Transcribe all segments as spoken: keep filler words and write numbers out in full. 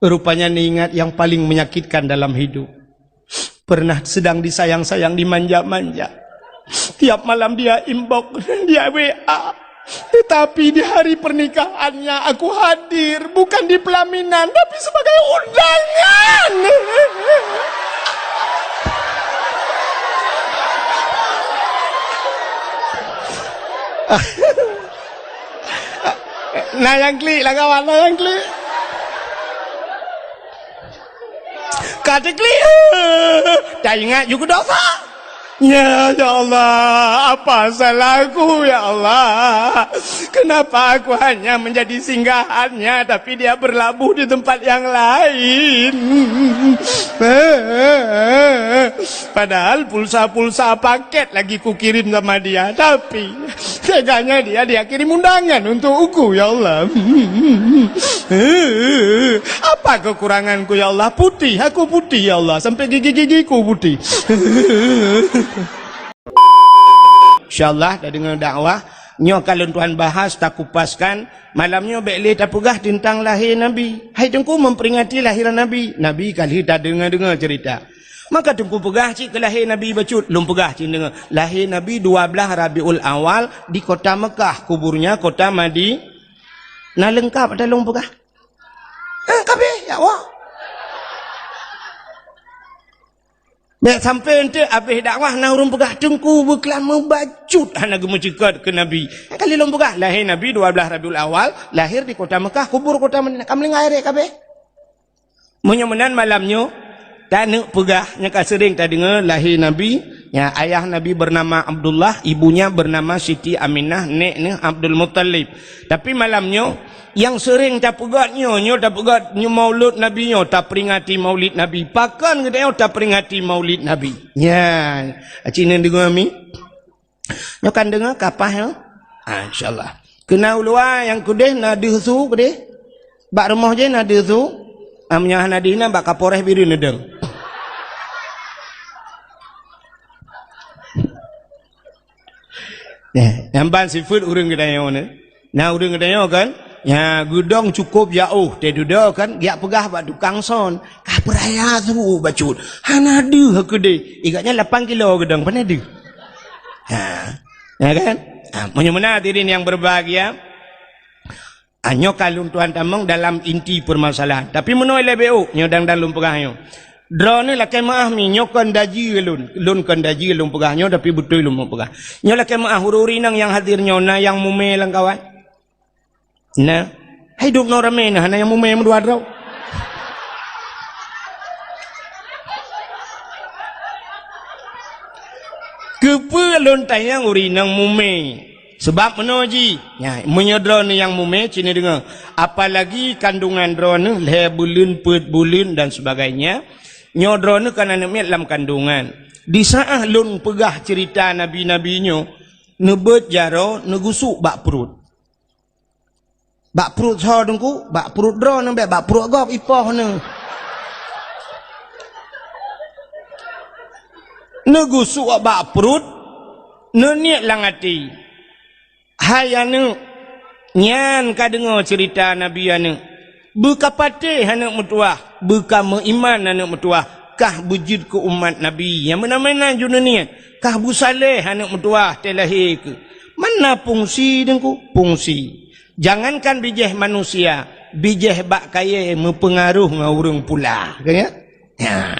Rupanya neuingat yang paling menyakitkan dalam hidup. Pernah sedang disayang-sayang, dimanja-manja. Tiap malam dia inbox, dia W A. Tetapi di hari pernikahannya aku hadir, bukan di pelaminan, tapi sebagai undangan. Nah, nyang klik lah kawan, nah, nyang klik. Ka teuklik, eh, taingat ju keu dosa. Ya, ya Allah, apa salahku, ya Allah? Kenapa aku hanya menjadi singgahannya, tapi dia berlabuh di tempat yang lain? Padahal pulsa-pulsa paket lagi kukirim sama dia, tapi teganya dia, dia kirim undangan untuk uku, ya Allah. Apa kekuranganku, ya Allah? Putih, aku putih, ya Allah. Sampai gigi-gigiku putih. Insyaallah, dah dengar dakwah. Nyoe ka lôn tuan bahas, takupaskan. Malam nyoe bék lé tapeugah teuntang lahé Nabi. Hai Teungku memperingati lahé Nabi. Nabi ka lheueh tadeungoe-deungoe cerita. Maka Teungku peugah cit keu lahé Nabi bacut, lôn peugah cit deungoe. Lahé Nabi dua blaih Rabiul Awal di kota Mekah, kuburnya kota Madi-, na leungkap ata lôn peugah? Eh, kabeh, ya Allah. Bék sampai enteuk abéh dakwah na ureuëng peugah, "Teungku beuklam meubacut hana geumeucukot keu Nabi." Nyang ka lheueh lôn peugah, lahé Nabi dua blaih Rabiul Awal, lahé di kota Mekah, kubur kota Madinah. Ka meulinggai rek kabeh. Meunyoe meunan malam nyoe, taneuk peugah nyang ka seuring tadeungoe lahé Nabi, ya, ayah Nabi bernama Abdullah, ibunya bernama Siti Aminah, nek neuh Abdul Muttalib. Tapi malam nyoe, nyang seuring tapeugét nyoe, nyoe tapeugét nyoe maulud Nabi nyoe, taperingati maulid Nabi. Pakon geutanyoe taperingati maulid Nabi? Nyan, aci neudeungoe mi? Nyoe kan deungoe kapah nyoe? Ah, insyaallah. Keu na u luwa nyang keudeh na deuh su keudeh? Bak rumoh jih na deuh su? Ah, meunyoe hana deuh na bak Kapolres Bireuen neudong. Nyan, nyang ban sifeuet ureuëng geutanyoe nyoe. Na ureuëng geutanyoe kan, nya geudong cukôp jaôh, teududoe kan, geujak peugah bak tukang son, "Ka peuraya su bacut, hana deuh keudeh." Igatnya lapan kilo geudong, pane deuh? Ha, ya kan? Ha, meunyoe meunan hadirin yang berbahagia, ha, nyoe ka lôn tuan tamong dalam inti permasalahan. Tapi meunoe lé B O, nyoe dang-dang lôn peugah nyoe. Droeneuh lakée meuáh mi, nyoe kon daji lôn, lôn kon daji lôn peugah nyoe, tapi beutôi lôn peugah. Nyoe lakée meuáh ureuëng-ureuëng inong nyang hadir nyoe, na nyang mumé lam kawan? Na. Hai dum noe ramé na, hana nyang mumé meudua droe. Keupeue lôn tanyong ureuëng inong mumé? Sabab meunoe jih, nya, meunyoe droeneuh nyang mumé, ci neudeungoe, apalagi kandungan droeneuh lhée buleuen, peuet buleuen dan sebagainya, nyoe droeneuh kan aneuëk miet lam kandungan. Di saát lôn peugah cerita nabi-nabi nyoe, neubeuet jaroe, neugusuk bak pruet. Bak pruet soe Teungku? Bak pruet droeneuh bék, bak pruet gob ipoh neuh. Neugusuk bak pruet, neuniet lam até, "Hai aneuëk, nyan ka deungoe cerita nabi aneuëk. Beuka patéh aneuëk meutuwah, beuka meuiman aneuëk meutuwah, kah beujeuet keu umat Nabi nyang meunan-meunan ju neuniet, kah beusaléh aneuëk meutuwah teulahé keuh." Mana fungsi Teungku? Fungsi. Jangankan bijéh manusia, bijéh bak kayée meupeungaroh ngon ureuëng pula. Ka nyan? Nya.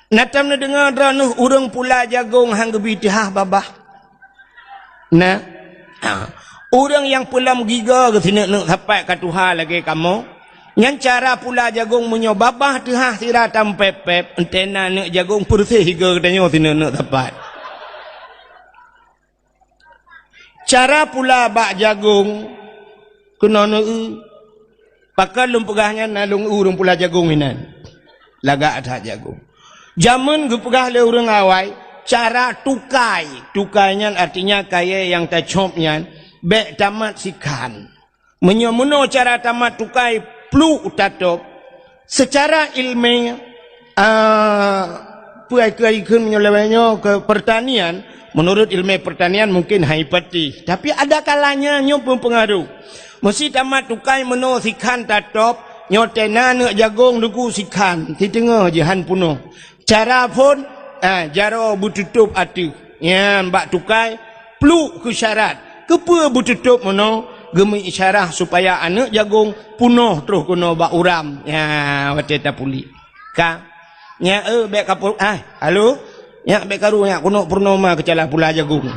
Na tom neudeungoe droeneuh ureuëng pula jagong han geubi teuhah babah? Na. Ha. Ureuëng nyang peulom gigoe geuh sineuk-neuk sapat ka tuha lagée kamoe. Nyan cara pula jagong meunyoe babah teuhah sira tampép-pép, entée na aneuëk jagong peureuseh gigoe geutanyoe sineuk-neuk sapat. Cara pula bak jagong keunoe neu-eu. Pakon lôn peugah nyan na lôn eu ureuëng pula jagong inan. Lagak that jagong. Jameun geupeugah lé ureuëng awai, cara tukai. Tukai nyan artinya kayée nyang tacôb nyan bék tamat sikhan. Meunyoe meunoe cara tamat tukai pluek tatôb, secara ilmiah, ah, peue ai keu ai kheun meunyoe lawét nyoe keu pertanian, menurut ilmu pertanian mungkin hai pati. Tapi ada kalanya nyoe mempengaruh. Meusi tamat tukai meunoe sikhan tatôb, Nyoe tena aneuk jagong Teungku sikhan, siteungoh jih han peunoh. Cara phon, ah, jaroe beututôp ateueh. Nyan bak tukai, pluek keu syarat. Keupeue beututôp meunoe? Geumeuisyarah supaya aneuk jagong peunoh troh keunoe bak uram. Nyan watée tapuléh. Ka. Nyan, eh, bék ka pur-, ah, halo? Nyak bék karu nyak keunoe purnoma keucala pula jagong.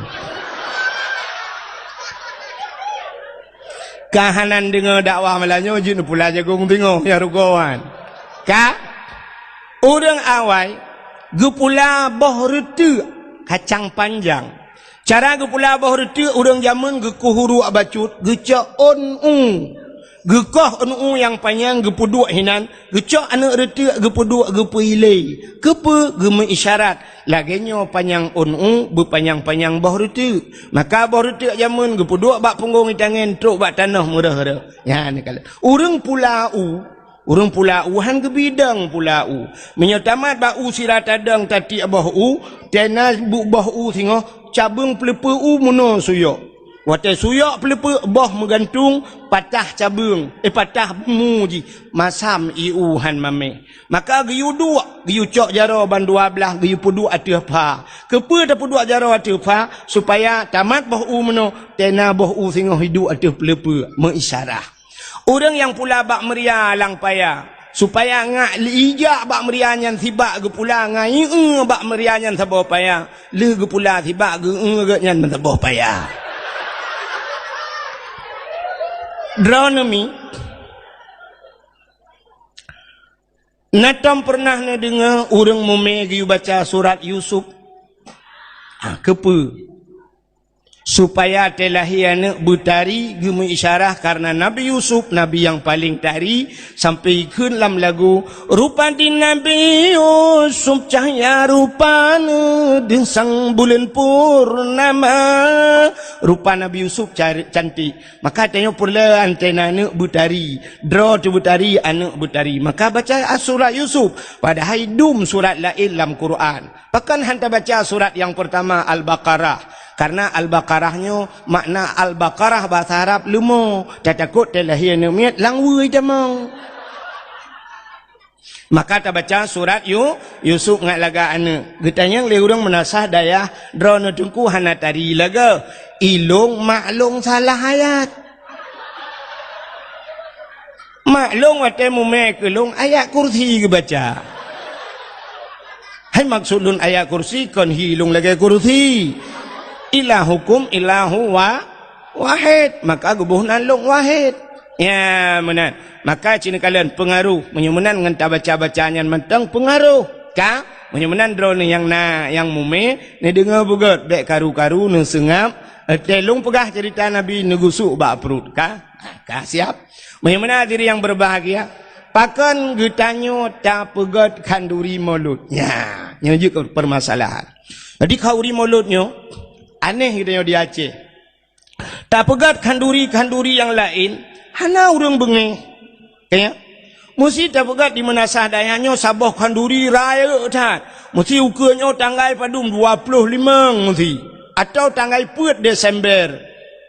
Ka hanan deungoe dakwah malam nyoe jeuet pula jagong teungoh nyang rugoe nyan. Ka? Ureuëng awai geupula boh reuteuek kacang panjang. Cara geupula boh reuteuek ureuëng jameun geukoh uruek bacut, geucok ôn u. Geukoh ôn u nyang panyang geupeuduek hinan, geucok aneuk reuteuek geupeuduek geupeuilée. Keupeue? Geumeuisyarat, lagée nyoe panyang ôn u beupanyang-panyang boh reuteuek. Maka boh reuteuek jameun geupeuduek bak punggong itangen trok bak tanoh meureuh-reuh. Nyan ka lheueh. Ureuëng pula u, ureuëng pula u han geubidong pula u. Meunyoe tamat bak u sira tadong tatiek boh u, tena bu-, boh u singoh cabeueng peuleupeue u meunoe suyok. Watée suyok peuleupeue boh meugantung, patah cabeueng, eh, patah bumu jih, masam ié u han mameh. Maka geuyue duek, geuyue cok jaroe ban dua blaih, geuyue peuduek ateueh pha. Keupeue tapeuduek jaroe ateueh pha? Supaya tamat boh u meunoe, tena boh u singoh iduek ateueh peuleupeue, meuisyarah. Ureuëng nyang pula bak meuria lam paya, supaya ngak ijak bak meuria nyan sibak geupula ngon ié bak meuria nyan saboh paya, lheueh geupula sibak geu-eu geuh nyan meusaboh paya. Droeneuh mi, na tom peureunah neudeungoe ureuëng mumé geuyue baca surat Yusuf? Ah, keupeue? Supaya watée lahé aneuk beutari, geumeuisyarah karena Nabi Yusuf nabi nyang paleng tari, sampai ikheun lam lagu, "Rupa di Nabi Yusuf cahya rupana, deusang buleuen purnama." Rupa Nabi Yusuf cari-, cantik. Maka tanyoe peureulée antena aneuk beutari, droe teuh beutari, aneuk beutari. Maka baca surat Yusuf, padahai dum surat laén lam Quran. Pakon han tabaca surat nyang peurtama Al-Baqarah? Karena Al-Baqarah nyoe makna Al-Baqarah bahasa Arab leumo. Tatakot talahé aneuk miet lam wui tamong. Maka tabaca surat Yu-, Yusuf ngat lagak aneuk. Geutanyong lé ureuëng meunasah dayah, "Droeneuh teungku hana tari lagée?" "Ilong mak long salah ayat." Mak long watée mumé keu long ayat kursi geubaca. Hai maksud lôn ayat kursi kon hi long lagée kursi. Ilahukum ilahu wa-, wahid. Maka geuboh nan long wahid. Ya, meunan. Maka ci neukalon peungaroh. Meunyoe meunan ngon tabaca-baca nyan mantong peungaroh. Ka? Meunyoe meunan droeneuh nyang na, nyang mumé, neudeungoe beugét, bék karu-karu, neuseungab. Eh, teuh lôn peugah ceurita Nabi neugusuk bak pruet. Ka? Ka siap? Meunyoe meunan hadirin nyang berbahagia, pakon geutanyoe tapeugét khanduri Maulud? Nya, nyoe jeuet keu permasalahan. Jadi khanduri Maulud nyoe aneh geutanyoe di Aceh. Tapeugét khanduri-khanduri nyang laén, hana ureuëng beungéh. Ya? Meusti tapeugét di meunasah dayah nyoe saboh khanduri rayeuk that. Meusti ukeue nyoe tanggai padum dua ploh limong meusti. Atawa tanggai peuet Desember.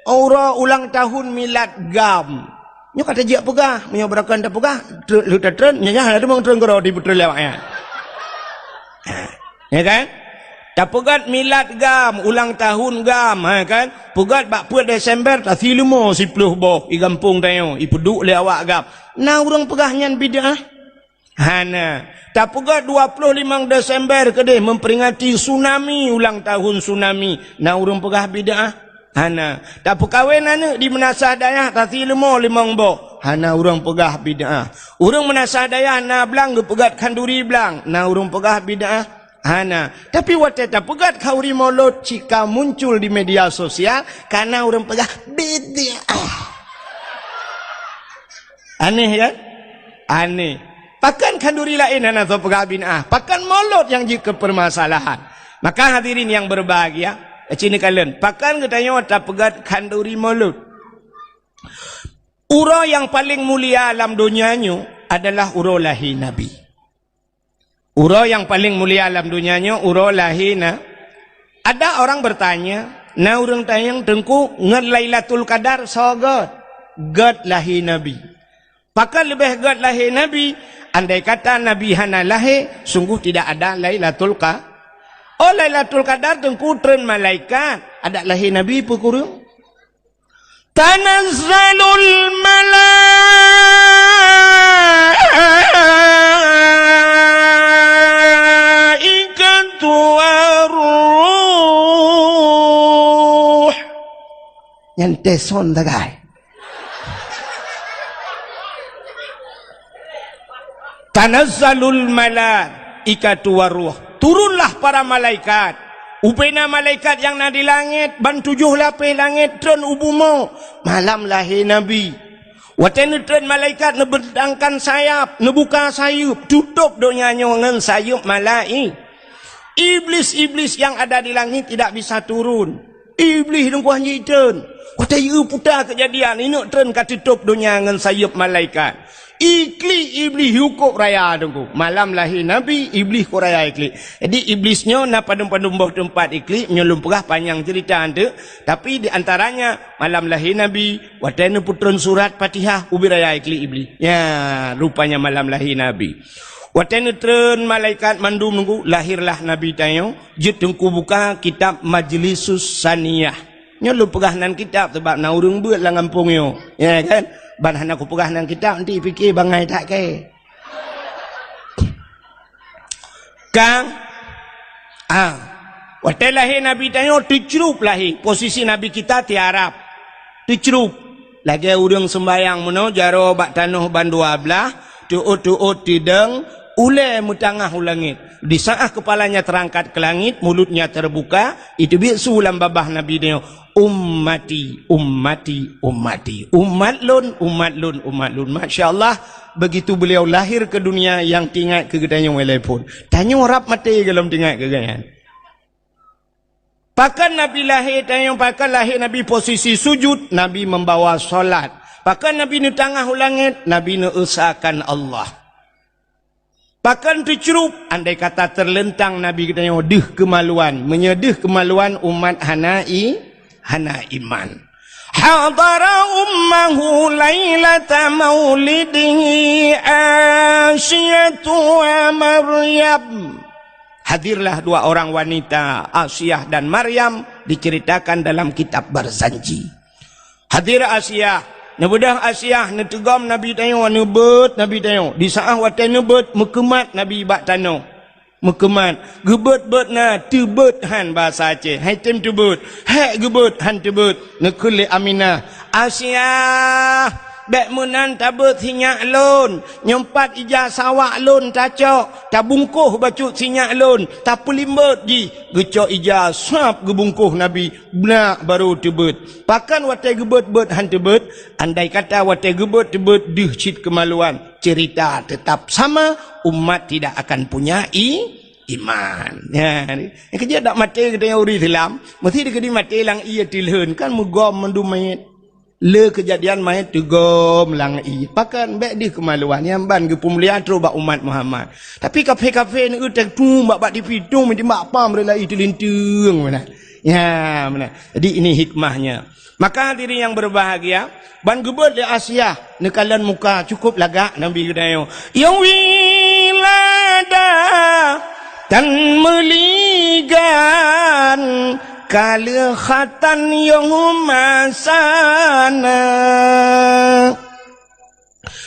Uroe ulang tahun milad GAM. Nyoe ka tajak peugah, meunyoe beurakan tapeugah, tre-, lheueh tatreun, nyan hana teumong treun keudroe di peutrön lewat nyan. Ya kan? Tapeugét milad GAM, ulang tahun GAM, ha kan? Peugét bak peuet Desember, tasi leumo siploh boh, i gampông tanyoe, ipeuduek lé awak GAM. Na ureuëng peugah nyan bid'ah? Hana. Tapeugét dua ploh limong Desember keudeh memperingati tsunami, ulang tahun tsunami. Na ureuëng peugah bid'ah? Hana. Tapeukawen aneuk di meunasah dayah tasi leumo limong boh. Hana ureuëng peugah bid'ah. Ureuëng meunasah dayah na blang geupeugét khanduri blang. Na ureuëng peugah bid'ah? Hana. Tapi watée tapeugét khanduri Maulud cit ka muncul di media sosial, ka na ureuëng peugah bid'ah. Aneh kan? Aneh. Pakon khanduri laén hana soe peugah bid'ah? Pakon Maulud nyang jeuet keu permasalahan? Maka hadirin nyang berbahagia, ci neukalon, pakon geutanyoe tapeugét khanduri Maulud? Uroe nyang paleng mulia lam donya nyoe adalah uroe lahé Nabi. Uroe nyang paleng mulia lam donya nyoe uroe lahé na. Ada orang bertanya, na ureuëng tanyong, "Teungku, ngon Lailatul Qadar soe gét?" Gét lahé Nabi. Pakon leubeh gét lahé Nabi? Andai kata Nabi hana lahé, sungguh tidak ada Lailatul Qa-, oh, Lailatul Qadar teungku treun malaikat, adak lahé Nabi peue kureueng? Tanazzalul malaikatu war ruh. Nyan teson tagai. Tanazzalul malaikatu war ruh. Turunlah para malaikat. Ubena malaikat nyang na di langét, ban tujoh lapéh langét treun u bumoe. Malam lahé Nabi. Watée neutreun malaikat neubentangkan sayap, neubuka sayeuep, tutôb donya nyoe ngon sayeuep malai-, Iblis-iblis yang ada di langit tidak bisa turun. Iblih dengkuah jitreun. Watée yue puta keujadian, ineuk treun ka teutôb donya ngon sayeuep malaikat. Iklik Iblih yue kôb raya teungku. Malam lahé Nabi, Iblih kôb raya iklik. Jadi Iblih nyoe na padum-padum boh teumpat iklik, nyoe lôn peugah panyang ceurita teuk. Tapi di antaranya malam lahé Nabi, watée neupeutreun surat Fatihah, ubit raya iklik Iblih. Ya, rupanya malam lahé Nabi. Watée neutreun malaikat mandum teungku, lahirlah Nabi tanyoe, jeuet teungku buka kitab Majlisus Saniyah. Nyoe lôn peugah nan kitab sabab na ureuëng beuet lam gampông nyoe. Ya kan? Ban hana kupeugah nan kitab, nanti pikée bangai that kée. Kang, ah, watée lahé Nabi tanyoe teucrup lahé, posisi Nabi kita tiarap. Teucrup. Lagée ureuëng seumbayang meunoe jaroe bak tanoh ban dua blaih, teuôt-teuôt tidong, ulée meutangah u langét. Di saat kepalanya terangkat ke langit, mulutnya terbuka, iteubiet su lam babah Nabi nyoe, "Ummati, ummati, ummati. Umat lôn, umat lôn, umat lôn." Masya Allah, begitu beliau lahir ke dunia, nyang teuingat keu geutanyoe ilée phon. Tanyoe rab maté gohlom teuingat keu geuhnyan. Pakon Nabi lahé tanyoe, pakon lahé Nabi posisi sujud, Nabi membawa salat. Pakon Nabi neutangah u langét, Nabi neuesakan Allah. Pakon teucrup, andai kata teuleuntang Nabi geutanyoe deuh keumaluan. Meunyoe deuh keumaluan, umat hana i-, hana iman. Hadara ummahu lailata maulidihi Asiyatu wa Maryam. Hadirlah dua orang wanita, Asiah dan Maryam, diceritakan dalam kitab Barzanji. Hadir Asiah, neubeudôh Asiah, neuteugom Nabi tanyoe, neubeuet Nabi tanyoe. Di saat watée neubeuet, meukeumat Nabi bak tanoh. Meukeumat, geubeuet-beuet na, teubeuet han basa Aceh. Hai tem teubeuet, hék geubeuet han teubeuet. Neukheun lé Aminah, "Asiah, bék meunan tabeuet sinyak lôn. Nyoe pat ija sawak lôn tacok, tabungkôh bacut sinyak lôn, tapeulimbot jih." Geucok ija sab geubungkôh Nabi, blah barô teubeuet. Pakon watée geubeuet-beuet han teubeuet? Andai kata watée geubeuet teubeuet deuh cit keumaluan, cerita tetap sama, umat tidak akan punya i-, iman. Ya, keujeuet dak maté geutanyoe ureuëng Islam, meusti dikeudi maté lam ié teulheueh, kan meugom mandum manyét. Le keujadian manyét teugom lam ié. Pakon bék deuh keumaluan, nyang ban geupeumulia trok bak umat Muhammad. Tapi kafé-kafé neueu teutum bak, bak tipi tum, timbak pam rela ié teulinteung meunan. Ya, meunan. Jadi ini hikmahnya. Maka hadirin yang berbahagia, ban geubeuet lé Asiah neukalon muka cukup lagak Nabi geutanyoe. Nyang wilada tan meuligan kaleukhatan nyang masana.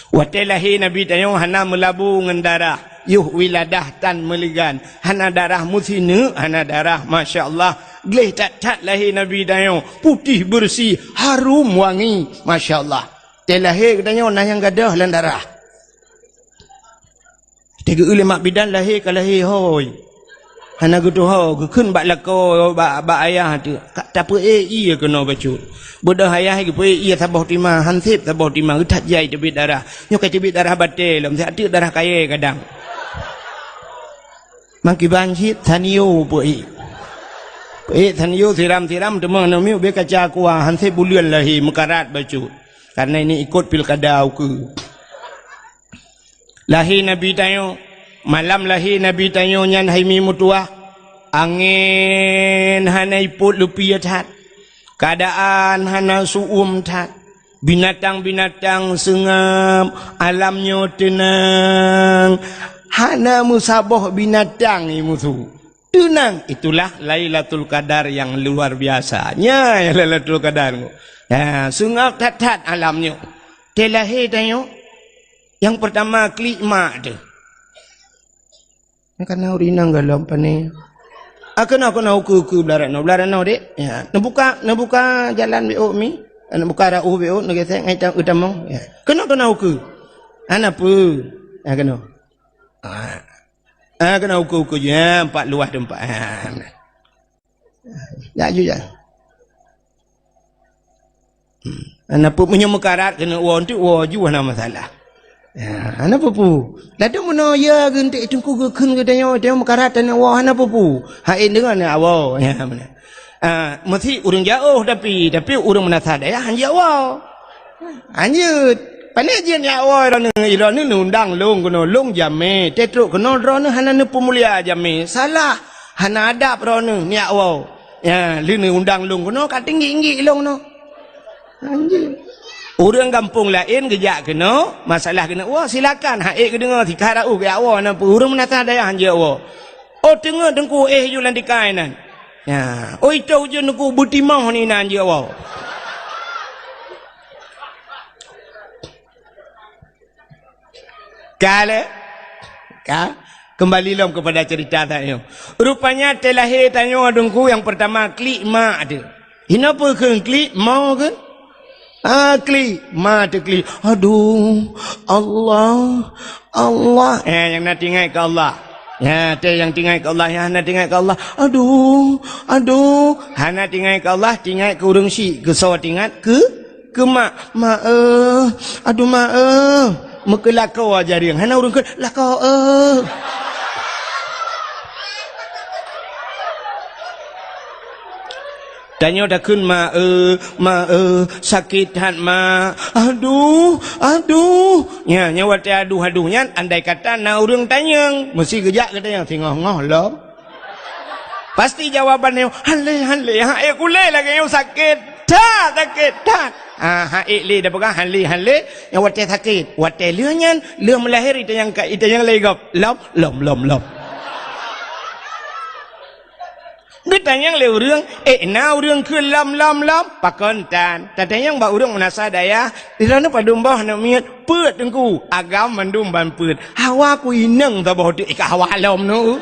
Watée lahé Nabi tanyoe hana meulabu ngon darah, yoh wiladah tan meuligan, hana darah meusineuk, hana darah, masya Allah. Gleh that-that lahé Nabi tanyoe, putih beureusi, harum wangi, masya Allah. Watée lahé geutanyoe na nyang gadôh lam darah. Teugeue lé mak bidan lahé ka lahé hôi. Hana geutuho, geukheun bak lakoe, bak, bak ayah teuh, ka tapeuék ié keunoe bacut. Beudôh ayah geupeuék ié saboh tima, han sép saboh tima, geuthat jai teubiet darah. Nyoe ka teubiet darah batée lom, siat teuk darah kayée kadang. Mangkiban cit, sanio peuék. Peuék sanio siram-siram, teuma aneuk miet bé kaca kuah, han sép buleuen lahé, meukarat bacut. Karena ini ikot pilkada ukeue. Lahé Nabi tanyoe, malam lahé Nabi tanyoe nyan hai mi meutuwah, angén hana ipot leupie that, keuadaan hana su'uem that. Binatang-binatang seungab, alam nyoe teunang. Hana meusaboh binatang nyang musu. Teunang, itulah Lailatul Qadar yang luar biasa. Nyan Lailatul Qadar. Ya, seungab that-that alam nyoe. Teulahé tanyoe, nyang peurtama klik mak teuh. Nyan kana ureueng inong gohlom pané. Ah, keunoe, keunoe, ukeue, ukeue, blah rot noe, blah rot noe, Dek. Ya, neubuka, neubuka jalan beuôt mi. Neubuka rauh beuôt, neugesek ngon itam, utamong. Ya. Keunoe, keunoe, ukeue. Hana peue. Ya, keunoe. Ah. Ah, keunoe ukeue-ukeue jih, ha, empat luwah teumpat. Ha, nah. Jak ju jak. Hmm. Hana peue, meunyoe meukarat keuneuk woe, enteuk woe ju hana masalah. Ya, hana peue-peue. Ladôm meunoe ya geunteuk teungku geukheun geutanyoe, tanyoe meukarat taneuk woe, hana peue-peue. Hai deungon ya woe. Ya, beuna. Ah, meusi ureueng jiôh tapi, tapi ureueng meunasah dayah han jiôh woe. Anjeut, pané jeuet jak woe droeneuh, droeneuh neuundang lôn keunoe, lôn jamé, teutrok keunoe droeneuh hana neupeumulia jamé, salah, hana adab droeneuh neujak woe. Ya, lheueh neuundang lôn keunoe ka tinggi-tinggi lôn keunoe. Anjeut. Ureueng gampông laén geujak keunoe, masalah keuneuk woe, silakan, hai geudeungoe sikara uh geujak woe, na peue ureueng meunasah dayah han jeuet woe. Oh, teungoh teungku éh ju lam tikai nan. Ya, oi toh ujeuen teungku beutimoh ni nan jeuet woe. Ka lé? Ka? Kembali lom kepada cerita tanyoe. Rupanya teulahé tanyoe teungku nyang peurtama klik mak teuh. Inoe peue kheun klik, mo kheun? Ah, klik, ma teuklik. Aduh, Allah, Allah. Eh, nyang na teuingat keu Allah. Ya, teuh nyang teuingat keu Allah, nyang hana teuingat keu Allah. Aduh, aduh. Hana teuingat keu Allah, teuingat keu ureueng syik. Keu soe teuingat? Keu, keu mak. Mak, eh. Aduh, mak, eh. Meukeulakoe jareung. Hana ureueng kheun, lakoe, eh. Tanyoe takheun, "Ma, eh, ma, eh, sakét that, ma. Aduh, aduh." Nya, nya watée aduh-aduh nyan, andai kata na ureueng tanyong, meusi geujak keu tanyong, "Singoh-ngoh lom?" Pasti jawaban nyoe, "Han lé, han lé, ha ék kulé lagée nyoe sakét that, sakét that." Ah, ha ék lé, dah peugah han lé, han lé, nyang watée sakét. Watée lheueh nyan, lheueh meulahé itanyong ka, itanyong lé gob, "Lom, lom, lom, lom." Geutanyong lé ureueng, "Eh, na ureueng kheun lom, lom, lom?" Pakon tan? Tatanyong bak ureueng meunasah dayah, "Di droeneuh padum boh aneuk miet?" "Peuet, Teungku." "Agam mandum ban peuet." "Hawa ku inong saboh teuk, eh, ka hawa lom nyoe."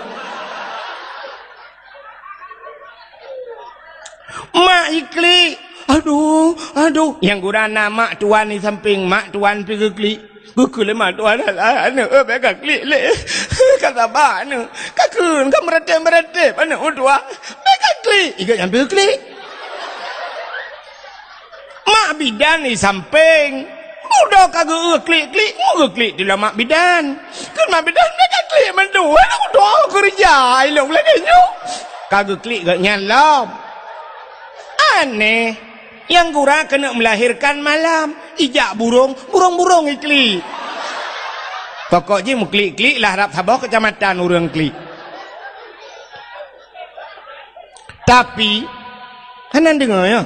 Mak jiklik. "Aduh, aduh." Nyang gura na mak tuan di sampéng, mak tuan pih geuklik. Geukheun lé mak tuan, "Alah, aneuk, eh, bék kaklik lé. Ka saba aneuk. Kakheun, ka meuratéb-meuratéb aneuk meutuah. Bék kaklik." Iga nyang geuklik. Mak bidan di sampéng. Udah ka geu-, geuklik-klik, mu geuklik di lam mak bidan. Kheun mak bidan, "Bék kaklik mandum. Aneuk meutuah keureuja ilong lagée nyoe." Ka geuklik geuh nyan lom. Aneh. Nyang gura keuneuk melahirkan malam, ijak burong, burong-burong iklik. Pokok jih meuklik-klik lah rab saboh keucamatan ureueng klik. Tapi, hana deungoe, ya.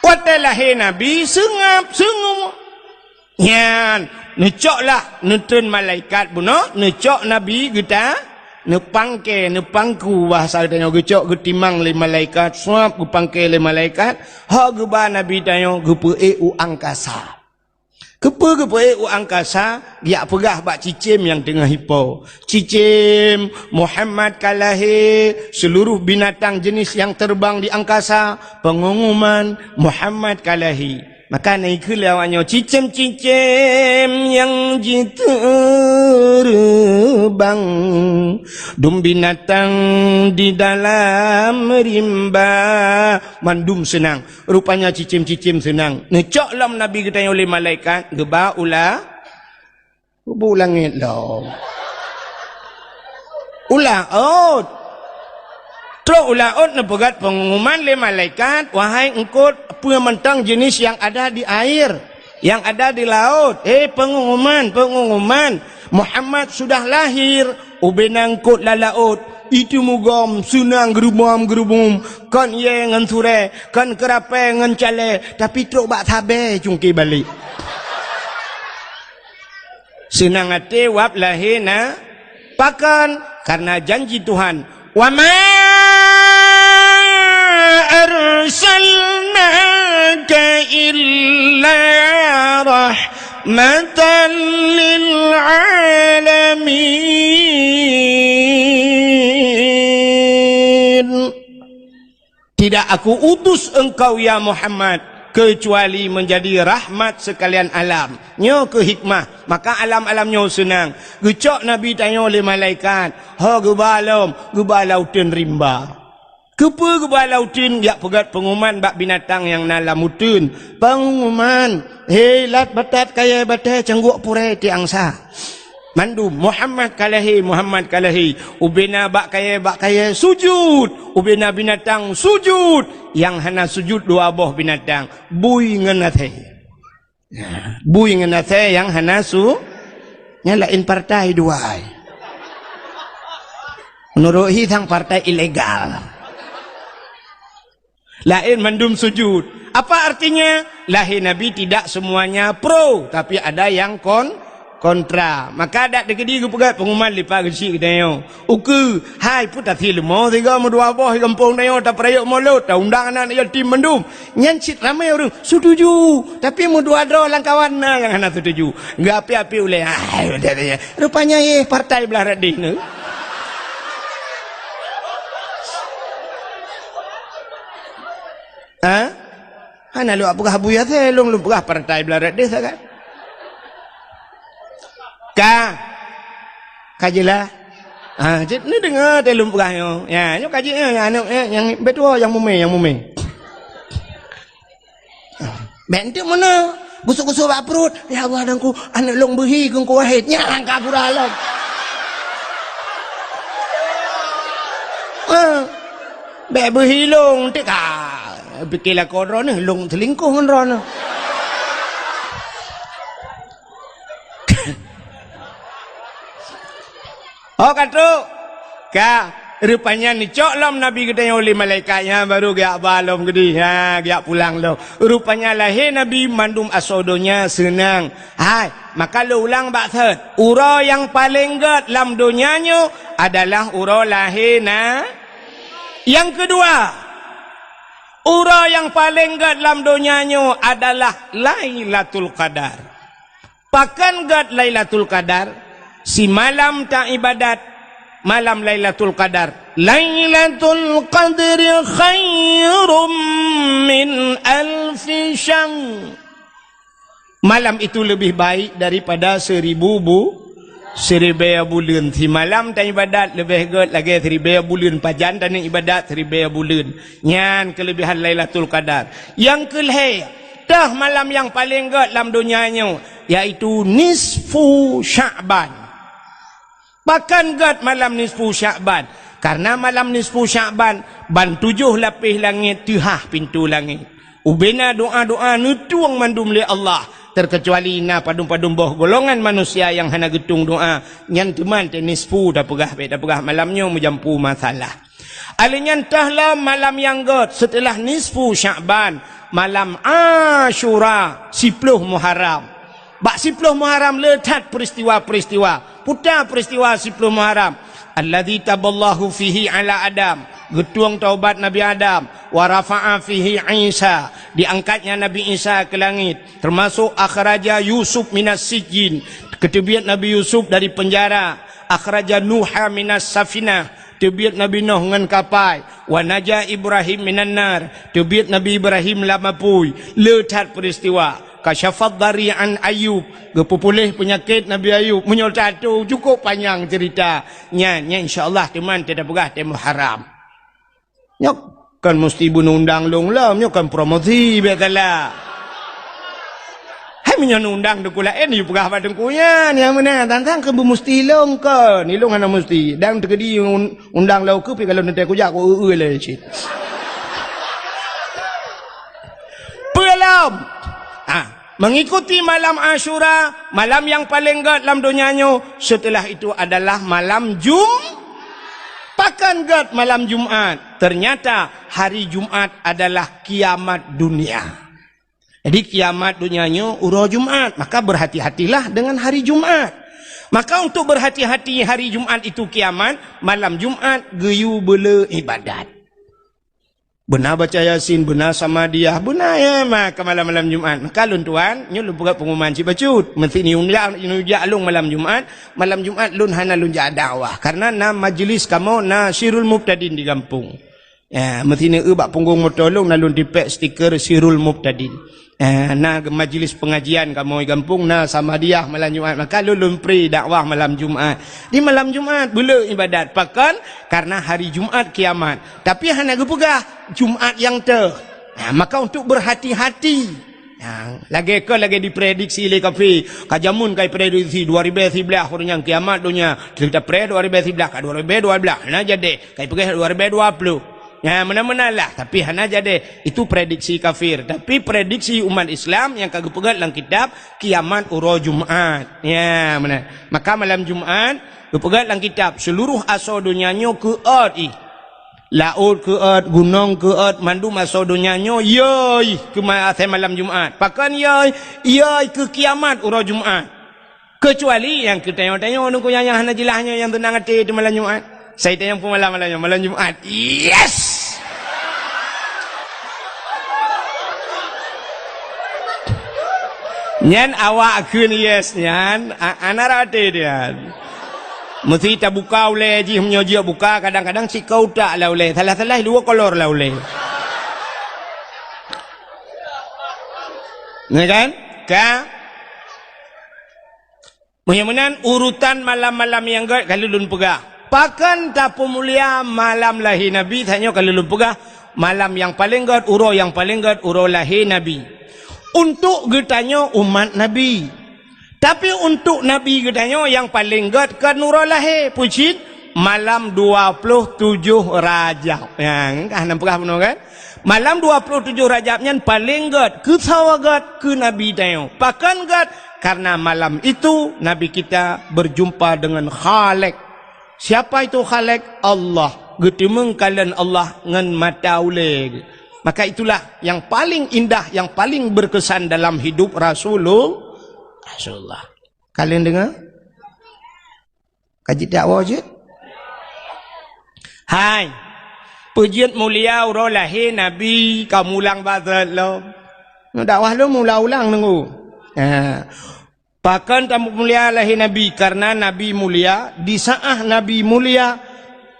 Watée lahé Nabi, seungab, seungab. Nyan, neucok lah, neutreun malaikat bunoe, neucok Nabi geuta, neupangke, neupangku bahasa geutanyoe, geucok geutimang lé malaikat, suab geupangke lé malaikat, hok geuba Nabi tanyoe geupeuék u angkasa. Keupeue geupeuék u angkasa, geujak peugah bak cicém nyang teungoh ipo, "Cicém, Muhammad ka lahé, seluruh binatang jenis yang terbang di angkasa, pengumuman, Muhammad ka lahé." Maka na ikheun lé awak nyoe, "Cicém-cicém nyang jiteubang, dum binatang di dalam rimba." Mandum seunang. Rupanya cicém-cicém seunang. Neucok lom Nabi geutanyoe lé malaikat, geuba u la-, geuba u langét lom. U laôt. Trok u laôt neupeugét pengumuman lé malaikat, "Wahai eungkôt, peue mantong jenis yang ada di air, yang ada di laut, eh, pengumuman, pengumuman, Muhammad sudah lahir." Ubena eungkôt lam laôt, Itu mugom, seunang geurubom-geurubum, kon yé ngon surée, kon keurapée ngon calée, tapi trok bak sabée cungké balek. Seunang até wab lahé na, pakon? Karena janji Tuhan, "Wa ma arsalnaka illa rahmatan lil alamin." Tidak Aku utus engkau, ya Muhammad, kecuali menjadi rahmat sekalian alam. Nyoe keuh hikmah, maka alam-alam nyoe seunang. Geucok Nabi tanyoe lé malaikat, ho geuba lom, geuba lam uteuen rimba. Keupeue geuba lam uteuen? Jak peugét peunguman bak binatang nyang na lam uteuen. Peunguman, "Hei, lat batat kayée batée cangguek purée tiang sa." Mandum, "Muhammad ka lahé, Muhammad ka lahé." Ubena bak kayée, bak kayée sujut, ubena binatang sujut. Nyang hana sujut dua boh binatang, bui ngon asée. Bui ngon asée nyang hana su-, nyang laén partai dua ai. Meunurot hi sang partai ilegal. Laén mandum sujud. Apa artinya? Lahé Nabi tidak semuanya pro, tapi ada yang kon-, kontra. Maka dak teukeudi geupeugah peunguman lipat geuchik geutanyoe. Ukeue, hai peue tasie leumo sigoe meudua boh di gampông tanyoe tapeurayeuk molot, taundang aneuk yatim mandum. Nyan cit ramé ureuëng setuju, tapi meudua droe lam kawan na nyang hana setuju. Geuapi-api ulée, hai, rupanya yeh partai blah radeh nyoe. Ha? Hana lôn peugah Abu Yasir, lôn, lôn peugah partai blah radeh sagai. Ka. Ka jeulaih. Ha, cit ni deungoe teuh lôn peugah nyoe. Ya, nyoe ka jeuet nyoe, ya, aneuk, ya, nyang beutôi nyang mumé, nyang mumé. Bék enteuk meunan, gusok-gusok bak pruet. "Ya Allah, Teungku, aneuk lôn beuhi keu Teungku Wahid." Nyan ka pura lom. Ha. Bék beuhi lôn, enteuk ka. Pike lakoe droeneuh, lôn seulingkoh ngon droeneuh. Oh, ka trok. Ka, rupanya neucok lom Nabi geutanyoe lé malaikat nyan, baru geujak ba lom keudeh. Ha, geujak pulang lom. Rupanya lahé Nabi mandum asoe donya seunang. Hai, maka lôn ulang bak thot. Uroe nyang paleng gét lam donya nyoe adalah uroe lahé na. Nyang keudua, uroe nyang paleng gét lam donya nyoe adalah Lailatul Qadar. Pakon gét Lailatul Qadar? Simalam taibadat malam Lailatul Qadar. "Lailatul Qadri khairum min alfi syahr." Malam itu lebih baik daripada seribu bu-, siribée buleuen. Simalam taibadat leubeh gét lagée siribée buleuen. Pajan taneuk ibadat siribée buleuen. Nyan keulebihan Lailatul Qadar. Nyang keulhée, teuh malam nyang paleng gét lam donya nyoe, yaitu nisfu Sya'ban. Pakon gét malam nisfu Sya'ban? Karena malam nisfu Sya'ban, ban tujoh lapéh langét teuhah pintoe langét. Ubena doa-doa neutueng mandum lé Allah, terkecuali na padum-padum boh golongan manusia nyang hana geutueng doa, nyan teuma teuh nisfu tapeugah, bék tapeugah malam nyoe meujampu masalah. Alheuh nyan teuh lom malam nyang gét seuteulah nisfu Sya'ban, malam Asyura, siploh Muharram. Bak siploh Muharram le that peuristiwa-peuristiwa. Peue ta peuristiwa siploh Muharram? "Alladzi taballahu fihi ala Adam." Geutueng taubat Nabi Adam. "Wa rafa'a fihi Isa." Diangkatnya Nabi Isa keu langét. Teumasok akhraja Yusuf minas sijjin. Geuteubiet Nabi Yusuf dari peunjara. "Akhraja Nuha minas safinah." Teubiet Nabi Nuh ngon kapai. "Wa naja Ibrahim minan nar." Teubiet Nabi Ibrahim lam apui. Le that peuristiwa. "Kasyafad dari an Ayub." Geupeupuléh peunyakét Nabi Ayub. Meunyoe tato, cukup panyang ceurita. Nyan, nyan insya Allah teuma teuh tapeugah teuh Muharram. Nyoe kon musti beuneundang lôn lom, nyoe kon promosi, biasalah. Hai meunyoe neundang teungku laén, yue peugah bak teungku nyan, nyang meunan, tantang keu beumusti lôn kon, ilôn hana musti. Dan teukeudi un-, undang lôn keu pih kalau neutée kujak ku eu-eu lé cit. Peue lom? Ah, mengikuti malam Asyura, malam yang paling gét lam donya nyoe, setelah itu adalah malam Jum-, Pak Kan gét malam Jumat, ternyata hari Jumat adalah kiamat dunia. Jadi, kiamat dunia nyoe uroe Jumat, maka berhati-hatilah dengan hari Jumat. Maka untuk berhati-hati hari Jumat itu kiamat, malam Jumat geuyue beule ibadat. Beuna baca Yasin, beuna Samadiyah, beuna ya maka malam-malam Jumat. Maka lôn tuan, nyoe lôn peugah pengumuman cit bacut. Meusti neujak, neujak lôn malam Jumat, malam Jumat lôn hana lôn jak dakwah. Karena na majlis kamoe na Sirul Mubtadin di gampông. Ya, meusti neueu bak punggong moto lôn na lôn tipék stiker Sirul Mubtadin. Eh, na majlis pengajian kamoe gampông, na Samadiyah malam Jumat, maka lôn lôn pri dakwah malam Jumat. Di malam Jumat beule ibadat. Pakon? Karena hari Jumat kiamat. Tapi hana geupeugah Jumat nyang teuh. Ha, maka untuk berhati-hati. Ha, lagée kon lagée diprediksi lé kafé. Ka jameun ka diprediksi dua ribée siblaih ureuëng nyang kiamat donya. Kita pre dua ribée siblaih ka dua ribée dua blaih. Hana jadi. Ka dipeugah dua ribée dua ploh. Ya, meunan-meunan lah, tapi hana jadi. Itu prediksi kafir. Tapi prediksi umat Islam nyang ka geupeugét lam kitab, kiamat uroe Jumat. Ya, meunan. Maka malam Jumat, geupeugét lam kitab, seluruh asoe donya nyoe keuôt ih. Laôt keuôt, gunong keuôt, mandum asoe donya nyoe yoi keu ma-, asai malam Jumat. Pakon yoi? Yoi keu kiamat uroe Jumat. Keucuali nyang keu tanyoe-tanyoe nungku nyang, nyang hana jeulaih nyoe nyang teunang até di malam Jumat. Sai tanyong peumalam malam nyoe, malam Jumat. Yes! Nyan awak kheun yes nyan, a-, hana rate nyan. Meusti tabuka ulée jih, meunyoe jeuet buka, kadang-kadang sikau tak lah ulée, salah-salah dua kolor lah ulée. Ya kan? Ka? Meunyoe meunan, urutan malam-malam nyang gét ka lôn peugah. Pakon tapeumulia malam lahé Nabi, tanyoe ka lôn peugah, malam nyang paleng gét, uroe nyang paleng gét, uroe lahé Nabi. Untuk geutanyoe umat Nabi. Tapi untuk Nabi geutanyoe nyang paleng gét kon uroe lahé, peue cit? Malam dua ploh tujoh Rajab. Nyang ka hana peugah bunoe kan? Malam dua ploh tujoh Rajab nyan paleng gét, keu sawa gét, keu Nabi tanyoe. Pakon gét? Karena malam itu Nabi kita berjumpa dengan Khalik. Siapa itu Khalik? Allah. Geuteumeung kalon Allah ngon mata ulée. Maka itulah yang paling indah, yang paling berkesan dalam hidup Rasulul-, Rasulullah. Kalian dengar? Ka jeuet dakwah jeuet? Hai. Peue jeuet mulia uroe lahé Nabi ka mulang bak lom. Nyoe dakwah lom ulang-ulang nunggu. Ha. Pakon tamulia lahé Nabi? Karena Nabi mulia, di saat Nabi mulia,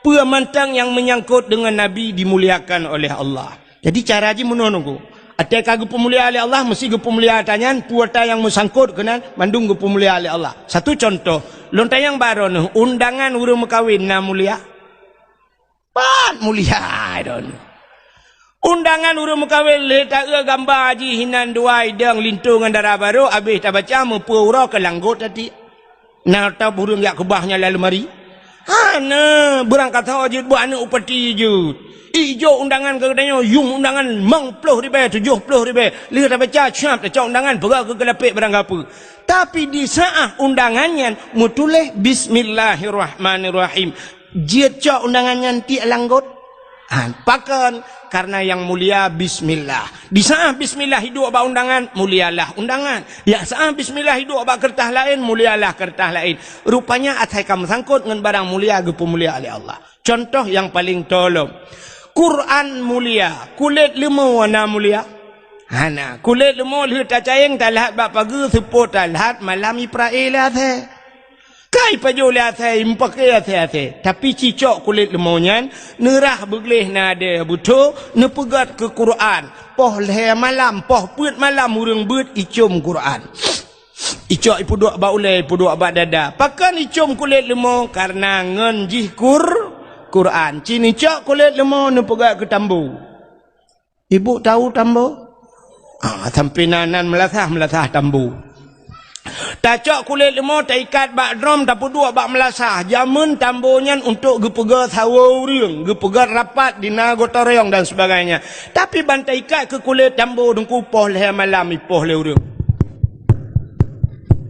peue mantong nyang menyangkut dengan Nabi dimuliakan oleh Allah. Jadi, cara jih meunoe nunggu. Até ka geupeumulia lé Allah, meusti geupeumulia ata nyan, peue ata nyang meusangkot keunan, mandum geupeumulia lé Allah. Satu contoh, lôn tanyong baroe neuh, undangan ureuëng meukawen na mulia? Pat mulia droeneuh. Undangan ureuëng meukawen lé taeu gamba jih hinan dua idong linto ngon dara barô, abéh tabaca meupeu uroe keu langgot tati. Na tab ureuëng jak keubah nyan lam leumari? Hana, beurangkat ho jeuet buet aneuëk upati jeuet. Ijok undangan keu geutanyoe, yum undangan limong ploh ribée, tujoh ploh ribée. Lheueh tabaca, siap tacok undangan, peugah keu keulapék barang gapeue. Tapi di saat undangan nyan meutuléh Bismillahirrahmanirrahim, jeuet cok undangan nyan tiek langgot. Ha, pakon? Karena yang mulia bismillah. Di saat bismillah iduek bak undangan, mulialah undangan. Di saat bismillah iduek bak keureutah laén, mulialah keureutah laén. Rupanya asai ka meusangkot ngon barang mulia geupeumulia lé Allah. Contoh nyang paleng tolom. Quran mulia, kulét leumo na mulia? Hana. Kulét leumo lheueh tacayeng talhat bak pageue, seupôt talhat malam iprae lé asée. Kai pajoh lé asée, meupaké asée-asée. Tapi cicok kulét leumo nyan, neurah beugleh nadée beutho, neupeugét keu Quran. Poh lhée malam, poh peuet malam ureuëng beuet icom Quran. Icok ipeuduek bak ulée, ipeuduek bak dada. Pakon icom kulét leumo? Karena ngon jih Qur-, Quran. Cit icok kulét leumo neupeugét keu tambo. Ibu tahu tambo? Ah, sampai nan, nan meulasah, meulasah tambo. Tacok kulét leumo, taikat bak drom, tapeuduek bak meulasah. Jameun tambo nyan untuk geupeugét sawoe ureuëng, geupeugét rapat di na gotong royong dan sebagainya. Tapi ban taikat keu kulét tambo teungku poh lhée malam ipoh lé ureuëng.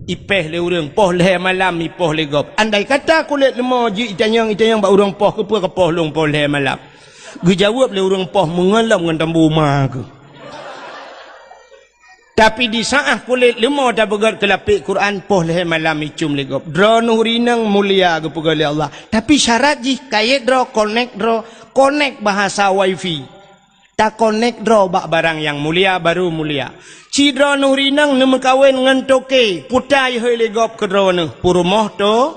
Ipéh lé ureuëng, poh lhée malam ipoh lé gob. Andai kata kulét leumo jih itanyong-itanyong bak ureuëng poh, keupeue kapoh lôn poh lhée malam? Geujaweueb lé ureuëng poh, meungon lom ngon tambu ma keuh. Tapi di saát kulét leumo tapeugét keu lapék Quran, poh lhée malam icum lé gob. Droeneuh rineueng mulia geupeugét lé Allah. Tapi syarat jih kayét droe, konek droe, konek bahasa wifi. Takonek droe bak barang nyang mulia, baru mulia. Ci droeneuh rineueng neumeukawen ngon toke, peue ta ihôi lé gob keu droeneuh? Peurumoh to-,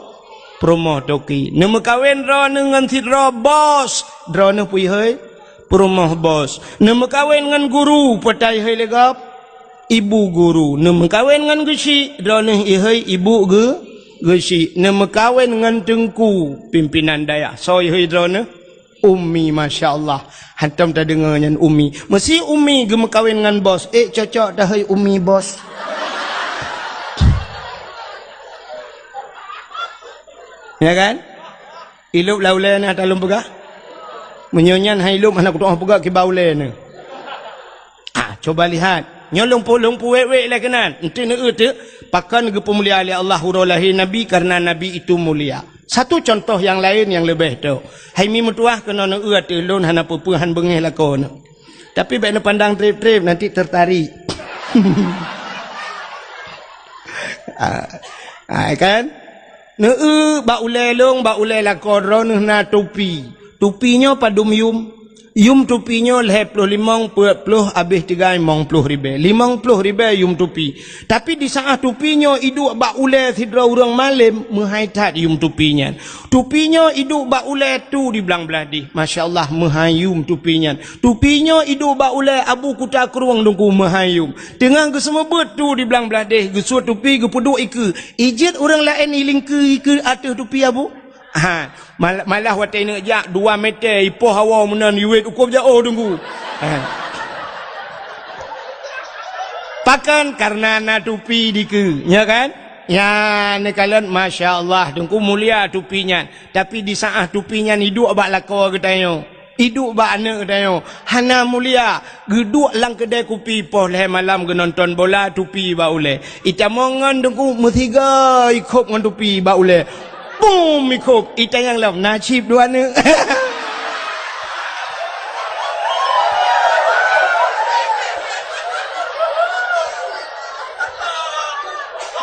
peurumoh toke. Neumeukawen droeneuh ngon sidroe bos, droeneuh peue ihôi? Peurumoh bos. Neumeukawen ngon guru, peue ta ihôi lé gob? Ibu guru. Neumeukawen ngon geuchik, droeneuh ihôi ibu geu-, geuchik. Neumeukawen ngon teungku, pimpinan dayah, soe ihôi droeneuh? Umi, masya Allah. Hantom tadeungoe nyan umi. Meusi umi geumeukawen ngon bos. Eh, cocok tahôi umi bos. Ya kan? Ilop lam ulée na talom peugah. Meunyoe nyan hai lop hana kutu'oh peugah kiban ulée na. Ah, coba lihat. Nyoe lôn pu-, lôn puwék-wék lé keunan. Enti neueu teuk, pakon geupeumulia lé Allah uroe lahé Nabi, karena Nabi itu mulia. Satu contoh yang lain yang leubeh tho. Hai mi meutuwah keunoe neueu ateueh lôn hana peue-peue han beungéh lakoe nyoe. Tapi bék neupandang treb-treb, nanti tertarik. Ah, ah, kan? Neueu bak ulée lôn, bak ulée lakoe droeneuh na tupi. Tupi nyoe padum yum? Yum tupi nyoe lhée ploh limong peuet ploh abéh tigai limong ploh ribée. Limong ploh ribée yum tupi. Tapi di saát tupi nyoe iduek bak ulée sidroe ureuëng malém, meuhai that yum tupi nyan. Tupi nyoe iduek bak ulée tu di blang blaih deh. Masya Allah, meuhai yum tupi nyan. Tupi nyoe iduek bak ulée Abu Kuta Krueng Teungku, meuhai yum. Teungoh geuseumeubeuet tu di blang blaih deh, geusuet tupi geupeuduek ikeue. Ijeuet ureuëng laén ilingkeue ikeue ateueh tupi Abu? Ha, mal-, malah watée neuk jak dua meter ipoh hawa meunan iwet ukob jaoh Teungku. Ha. Pakon? Karena na tupi dikeue, nya kan? Nya, neukalon, masya Allah, Teungku, mulia tupi nyan. Tapi di saát tupi nyan iduek bak lakoe geutanyoe. Iduek bak aneuëk geutanyoe, hana mulia, geuduek lam keudée kupi poh lhée malam geunonton bola, tupi bak ulée. Itamong ngon Teungku meusiga ikhop ngon tupi bak ulée. Bum ikhop, itanyong lom, na cit dua aneuëk.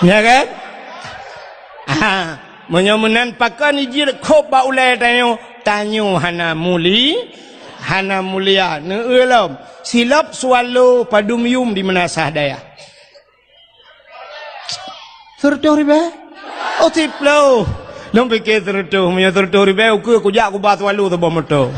Ya kan? Ha. Meunyoe meunan pakon ijeuet khop bak ulée tanyoe, tanyoe hana muli-, hana mulia. Neueu lom, silop swallow padum yum di meunasah dayah? Seureutôh ribée? Oh, siploh. Lôn pike seureutôh, meunyoe seureutôh ribée ukeue kujak kuba swallow saboh moto.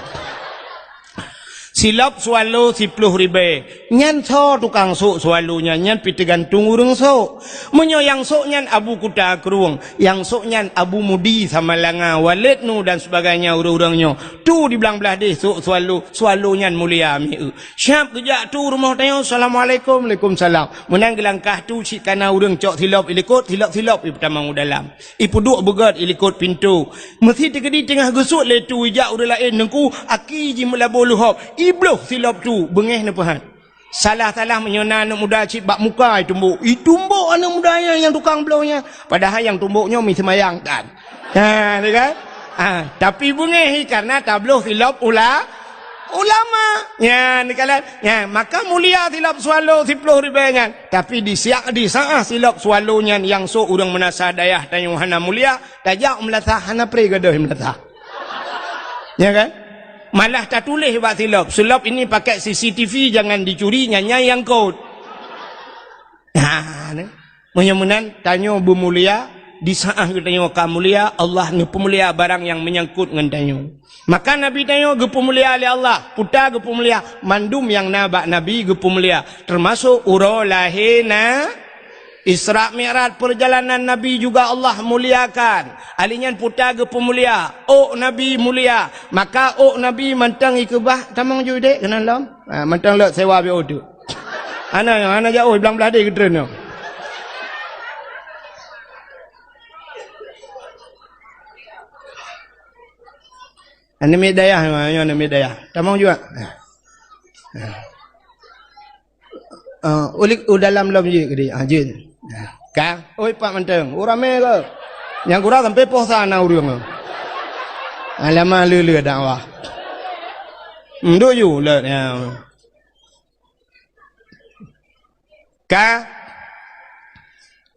Silop swallow siploh ribée. Nyan soe tukang sôk swallow nyan? Nyan pih teugantung ureuëng sôk. Meunyoe nyang sôk nyan Abu Kuta Krueng, nyang sôk nyan Abu Mudi Samalanga, Waled Nu dan sebagainya ureuëng-ureuëng nyoe, tu di blang blaih deh sôk swallow, swallow nyan mulia mieu. Siab geujak tu rumoh tanyoe, "Assalamualaikum." "Waalaikumsalam." Meunan geulangkah tu cit kana ureuëng cok silop ilikot, silop-silop ipeutamong u dalam. Ipeuduek beugét ilikot pintoe. Meusi teukeudi teungoh geusuet lé tu ijak ureuëng laén, Teungku, aki jih meulaboh leuhob, ibloh silop tu, beungéh neupeuhat. Salah-salah meunyoe na aneuëk muda cit bak muka itumbok. Itumbok aneuëk muda nyan nyang tukang bloh nyan. Padahai nyang tumbok nyoe mi seumayang tan. Ha, ni kan? Ha, tapi beungéh karena tabloh silop ula-, ulama. Nya, ni kan? Nya, maka mulia silop swallow siploh ribée nyan. Tapi di siak, di saát silop swallow nyan nyang sôk ureuëng meunasah dayah tanyoe hana mulia, tajak meunasah hana pré gadôh meunasah. Ya kan? Malah tatuléh bak silop, "Silop ini pakai C C T V, jangan dicuri, nyan nyang kot." Nah, ni. Meunyoe meunan, tanyoe beumulia, di saát geutanyoe ka mulia, Allah neupeumulia barang nyang meunyangkot ngon tanyoe. Maka Nabi tanyoe geupeumulia lé Allah, peue ta geupeumulia, mandum nyang na bak Nabi geupeumulia, teumasok uroe lahé na Isra Mi'raj perjalanan Nabi juga Allah muliakan. Ali nyan peue ta geupeumulia, ôk Nabi mulia. Maka ôk Nabi mantong ikeubah, tamong ju dek keunan lom. Ha, mantong lok sewa B O tu. Hana, hana jauh, blang blaih deh geutreun nyoe. Aneuk miet dayah, nyoe aneuk miet dayah. Tamong juga. Ha. Ha. Ah, ulik u dalam lom jeuet keudeh. Ah, jeuet. Ah, ka. Oi, pat mantong. Oh, ramé ke? Nyang gura sampai poh sa na ureueng. Alamah le-le dakwah. Nduk yu le, ya. Ka?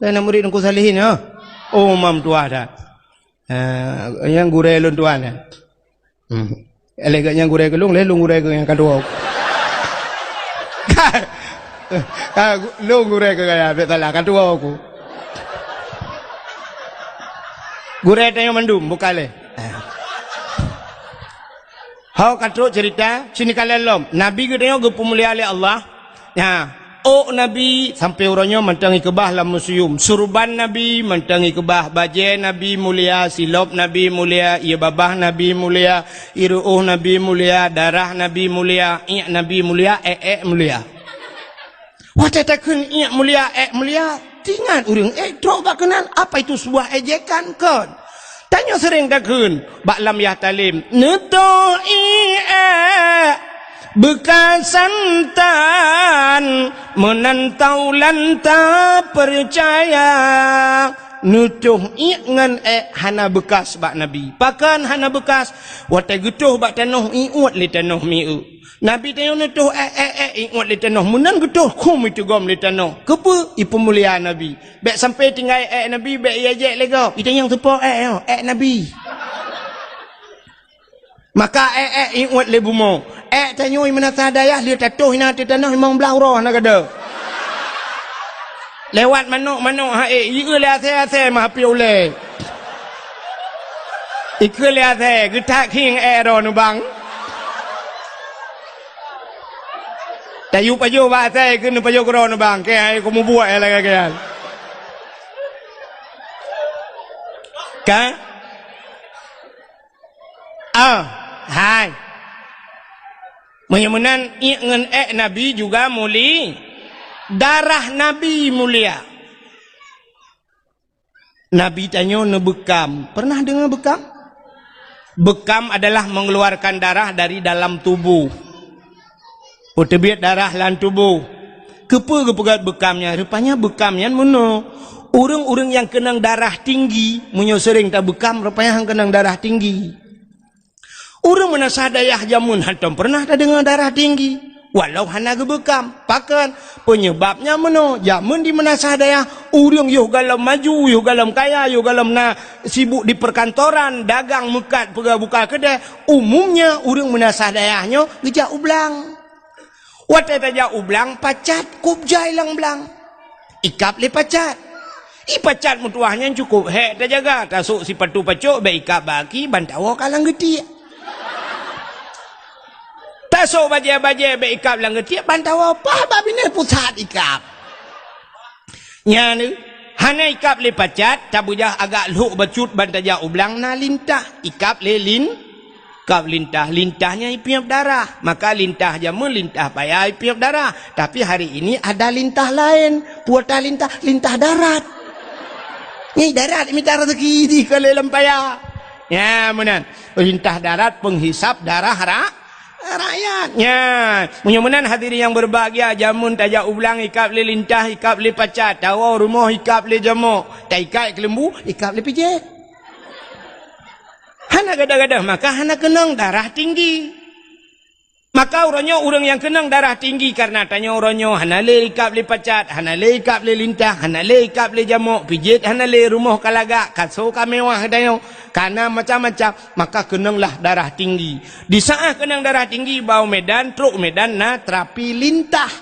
Saya nak murid Teungku Salihin, ya? Oh, mam tuah dah. Ah, nyang gurée lôn tuan, ya? Hmm. Lé geuh nyang gurée keu lôn, lé lôn gurée keu nyang ka tuwoe. Ka, ka, lôn gurée keu gaya, bèk salah, ka tuwoe ku. Gurée tanyoe mandum, bukan lé. Ho ka trok cerita, sini ka lom. Nabi geutanyoe geupeumulia lé Allah. Nyan, ôk Nabi sampoe uroe nyoe mantong ikeubah lam museum. Surban Nabi mantong ikeubah, bajée Nabi mulia, silop Nabi mulia, ié babah Nabi mulia, ié ruôh Nabi mulia, darah Nabi mulia, iék Nabi mulia, ék-ék mulia. Watée takheun iék mulia, ék mulia, teuingat ureuëng ék trok bak keunan, apa itu sebuah ejekan kon? Tanyoe seuréng takheun bak lam yah talem, "Neutoh ié ék beukasan tan, meunan taulan tapeucaya." Neutoh iék ngon ék hana beukas bak Nabi. Pakon hana beukas? Watée geutoh bak tanoh, iuet lé tanoh mieu. Nabi tanyoe neutoh ék, ék, ék, iuet lé tanoh. Meunan geutoh, khum iteugom lé tanoh. Keupeue? Ipeumulia Nabi. Bèk sampoe tinggai ék Nabi, bèk ié jek lé gob. Itanyong soe po ék nyoe, ék Nabi. Maka ék-ék iuet lé bumoe. Ék tanyoe meunasah dayah lheueh tatoh inan teuh tanoh limong blaih uroe hana gadôh. Lewat manok-manok hai, ieu lé asèe-asèe meuhapé ulèe. Ikeu lé asèe, geutak khieng ék droe neubang. Tayue pajoh bak asèe keu neupajoh keudroe neubang, keu hai kumubuet ék lagèe nyan. Ka? Ah, hai. Meunyoe meunan, iék ngon ék Nabi juga muli-, darah Nabi mulia. Nabi tanyoe neubeukam. Pernah deungoe beukam? Beukam adalah mengeluarkan darah dari dalam tubuh. Peuteubiet darah lam tuboh. Keupeue geupeugöt beukam nyan? Rupanya beukam nyan meunoe. Ureuëng-ureuëng nyang keunong darah tinggi, meunyoe seuréng tabeukam, rupanya han keunong darah tinggi. Ureuëng meunasah dayah jameun hantom peureunah tadeungoe darah tinggi, walau hana geubeukam. Pakon? Peunyeubab nyan meunoe, jameun di meunasah dayah, ureuëng yoh galom maju, yoh galom kaya, yoh galom na sibuk di perkantoran, dagang meukat, peugah buka keudè, Umumnya, ureuëng meunasah dayah nyoe geujak u blang. Watée tajak u blang, pacat kub jai lam blang. Ikab lé pacat. I pacat meutuwah nyan cukôp hék tajaga, tasôk sipatu pacok bék ikab bak aki, ban tawoe ka lam geutiek. Tasôk bajée-bajée bék ikab lam geutiek, ban tawoe paih bak binéh pusat ikab. Nyan, hana ikab lé pacat, tabeujah agak lhok bacut ban tajak u blang na lintah, ikab lé lin-, kab lintah, lintah nyan ipiep darah. Maka lintah jameun lintah paya ipiep darah. Tapi hari ini ada lintah laén. Peue ata lintah? Lintah darat. Nyan darat mita raseuki di keu lé lam paya. Nyan meunan. Lintah darat penghisap darah ra-, rakyat. Nyan, meunyoe meunan hadirin nyang berbahagia, jameun tajak u blang ikab lé lintah, ikab lé pacat, tawoe rumoh ikab lé jamok, taikat keuleumbu, ikab lé pijet. Hana gadoh-gadoh, maka hana keunong darah tinggi. Maka uroe nyoe ureuëng nyang keunong darah tinggi kareuna tanyoe uroe nyoe hana lé ikab lé pacat, hana lé ikab lé lintah, hana lé ikab lé jamok, pijet hana lé, rumoh ka lagak, kaso ka mewah tanyoe, ka na macam-macam. Maka keunonglah darah tinggi. Di saát keunong darah tinggi, ba u Medan, trok u Medan na terapi lintah.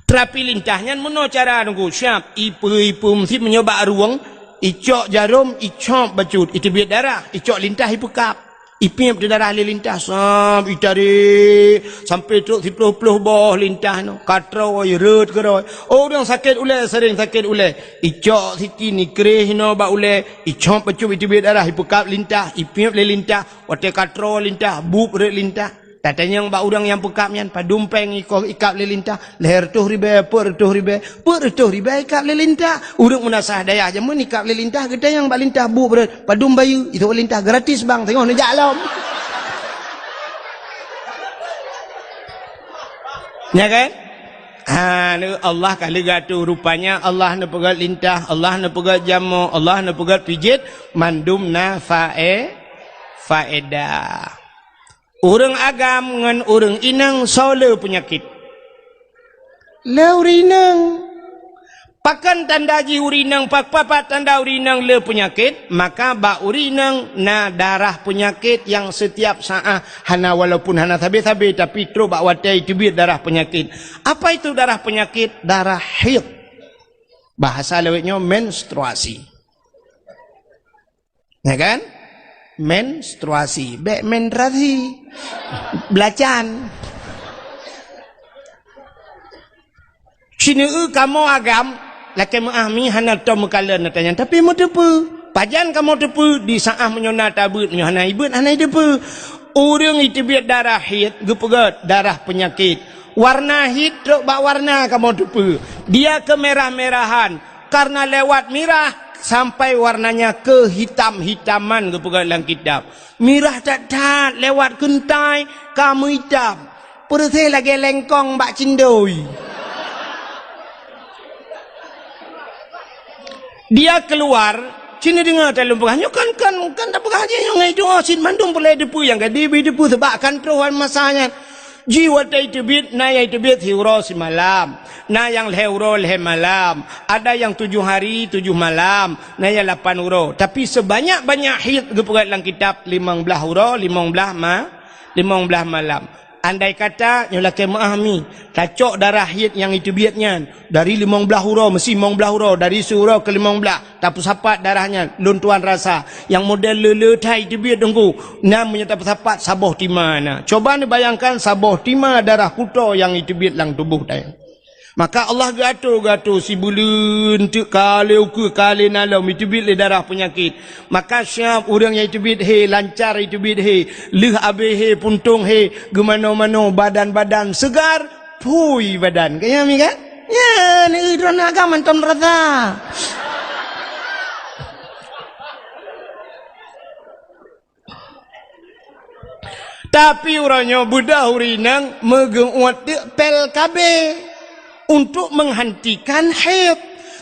Terapi lintah nyan meunoe cara nunggu siab, ipe-ipe meusit meunyoe bak rueng, icok jarom, icop bacut, iteubiet darah, icok lintah ipeukab. Ipiep di darah lé lintah, sab, itarék, sampoe trok siploh-ploh boh lintah nyoe, ka troe, rhot keudroe. Oh, ureuëng sakét ulèe, seuréng sakét ulèe. Icok sikin, ikréh inoe bak ulèe, icop bacut, iteubiet darah, ipeukab lintah, ipiep lé lintah, watée ka troe lintah, bueb rhot lintah. Tatanyong bak ureuëng nyang peukab nyan, padum péng ikoh ikab lé lintah, lhèe reutôh ribèe, peuet reutôh ribèe, peuet reutôh ribèe ikab lé lintah. Ureuëng meunasah dayah jameun ikab lé lintah, geutanyong bak lintah bueb rhot, padum bayeue, itu lintah gratis bang, teungoh neujak lom. Nya kan? Ha, Allah ka lheueh geuatoe, rupanya Allah neupeugét lintah, Allah neupeugét jamoe, Allah neupeugét pijet, mandum na fae-, faedah. Ureuëng agam ngon ureuëng inong soe le peunyakét? Le ureuëng inong. Pakon tanda jih ureuëng inong, pak-, papat tanda ureuëng inong le peunyakét? Maka bak ureuëng inong na darah peunyakét nyang setiap saát hana, walaupun hana sabe-sabe, tapi trok bak watée teubiet darah peunyakét. Apa itu darah peunyakét? Darah haid. Bahasa lawét nyoe menstruasi. Ya kan? Menstruasi. Bék menstruasi. Belacan. Sineue kamoe agam, lakée meuáh mi hana tom meukalon ata nyan, tapi meuteupeue. Pajan kamoe teupeue? Di saát meunyoe na tabeuet, meunyoe hana ibeuet, hana iteupeue. Ureuëng iteubiet darah haid, geupeugét darah peunyakét. Warna haid trok bak warna kamoe teupeue. Dia kemerah-merahan. Karena lewat mirah sampai warnanya kehitam-hitaman, geupeugah lam kitab. Mirah that-that, lewat keuntai ka meuitam. Peureuséh lagée lengkong bak cindoi. Dia keluar, sini deungoe taleueng peugah, nyoe kan, kan, kan tapeugah jih nyoe ngai tuha cit mandum peureulée teupeue nyang ka dibi teupeue, sebab kan troh wan masa nyan. Jih watée iteubiet, na nyang iteubiet siuroe simalam, na nyang lhée uroe lhée malam, ada nyang tujoh hari tujoh malam, na nyang lapan uroe. Tapi sebanyak-banyak haid geupeugét lam kitab limong blaih uroe, limong blaih ma-, limong blaih malam. Andai kata nyoe lakée meuáh mi, tacok darah haid nyang iteubiet nyan, dari limong blaih uroe, meusi limong blaih uroe, dari siuroe keu limong blaih, tapeusapat darah nyan, lôn tuan rasa, nyang model le-le that iteubiet teungku, na meunyoe tapeusapat saboh tima na. Coba neubayangkan saboh tima darah kuto nyang iteubiet lam tuboh tanyoe. Maka Allah geuatoe, geuatoe sibuleuen teuk ka lhée ukeue ka lhée na lom iteubiet lé darah peunyakét. Maka siab ureuëng nyang iteubiet he, lancar iteubiet he, lheueh abéh he, puntông he, geumanoe-manoe, badan-badan seugar, phui badan. Ka nyan mi kan? Nyan, eh, droeneuh agam mantong rasa. Tapi uroe nyoe beudôh ureuëng inong meugeuuet teuk pél K B untuk menghentikan haid.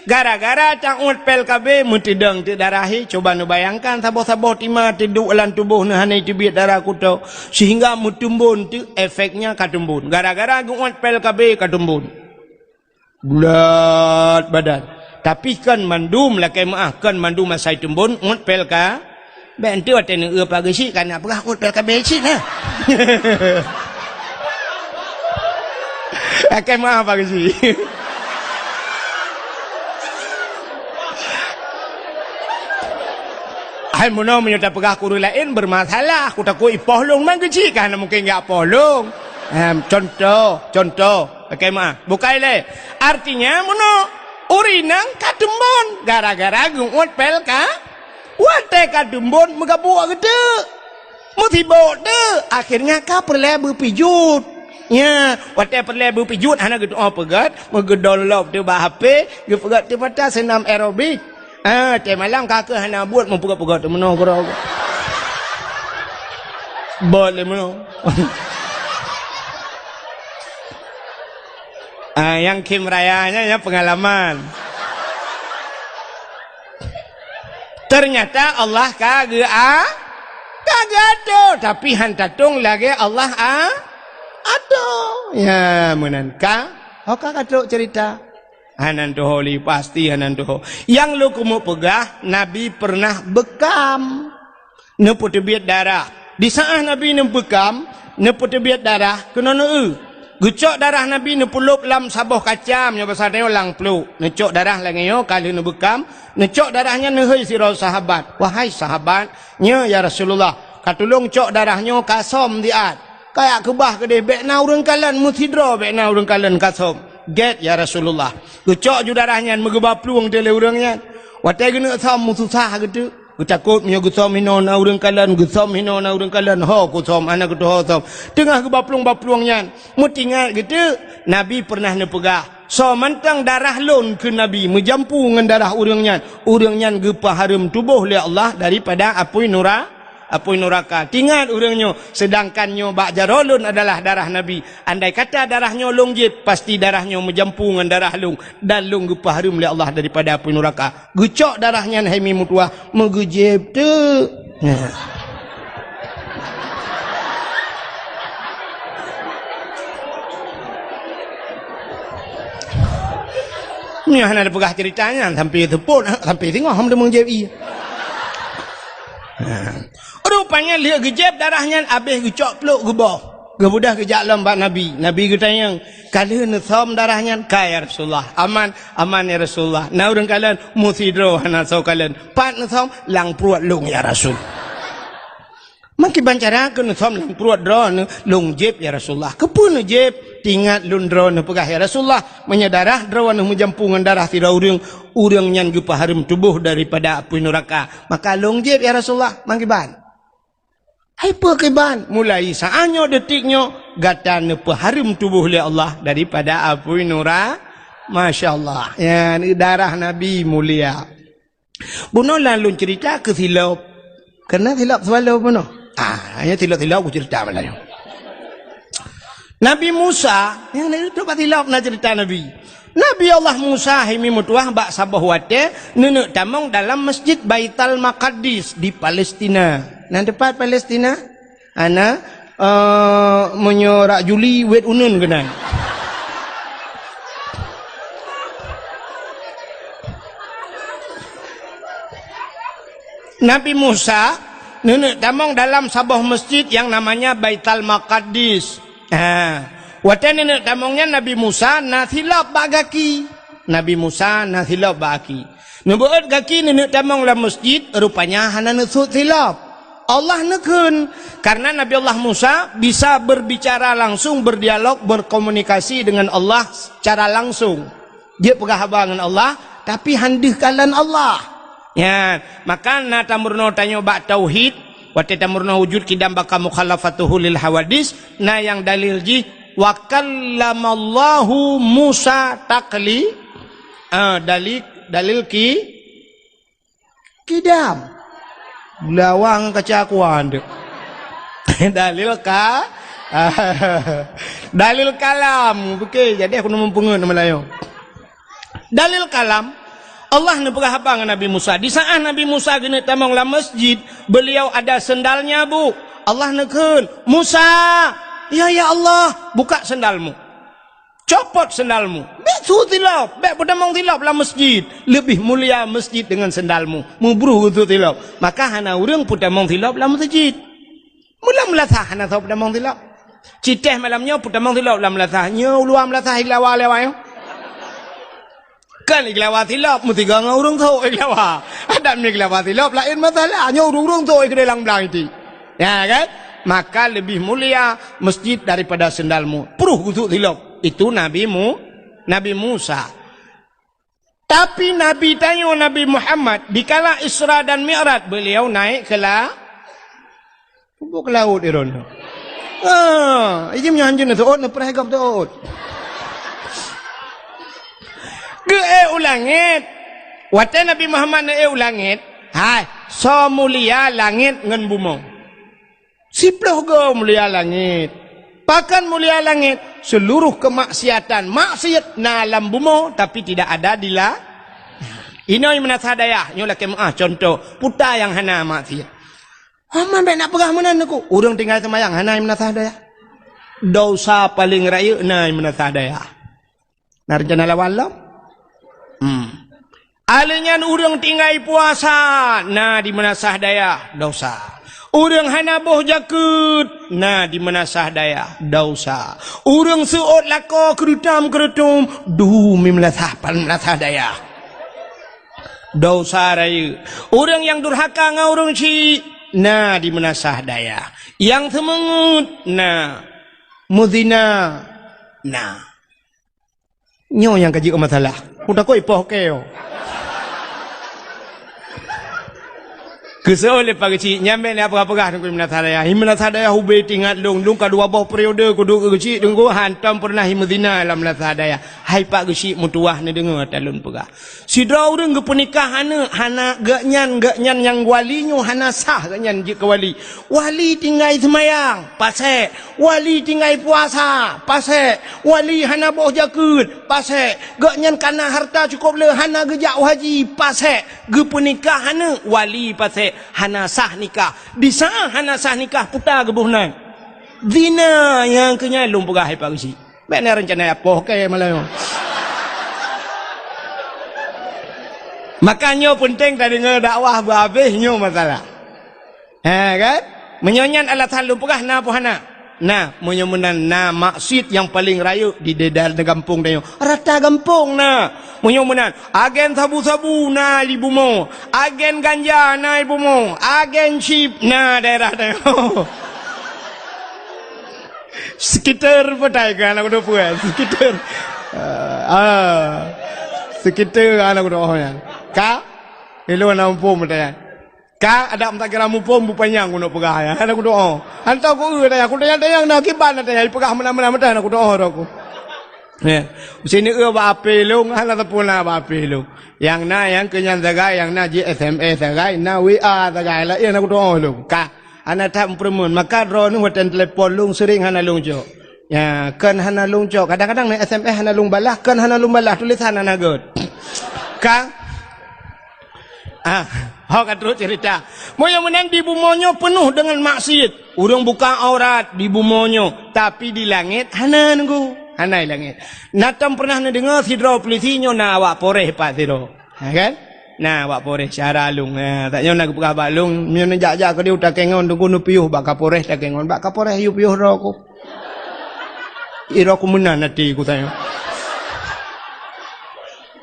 Gara-gara tauet pél K B meuteudong teuk darah haid, coba neubayangkan saboh-saboh tima teuduek lam tuboh neuh hana iteubiet darah kuto, sehingga meutumbon teuk efeknya ka tumbon. Gara-gara geuuet pél K B ka tumbon. Bulat badan. Tapi kon mandum lakée meuáh, kon mandum asai tumbon, uet pél K B. Bék enteuk watée neueu pageusik ka na peugah uet pél K B cit na. Lakée meuáh pageusik. Hai meunoe meunyoe tapeugah keu ureuëng laén bermasalah, kutakot ipoh lôn, man geucik ka hana mungken jak poh lôn. Em, contoh, contoh. Oke, meuáh. Bukai lé. Artinya, meunoe, ureuëng inong ka tumbon gara-gara geuuet pél K B. Watée ka tumbon, meugabuk geuteuk. Meusibok teuk. Akhirnya ka peureulée beupijuet. Nya, watée peureulée beupijuet, hana geutuoh peugét, meugeudon lop teuk bak H P, geupeugét teuk pata seunam aerobik. Ah, teumalam ka keuh hana buet meupeugah-peugah teumeunoe keudroe. Bot lé meunoe. Ah, nyang khém raya nyan, nyan peungalaman. Teunyata Allah ka geu-, a-, ka geuatoe, tapi han tatong lagée Allah a-, atoe. Ya, meunan ka, ho ka ka trok ceurita. Hana tuho lé, pasti hana tuho. Nyang lôn keumeung peugah, Nabi peureunah beukam, neupeuteubiet darah. Di saát Nabi neubeukam, neupeuteubiet darah, keunoe neueu. Geucok darah Nabi neupeulop lam saboh kacam, nyoe basa tanyoe lam pluek. Neucok darah lagée nyoe, ka lheueh neubeukam, neucok darah nyan neuhôi sidroe sahabat. "Wahai sahabat, nyoe ya Rasulullah, ka tulông cok darah nyoe ka som siat." Kayak keubah keudeh, bék na ureuëng kalon, meusidroe bék na ureuëng kalon ka som. Gét, ya Rasulullah. Geucok ju darah nyan, meugeuba plueng teuh lé ureuëng nyan. Watée geuneuk som, meususah geuteuk. Geutakot meunyoe geusom hinoe na ureuëng kalon, geusom hinoe na ureuëng kalon, ho kusom, hana geutuho som. Teungoh geuba plueng-ba plueng nyan, meutingat geuteuk, Nabi peureunah neupeugah, "Soe mantong darah lôn," kheun Nabi, "meujampu ngon darah ureuëng nyan, ureuëng nyan geupeuhareuem tuboh lé Allah daripada apui nura-, apui nuraka. Tingat ureuëng nyoe, seudangkan nyoe bak jaroe lôn adalah darah Nabi. Andai kata darah nyoe lôn jieb, pasti darah nyoe meujampu ngon darah lôn, dan lôn geupeuhareuem lé Allah daripada apui nuraka. Geucok darah nyan hai mi meutuwah, meugeujieb teuk. Nah. Nyoe hana tapeugah ceurita nyan, sampai seupôt, sampai singoh hom teumeung jieb ie. Nah. Rupanya lheueh geujieb darah nyan, abéh geucok plôk geuboh. Geubeudôh geujak lom bak Nabi. Nabi geutanyong, "Ka lheueh neusöm darah nyan?" "Ka, ya Rasulullah." "Aman?" "Aman, ya Rasulullah." "Na ureuëng kalon?" "Meusidroe hana soe kalon." "Pat neusöm?" "Lam pruet lôn, ya Rasul." "Meukiban cara keuneusöm lam pruet droeneuh?" "Lôn jieb, ya Rasulullah." "Keupeue neujieb?" "Tingat lôn droeneuh peugah, ya Rasulullah, meunyoe darah droeneuh meujampu ngon darah sidroe ureuëng, ureuëng nyan geupeuhareuem tuboh daripada apui nuraka. Maka lôn jieb, ya Rasulullah." "Meukiban?" "Hai peue kiban?" "Mulai saát nyoe, detik nyoe, gata neupeuhareuem tuboh lé Allah daripada apui nura-," Masya Allah. Nyan darah Nabi mulia. Bunoe lôn ceurita keu silop. Keureuna silop swallow bunoe. Ah, hanya silop-silop kuceurita malam nyoe. Nabi Musa, nyang na itu bak silop na ceurita Nabi. Nabi Allah Musa hai mi meutuwah bak saboh watée neuneuk tamong dalam Masjid Baital Maqaddis di Palestina. Na teupat Palestina? Hana, eh, meunyoe rak Juli, wet uneun keunan. Nabi Musa neuneuk tamong dalam saboh masjid yang namanya Baital Maqaddis. Ha. Watée neuneuk tamong nyan, Nabi Musa na silop bak gaki. Nabi Musa na silop bak gaki. Neubeuet gaki neuneuk tamong lam masjid, rupanya hana neusut silop. Allah neukheun, karena Nabi Allah Musa bisa berbicara langsung, berdialog, berkomunikasi dengan Allah secara langsung. Jeuet peugah haba ngon Allah, tapi han deuh kalon Allah. Nyan, maka na tameurunoe tanyoe bak tauhid, watée tameurunoe wujud, qidam, baqa, mukhalafatuhu lil hawadis, na nyang dalil jih, "Wa kallamallahu Musa takli-," ah, dalil, dalil ki-, Qidam. Lawang kaca kuan tu. Dalil ka-, dalil kalam. Oke, jadi aku neumeupeungeut Meulayu. Dalil kalam, Allah neupeugah haba ngon Nabi Musa. Di saat Nabi Musa geuneuk tamong lam masjid, beliau ada sendalnya, Bu. Allah neukheun, "Musa!" "Ya, ya Allah." "Buka sendalmu." Copot sendalmu. Bék su silop, bék peutamong silop lam masjid. Leubeh mulia masjid deungon sendalmu. Meubruh geusu silop. Maka hana ureuëng peutamong silop lam masjid. Mula meulasah hana soe peutamong silop. Citéh malam nyoe peutamong silop lam meulasah. Nyoe u luwa meulasah i lawa lewat nyoe. Kan i lawa silop, meusigoe ngon ureuëng sok i lawa. Adak mi lawa silop, laén masalah. Nyoe ureuëng-ureuëng sok i keudéh lam blang iti. Ya kan? Maka lebih mulia masjid daripada sendalmu. Pruh gusuk silop. Itu Nabi Mu-, Nabi Musa. Tapi Nabi tanyoe, Nabi Muhammad, dikala Isra dan Mi'raj, beliau naik ke la-, ke laut, Iron. Ah, ijim nyan hanjeuet na teuôt, na preh gop teuôt. Geuék u langét. Watée Nabi Muhammad neuék u langét, hai, soe mulia langét ngon bumoe. Siplôh goe mulia langét. Pakon mulia langét? Seluruh kemaksiatan, maksiat na lam bumoe, tapi tidak ada di la-, inoe meunasah dayah, nyoe lakée meuáh contoh, puta nyang hana maksiat. Aman bék nak peugah meunan aku. Ureuëng tinggai seumayang hana meunasah dayah. Dosa paleng rayeuk na meunasah dayah. Na rencana lawan lom? Hmm. Alèh nyan ureuëng tinggai puasa, na di meunasah dayah, dosa. Ureuëng hana boh jakeuet, na di meunasah dayah, dosa. Ureuëng seuôt lakoe keureutôm-keureutôm, du mi meunasah pan meunasah dayah, dosa rayeuk. Ureuëng nyang durhaka ngon ureuëng syik, na di meunasah dayah. Nyang seumeungeut, na. Meuzina, na. Nyoe nyang ka jeuet masalah. Ku takot ipoh keu. Geuseuôt lé Pak Geuchik, nyan bèk neupeugah-peugah Teungku di Meunasah Dayah. Di Meunasah Dayah ubé teuingat lôn, lôn ka dua boh periode kuduk keu Geuchik Teungku, hantom peureunah meuzinah lam Meunasah Dayah. Hai Pak Geuchik meutuwah neudeungoe ata lôn peugah. Sidroe ureueng geupeunikah aneuk, hana geuhnyan, geuhnyan nyang wali nyoe hana sah geuhnyan jeuet keu wali. Wali tinggai seumayang, pasék. Wali tinggai puasa, pasék. Wali hana boh jakeuet, pasék. Geuhnyan kana hareuta cukôp le, hana geujak u haji, pasék. Geupeunikah aneuk, wali pasék. Hana sah nikah. Di saát hana sah nikah, puta geuboh nan. Zina nyang keu nyan lôn peugah hai Pak Geuchik. Bèk na reuncana poh kèe malam nyoe. Maka nyoe peunteng tadeungoe dakwah beuhabéh nyoe masalah. Ha, kan? Meunyoe nyan alasan lôn peugah na peue hana? Na, meunyoe meunan na maksiet nyang paleng rayeuk di daerah gampông tanyoe. Rata gampông na. Meunyoe meunan, agen sabu-sabu na di bumoe, agen ganja na di bumoe, agen chip na daerah tanyoe. Sekitar peue tai keu aneuk kudo peue? Sekitar. Ah, ah. Sekitar aneuk kudo nyan. Ka? Ilôn na muphom peue tai. Ka adak meutakira muphom beupanyang keuneuk peugah nyan. Hana kudoe. Hantom ku eu dayah, kutanyong-tanyong na kiban na dayah, ipeugah meunan-meunan meutai hana kudoe droe ku. Ya. Sineuk eu bak H P lôn, hana teupeu na bak H P lôn. Nyang na nyang keu nyan sagai, nyang na jih S M S sagai, na W A sagai, laén hana kudoe lôn. Ka. Hana that meupeureumeun. Maka droeneuh watèe telepon lôn sering hana lôn cok. Ya, kon hana lôn cok. Kadang-kadang na S M S hana lôn balah, kon hana lôn balah, tulésan hana göt. Ka? Ah, ho ka trok cerita. Meunyoe meunan di bumoe nyoe peunoh deungon maksiet. Ureueng buka aurat di bumoe nyoe, tapi di langét hana nunggu. Hana di langét. Na tom pernah neudeungoe sidroe polisi nyoe na awak Polres pat sidroe. Ha, kan? Na awak Polres syara lôn. Ha, tak nyoe na geupeugah bak lôn, meunyoe neujak-jak keudéh u Takengon, teungku neupiôh bak Kapolres Takengon. Bak Kapolres yue piôh droe ku. Droe ku meunan até ku tanyoe.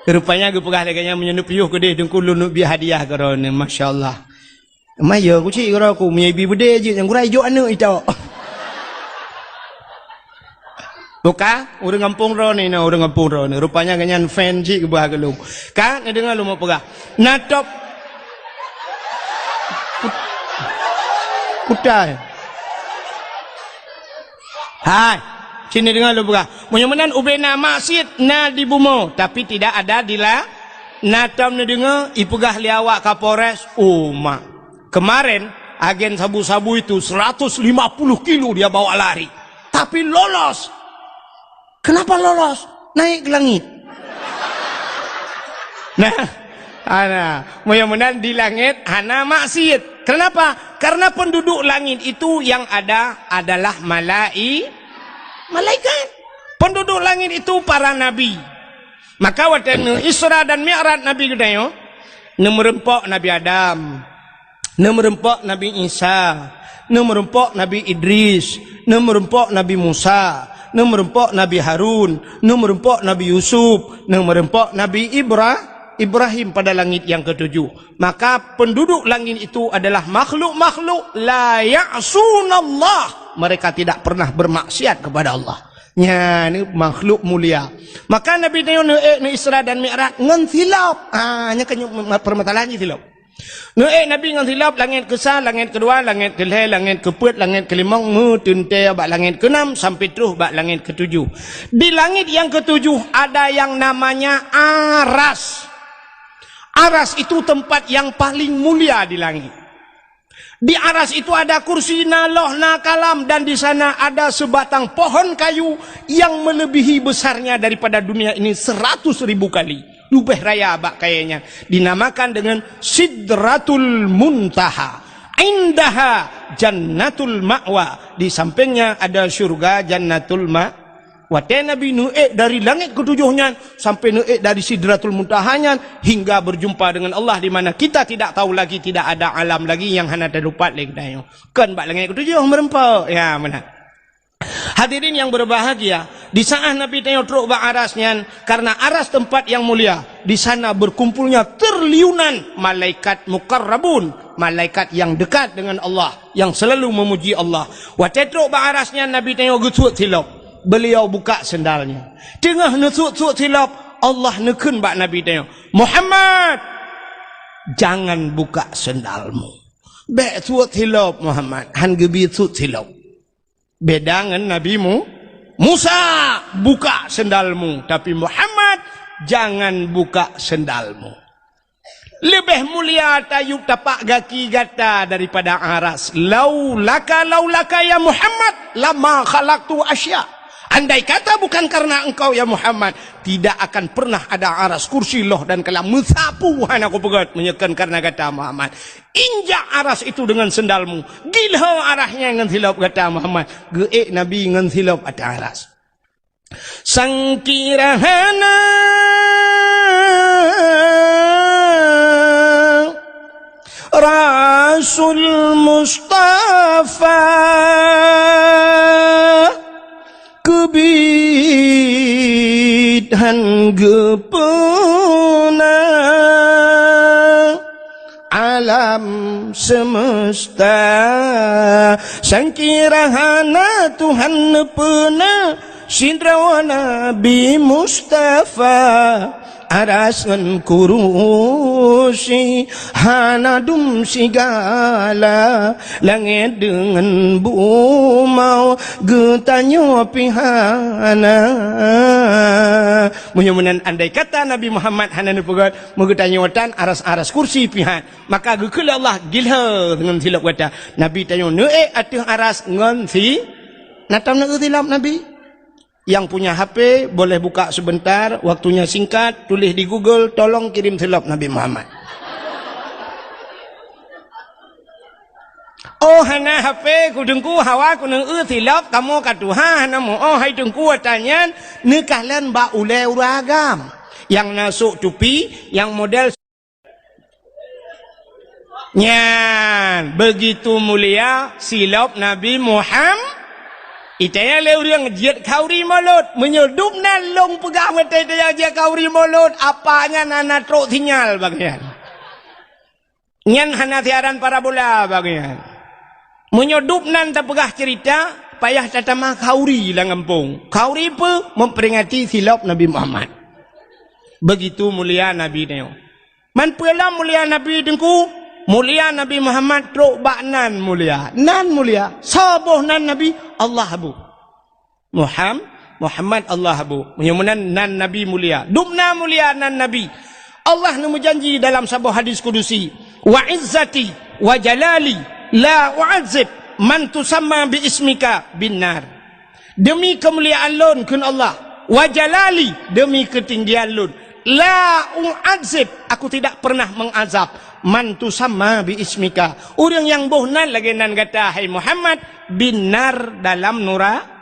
Rupanya geupeugah lagèe nyan, meunyoe neupiôh keudéh teungku lôn neubiet hadiah keu droeneuh. Masya Allah. Maya ku cit droe ku, meunyoe ibi beudé jeuet nyang gura ijok aneuk itok. Buka, ureueng gampông droeneuh na, ureueng gampông droeneuh. Rupanya geuhnyan fan cit geuba keu lôn. Ka, neudeungoe lôn peugah. Na top. Kutai. Hai, sini deungoe lôn peugah. Meunyoe meunan ubé na maksiet na di bumoe, tapi tidak ada di la-, na tom neudeungoe ipeugah lé awak Kapolres, oh mak. Kemarin agen sabu-sabu itu seratus lima puluh kilo dia bawa lari. Tapi lolos. Kenapa lolos? Naik ke langit. Nah, ana, meunyoe meunan di langét hana maksiet. Kenapa? Karena penduduk langit itu yang ada adalah malai-, malaikat. Penduduk langit itu para nabi. Maka watèe neu Isra dan Mi'raj Nabi geutanyoe, neumeureumpok Nabi Adam, neumeureumpok Nabi Isa, neumeureumpok Nabi Idris, neumeureumpok Nabi Musa, neumeureumpok Nabi Harun, neumeureumpok Nabi Yusuf, neumeureumpok Nabi Ibra-, Ibrahim pada langit yang ketujuh. Maka penduduk langit itu adalah makhluk-makhluk la ya'sunallah. Mereka tidak pernah bermaksiat kepada Allah. Nyan makhluk mulia. Maka Nabi tanyoe neuék neu Isra dan Mi'raj ngon silop. Ah, nyan kan permasalahan jih silop. Neuék Nabi ngon silop, langét keusa, langét keudua, langét keulhèe, langét keupeuet, langét keulimong, meuteuntèe bak langét keunam sampai troh bak langét keutujoh. Di langét nyang keutujoh ada yang namanya Aras. Aras itu tempat yang paling mulia di langit. Di Aras itu ada kursi, na loh, na kalam, dan di sana ada sebatang pohon kayu yang melebihi besarnya daripada dunia ini seratus ribu kali. Leubeh raya bak kayée nyan. Dinamakan dengan Sidratul Muntaha. Indaha Jannatul Ma'wa. Di sampingnya ada syurga Jannatul Ma-, Watée Nabi neuék dari langét keutujoh nyan sampai neuék dari Sidratul Muntaha nyan hingga berjumpa dengan Allah, di mana kita tidak tahu lagi, tidak ada alam lagi nyang hana teudapat lé geutanyoe. Kon bak langét keutujoh meureumpok. Ya, meunan. Hadirin yang berbahagia, di saat Nabi tanyoe trok bak aras nyan, karena aras tempat yang mulia, di sana berkumpulnya triliunan malaikat muqarrabun, malaikat yang dekat dengan Allah, yang selalu memuji Allah. Watée trok bak aras nyan, Nabi tanyoe geusuet silop. Beliau buka sendalnya. Teungoh neusuet-suet silop, Allah neukheun bak Nabi tanyoe, "Muhammad, jangan buka sendalmu." Bék sut silop Muhammad, han geubi sut silop. Beda ngon Nabi Mu-, Musa, "Buka sendalmu," tapi Muhammad, "Jangan buka sendalmu." Leubeh mulia tayub tapak gaki gata daripada aras. "Laulaka, laulaka ya Muhammad, lama khalaqtu asya." Andai kata bukan karena engkau ya Muhammad, tidak akan pernah ada aras, kursi, loh dan kalam meusapu hana kupeugét meunyoe kon karena gata Muhammad. Injak aras itu dengan sendalmu. Gilho arasnya ngon silop gata Muhammad. Geuék Nabi ngon silop ateueh aras. Sangkira hana Rasul Mustafa keubiet han geupeuna alam semesta. Sangkira hana Tuhan neupeuna sidroe Nabi Mustafa. Aras ngon kurusi hana dum sigala, langét deungon bumoe geutanyoe pih hana. Meunyoe meunan andai kata Nabi Muhammad hana neupeugét, meugeutanyoe tan aras-aras kursi pih han, maka geukheun lé Allah gilho ngon silop gata. Nabi tanyoe neuék ateueh aras ngon si-, na tam neuék silop Nabi. Yang punya H P boleh buka sebentar, waktunya singkat, tulis di Google, "Tolong kirim silop Nabi Muhammad." Oh, hana H P ku Teungku, hawa ku neueu silop, kamoe ka tuha hana muoh, hai Teungku, ata nyan neukalon bak ulée ureuëng agam. Nyang na sôk tupi, nyang model Nyan, begitu mulia silop Nabi Muham-, itaya lé ureuëng jeuet khauri mulod. Meunyoe dum nan lôn peugah meutai taya jeuet khauri mulod, apa nyan hana trok sinyal bagian. Nyan hana siaran parabola bagian. Meunyoe dum nan tapeugah cerita, payah tatamah khauri lam gampông. Khauri peue? Memperingati silop Nabi Muhammad. Begitu mulia Nabi nyoe. Man peue lom mulia Nabi Teungku? Mulia Nabi Muhammad trok bak nan mulia. Nan mulia. Soe boh nan Nabi? Allah boh. Muham-, Muhammad Allah boh. Meunyoe meunan nan Nabi mulia. Dum na mulia nan Nabi. Allah neumeujanji dalam saboh hadis kudusi, "Wa izzati wa jalali la u'adzib man tusamma bi ismika bin nar." Demi keumuliaan lôn, kheun Allah, wa jalali, demi keutinggian lôn, la u'adzib, aku tidak pernah mengazab, man tusamma bi ismika, ureuëng nyang boh nan lagée nan gata, hai Muhammad, bin nar, dalam nura-,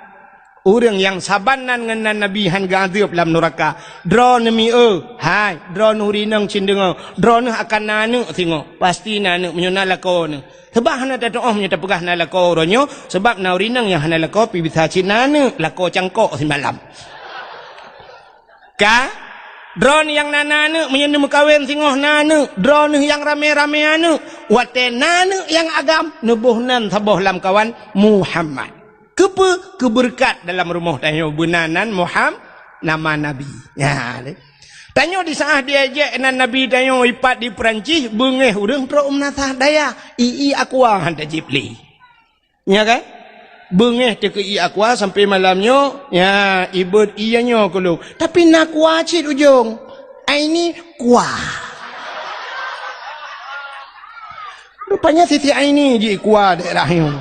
ureuëng nyang saban nan ngon nan Nabi han geuazab lam nuraka. Droeneuh mieu, hai, droeneuh ureuëng inong cit deungoe, droeneuh akan na aneuëk singoh, pasti na aneuëk meunyoe na lakoe neuh. Sabab hana tatuoh meunyoe tapeugah na lakoe uroe nyoe, sabab na ureuëng inong nyang hana lakoe pih bisa cit na aneuëk, lakoe cangkok simalam. Ka? Droeneuh nyang na, na aneuëk, meunyoe neumeukawen singoh na aneuëk, droeneuh nyang ramé-ramé aneuëk, watée na aneuëk nyang agam, neuboh nan saboh lamkawan Muhammad. Keupeue? Keubeureukat dalam rumoh tanyoe beuna nan Muham-, nama Nabi. Nyan lé. Tanyoe di saát diejek nan Nabi tanyoe ipat di Peurancih, beungéh ureuëng trok u meunasah dayah, ié aqua han tajép lé. Nya kan? Beungéh teuh keu ié aqua sampai malam nyoe, nya, ibeuet ié nyoe keu lôn. Tapi na aqua cit ujong. Aini aqua. Rupanya Siti Aini jih aqua daerah nyoe.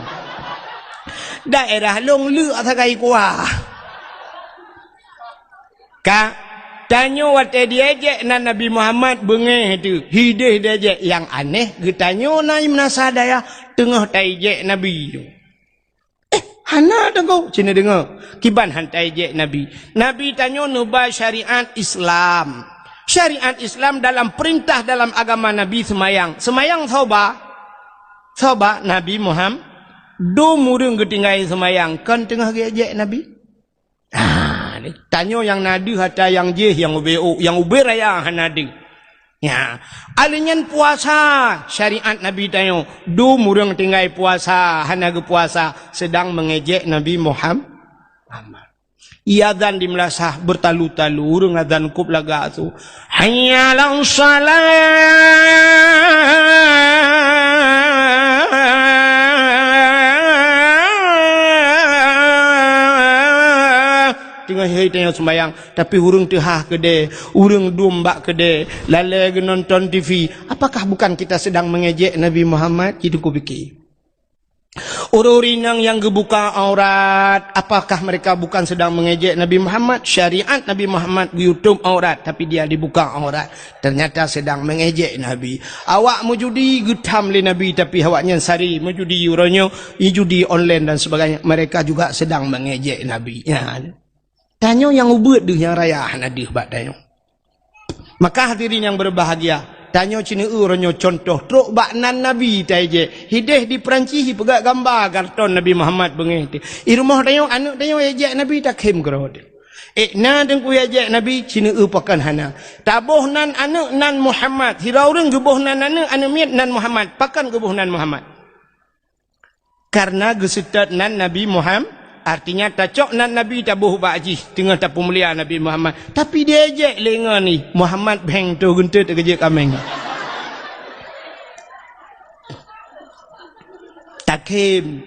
Daerah lôn leuk sagai aqua. Ka, tanyoe watée diejek nan Nabi Muhammad beungéh teuh, hideh diejek nyang aneh geutanyoe na i meunasah dayah teungoh taijek Nabi nyoe. Eh, hana Teungku, cit neudeungoe. Kiban han taijek Nabi. Nabi tanyoe neuba syariat Islam. Syariat Islam dalam peurintah dalam agama Nabi seumayang. Seumayang soe ba? Soe ba? Nabi Muhammad. Dum ureuëng geutinggai seumayang, kon teungoh geuejek Nabi? Ah, ni. Tanyoe nyang na deuh ata nyang jih nyang ubé ôk, nyang ubé raya hana deuh. Nya, alèh nyan puasa, syariat Nabi tanyoe, dum ureuëng tinggai puasa, hana geupuasa, seudang meungejek Nabi Muham-, Muhammad. Iazan di meulasah beutalu-talu, ureuëng azan kôb lagak su, "Hayya 'alas shalah!" Teungoh hari tanyoe seumayang, tapi ureuëng teuhah keudè, ureuëng dum bak keudè, lalè geunonton T V. Apakah bukan kita sedang mengejek Nabi Muhammad? Itu kupikir. Ureuëng-ureuëng inong nyang geubuka aurat, apakah mereka bukan sedang mengejek Nabi Muhammad? Syariat Nabi Muhammad geuyutob aurat, tapi dia dibuka aurat. Ternyata sedang mengejek Nabi. Awak meujudi geutham lé Nabi, tapi awaknyan sari meujudi uroe nyoe, judi online dan sebagainya. Mereka juga sedang mengejek Nabi. Ya. Tanyoe nyang ubeuet deuh nyang raya hana deuh bak tanyoe. Maka hadirin yang berbahagia, tanyoe ceuneuk uroe nyoe contoh trok bak nan Nabi taejek. Hideh di Perancis ipeugah gamba karton Nabi Muhammad beungéh teuh. I rumoh tanyoe aneuëk tanyoe ejek Nabi takhém keudroe teuh. Eh, na teungku ejek Nabi ceuneuk pakon hana. Taboh nan aneuëk nan Muhammad. Sidroe ureuëng geuboh nan aneuëk, aneuëk miet nan Muhammad. Pakon geuboh nan Muhammad? Karena geuseutôt nan Nabi Muham-, artinya tacok nan Nabi taboh bak jih teungoh tapeumulia Nabi Muhammad. Tapi diejek lé ngon ih, Muhammad bheng toh geunteut keujeuet kaméng. Takhém.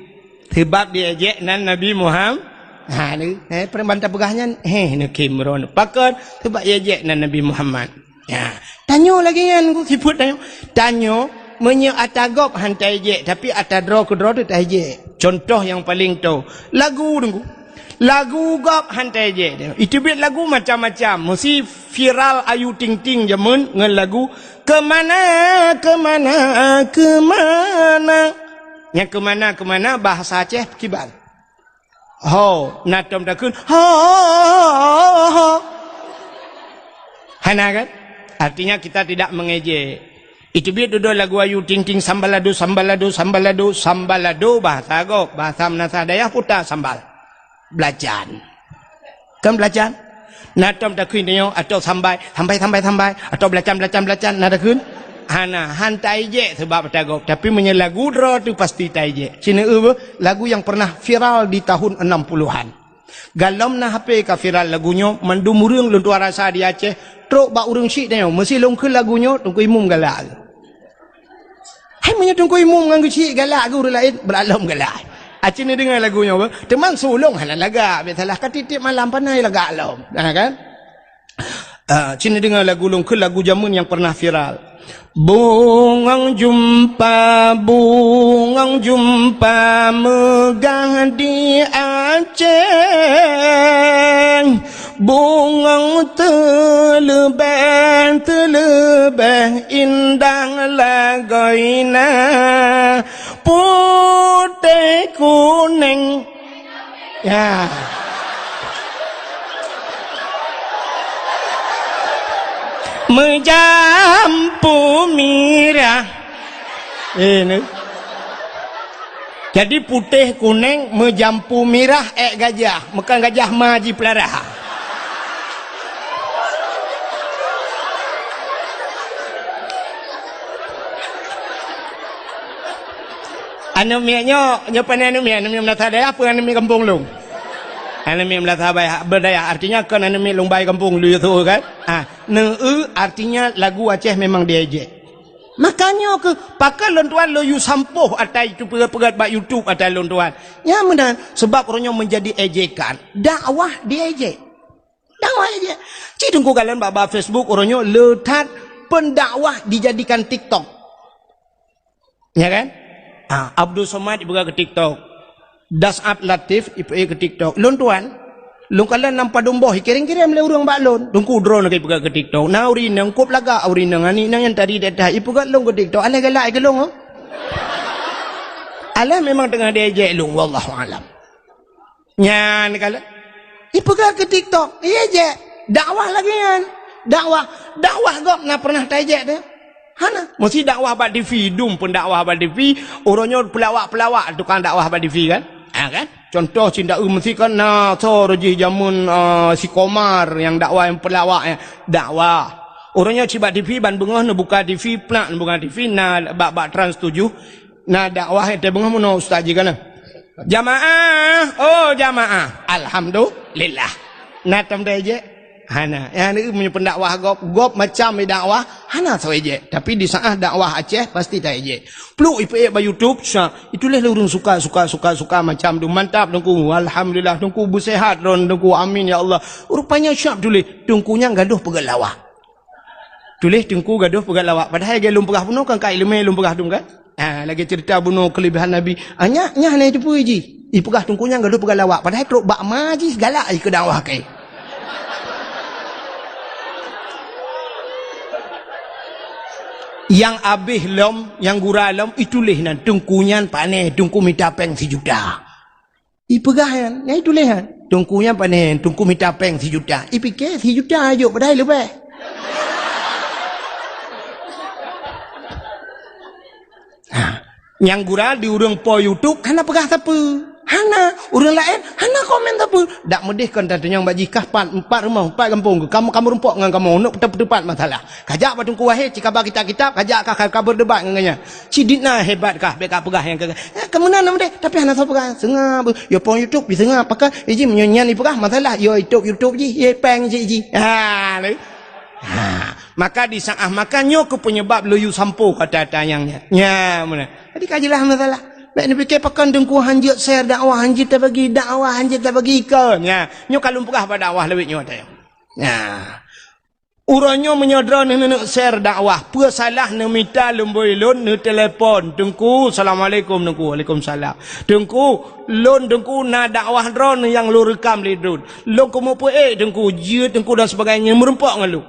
Sebab diejek nan Nabi Muham-, ha, ni, eh, peureuman tapeugah nyan, heh, neukhém droeneuh. Pakon? Sebab diejek nan Nabi Muhammad. Ya, tanyoe lagée nyan ku sifeuet tanyoe. Tanyoe meunyoe ata gob han taejek, tapi ata droe keudroe teuh taejek. Contoh nyang paleng toe, lagu teungku. Lagu gob han taejek. Iteubiet lagu macam-macam. Meusi viral Ayu Ting Ting jameun ngon lagu Keumana, Keumana, Keumana. Nyang keumana, keumana bahasa Aceh kiban. Ho, na tom takheun, ho, ho, ho, ho. Hana kan? Artinya kita tidak mengejek. Iteubiet dudoe lagu Ayu Ting Ting, sambalado, sambalado, sambalado, sambalado, bahasa gob, bahasa meunasah dayah puta sambal. Belacan. Kan belacan? Na tom takheun tanyoe, atau sambai, sambai, sambai, sambai, atau belacan, belacan, belacan, na takheun? Hana, han taejek sebab ata gob. Tapi meunyoe lagu droe teuh pasti taejek. Cina eu beuh, lagu yang pernah viral di tahun enam puluhan. Galom na H P ka viral lagu nyoe, mandum ureuëng lôn tuan rasa di Aceh, trok bak ureuëng syiek tanyoe, meusi lôn kheun lagu nyoe, Teungku Imum galak. Hai meunyoe Teungku Imum ngon geuchik galak geuh ureuëng laén, beulalom galak. Aci neudeungoe lagu nyoe beuh, teuma su lôn hana lagak, biasalah ka tieb-tieb malam panai lagak lom. Nah kan? Ah, ci neudeungoe lagu lôn kheun lagu jameun nyang pernah viral. Bungong jumpa, bungong jumpa meugah di Aceh. Bungong teuleubeh, teuleubeh indah lagoina, putéh kuneng. Ya. Meujampu mirah. Eh, ni. Jadi putéh kuneng meujampu mirah ék gajah, meukan gajah ma jipeulara. Aneuk miet nyoe, nyoe pane aneuk miet, aneuk miet meunasah dayah peue aneuk miet gampông lôn? Aneuk miet meunasah dayah, beuradayah, artinya kon aneuk miet lôn bai gampông lôn yue su kan? Ah, neu-eu artinya lagu Aceh memang diejek. Makanya keuh, pakon lôn tuan lôn yue sampôh ata itu peugét-peugét bak YouTube ata lôn tuan. Nyan meunan, sebab uroe nyoe menjadi ejekan. Dakwah diejek. Dakwah ejek. Ci teungku kalon bak, bak Facebook uroe nyoe le that pendakwah dijadikan TikTok. Ya kan? Ah, Abdul Somad ipeugah keu TikTok. Das'at Latif ipeugah keu TikTok. Lôn tuan, lôn kalon lam padum boh, ikirém-kirém lé ureuëng bak lôn. Teungku droeneuh ka ipeugah keu TikTok. Na ureuëng inong kop lagak ureuëng inong, aneuk inong nyang tadi that-that ipeugah lôn keu TikTok. Alah galak keu lôn, oh. Alah memang teungoh diejek lôn, wallahu alam. Nyan kalon. Ipeugah keu TikTok, iya jek. Dakwah lagée nyan. Dakwah, dakwah gob na pernah taijek teuh? Hana. Meusi dakwah bak T V, dum pun dakwah bak T V, uroe nyoe peulawak-peulawak tukang dakwah bak T V kan? Ha kan? Contoh cinta eu meusi kan na soe jih jameun, ah, si Komar nyang dakwah nyang peulawak nyan. Dakwah. Uroe nyoe cit bak T V ban beungoh neubuka T V, plak neubuka T V na bak, bak Trans tujuh. Na dakwah nyang teubeungoh meunoe ustaz jih kana. Jamaah, oh jamaah. Alhamdulillah. Na tom taijek. Hana. Nyang meunyoe pendakwah gob, gob macam dakwah, hana soe ejek. Tapi di saat dakwah Aceh, pasti taejek. Pluk ipeuék bak YouTube, syak. Ituléh lé ureuëng suka, suka, suka, suka macam tu. Mantap, Teungku. Alhamdulillah, Teungku beuseuhat droen, Teungku. Amin, ya Allah. Rupanya syak tuléh, Teungku nyan gadôh peugah lawak. Tuléh Teungku gadôh peugah lawak. Padahai lagée lôn peugah bunoe kan ka iéleumé lôn peugah dum kan? Ha, lagée ceurita bunoe keulebihan Nabi. Ah, nyak, nyak hana jiteupeu jih. Ipeugah Teungku nyan gadôh peugah lawak. Padahai trok bak ma jih galak jih keu dakwah keu. Nyang abéh lom, nyang gura lom, ituléh nan Teungku nyan pané, Teungku mita péng sijuta. Ipeugah nyan, nyan ituléh nyan. Teungku nyan pané, Teungku mita péng sijuta. Ipike sijuta jok padahai leubeh. Ha, nyang gura di ureuëng po YouTube hana peugah sapeue. Hana, ureuëng laén hana komen sapeue. Dak meudeh kon tatunyong bak jih kah pat, empat rumoh, empat gampông. Kamoe, kamoe rumpok ngon kamoe, neuk peuteupat masalah. Kajak bak Teungku Wahé, cikaba kitab-kitab, kajak ka, ka, ka berdebat ngon gobnyan. Ci dit na hebat kah, bék ka peugah nyang keu, eh, keu meunan na meudeh, tapi hana soe peugah. Seungab, yo pong YouTube, diseungab, pakon, iji meunyoe nyan ipeugah masalah, yo YouTube, YouTube jih, yo péng jih, jih. Ha, lé. Ha, maka di saat maka nyoe keuh penyebab lôn yue sampoe kata-kata nyang nyan. Nya, meunan. Jadi ka jeulaih masalah. Bék neupike pakon Teungku hanjeuet share dakwah, hanjeuet tabagi dakwah, hanjeuet tabagi ikon. Nya, nyoe ka lôn peugah bak dakwah lawét nyoe tayong. Nya. Uroe nyoe meunyoe droeneuh neuneuk share dakwah, peue salah neumita lumbôi lôn neutelepon, "Teungku, assalamualaikum, Teungku." "Waalaikumsalam." "Teungku, lôn Teungku na dakwah droeneuh nyang lôn reukam lé droen. Lôn keumeupeuék Teungku, jeuet Teungku dan sebagainya, meureumpok ngon lôn."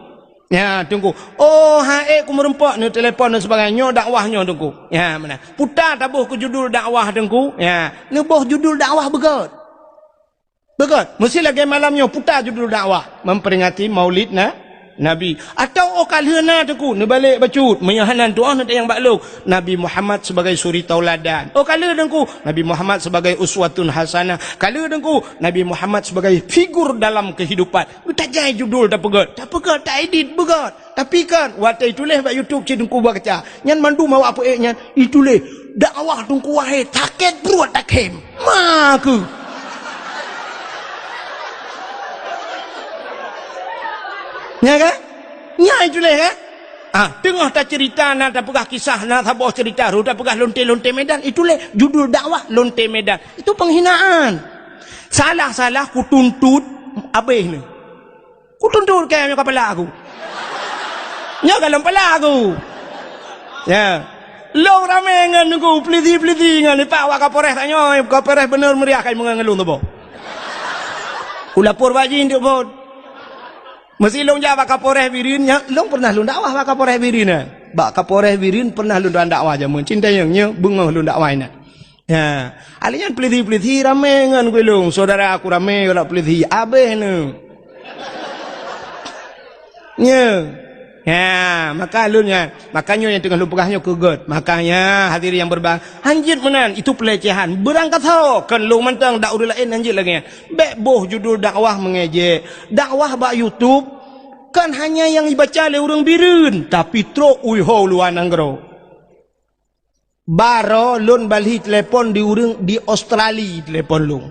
"Ya, Teungku." "Oh, han ék keu meureumpok," neutelepon dan sebagainya, "nyoe dakwah nyoe, Teungku." Ya, meunan. "Puta taboh keu judul dakwah, Teungku." Ya, neuboh judul dakwah beugét. Beugét, meusti lagée malam nyoe puta judul dakwah, memperingati Maulid na, Nabi. Atawa óh ka lheueh na Teungku, neubalek bacut, meunyoe hana tuoh neutanyong bak lôn, Nabi Muhammad sebagai suri tauladan. Óh ka lheueh Teungku, Nabi Muhammad sebagai uswatun hasanah. Ka lheueh Teungku, Nabi Muhammad sebagai figur dalam kehidupan. Tajai judul tapeugét, tapeugét, taedit beugét. Tapi kan, watée tuléh bak YouTube cit Teungku baca, nyan mandum awak peuék nyan, ituléh, "Dakwah Teungku Wahé, sakét pruet takhém." Makeu. Nya kan? Nya ituléh kan? Ah, teungoh taceurita na tapeugah kisah na saboh ceurita, ru tapeugah lonte-lonte Medan, ituléh judul dakwah lonte Medan. Itu penghinaan. Salah-salah kutuntut abéh ni. Kutuntut kayée nyoe ka pala aku. Nyoe ka lom pala aku. Ya. Lôn ramé ngon Teungku, peulisi-peulisi ngon ipak wak Kapolres tanyoe, Kapolres beuneuh meuriah kai meungon ngon lôn tuboh. Ulapor bak jih untuk bot. Meusi lôn jak bak Kapolres Bireuen, nya, lôn pernah lôn dakwah bak Kapolres Bireuen, eh. Bak Kapolres Bireuen pernah lôn dakwah jameun. Cinta nyang nyoe beungoh lôn dakwah inan. Ya, alèh nyan peulisi-peulisi ramé ngon gulong, syedara aku ramé galak peulisi, abéh neu. Nyoe. Ya, maka lôn nyan, maka nyoe nyang teungoh lôn peugah nyoe keu gét. Makanya hadirin yang berbahagia, hanjeuet meunan, itu pelecehan. Beurangkasoe kon lôn mantong dak ureueng laén hanjeuet lagèe nyan. Bèk boh judul dakwah mengejek. Dakwah bak YouTube kon hanya nyang ibaca lé ureueng Bireuen, tapi trok u luwa nanggroe. Baroe lôn balhi telepon di ureueng di Australia telepon lôn.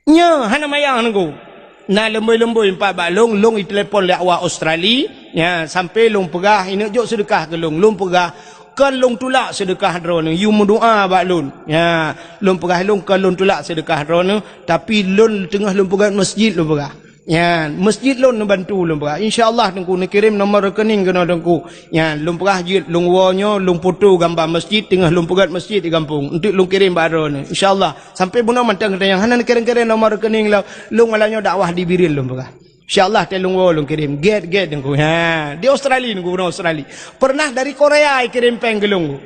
Nyoe hana manyang Teungku. Na leumbôi-leumbôi pat bak lôn, lôn itelepon lé awak Australia, nya, sampoe lôn peugah, ineuk jok seudeukah keu lôn. Lôn peugah, kon lôn tulak seudeukah droeneuh, yue meudoa bak lôn. Nya, lôn peugah lôn kon lôn tulak seudeukah droeneuh, tapi lôn teungoh lôn peugah masjid lôn peugah. Nyan, masjid lôn neubantu lôn peugah. Insya Allah Teungku neukirém nomor rekening keunoe Teungku. Nyan, lôn peugah jeuet lôn woe nyoe, lôn foto gamba masjid, teungoh lôn peugét masjid di gampông. Enteuk lôn kirém bak droeneuh. Insya Allah. Sampoe bunoe mantong geutanyoe hana neukirém-kirém nomor rekening lôn. Lôn malam nyoe dakwah di Bireuen lôn peugah. Insya Allah, teuh lôn woe lôn kirém. Gét-gét Teungku. Ha, di Australia Teungku, bunoe Australia. Pernah dari Korea ikirém péng keu lôn.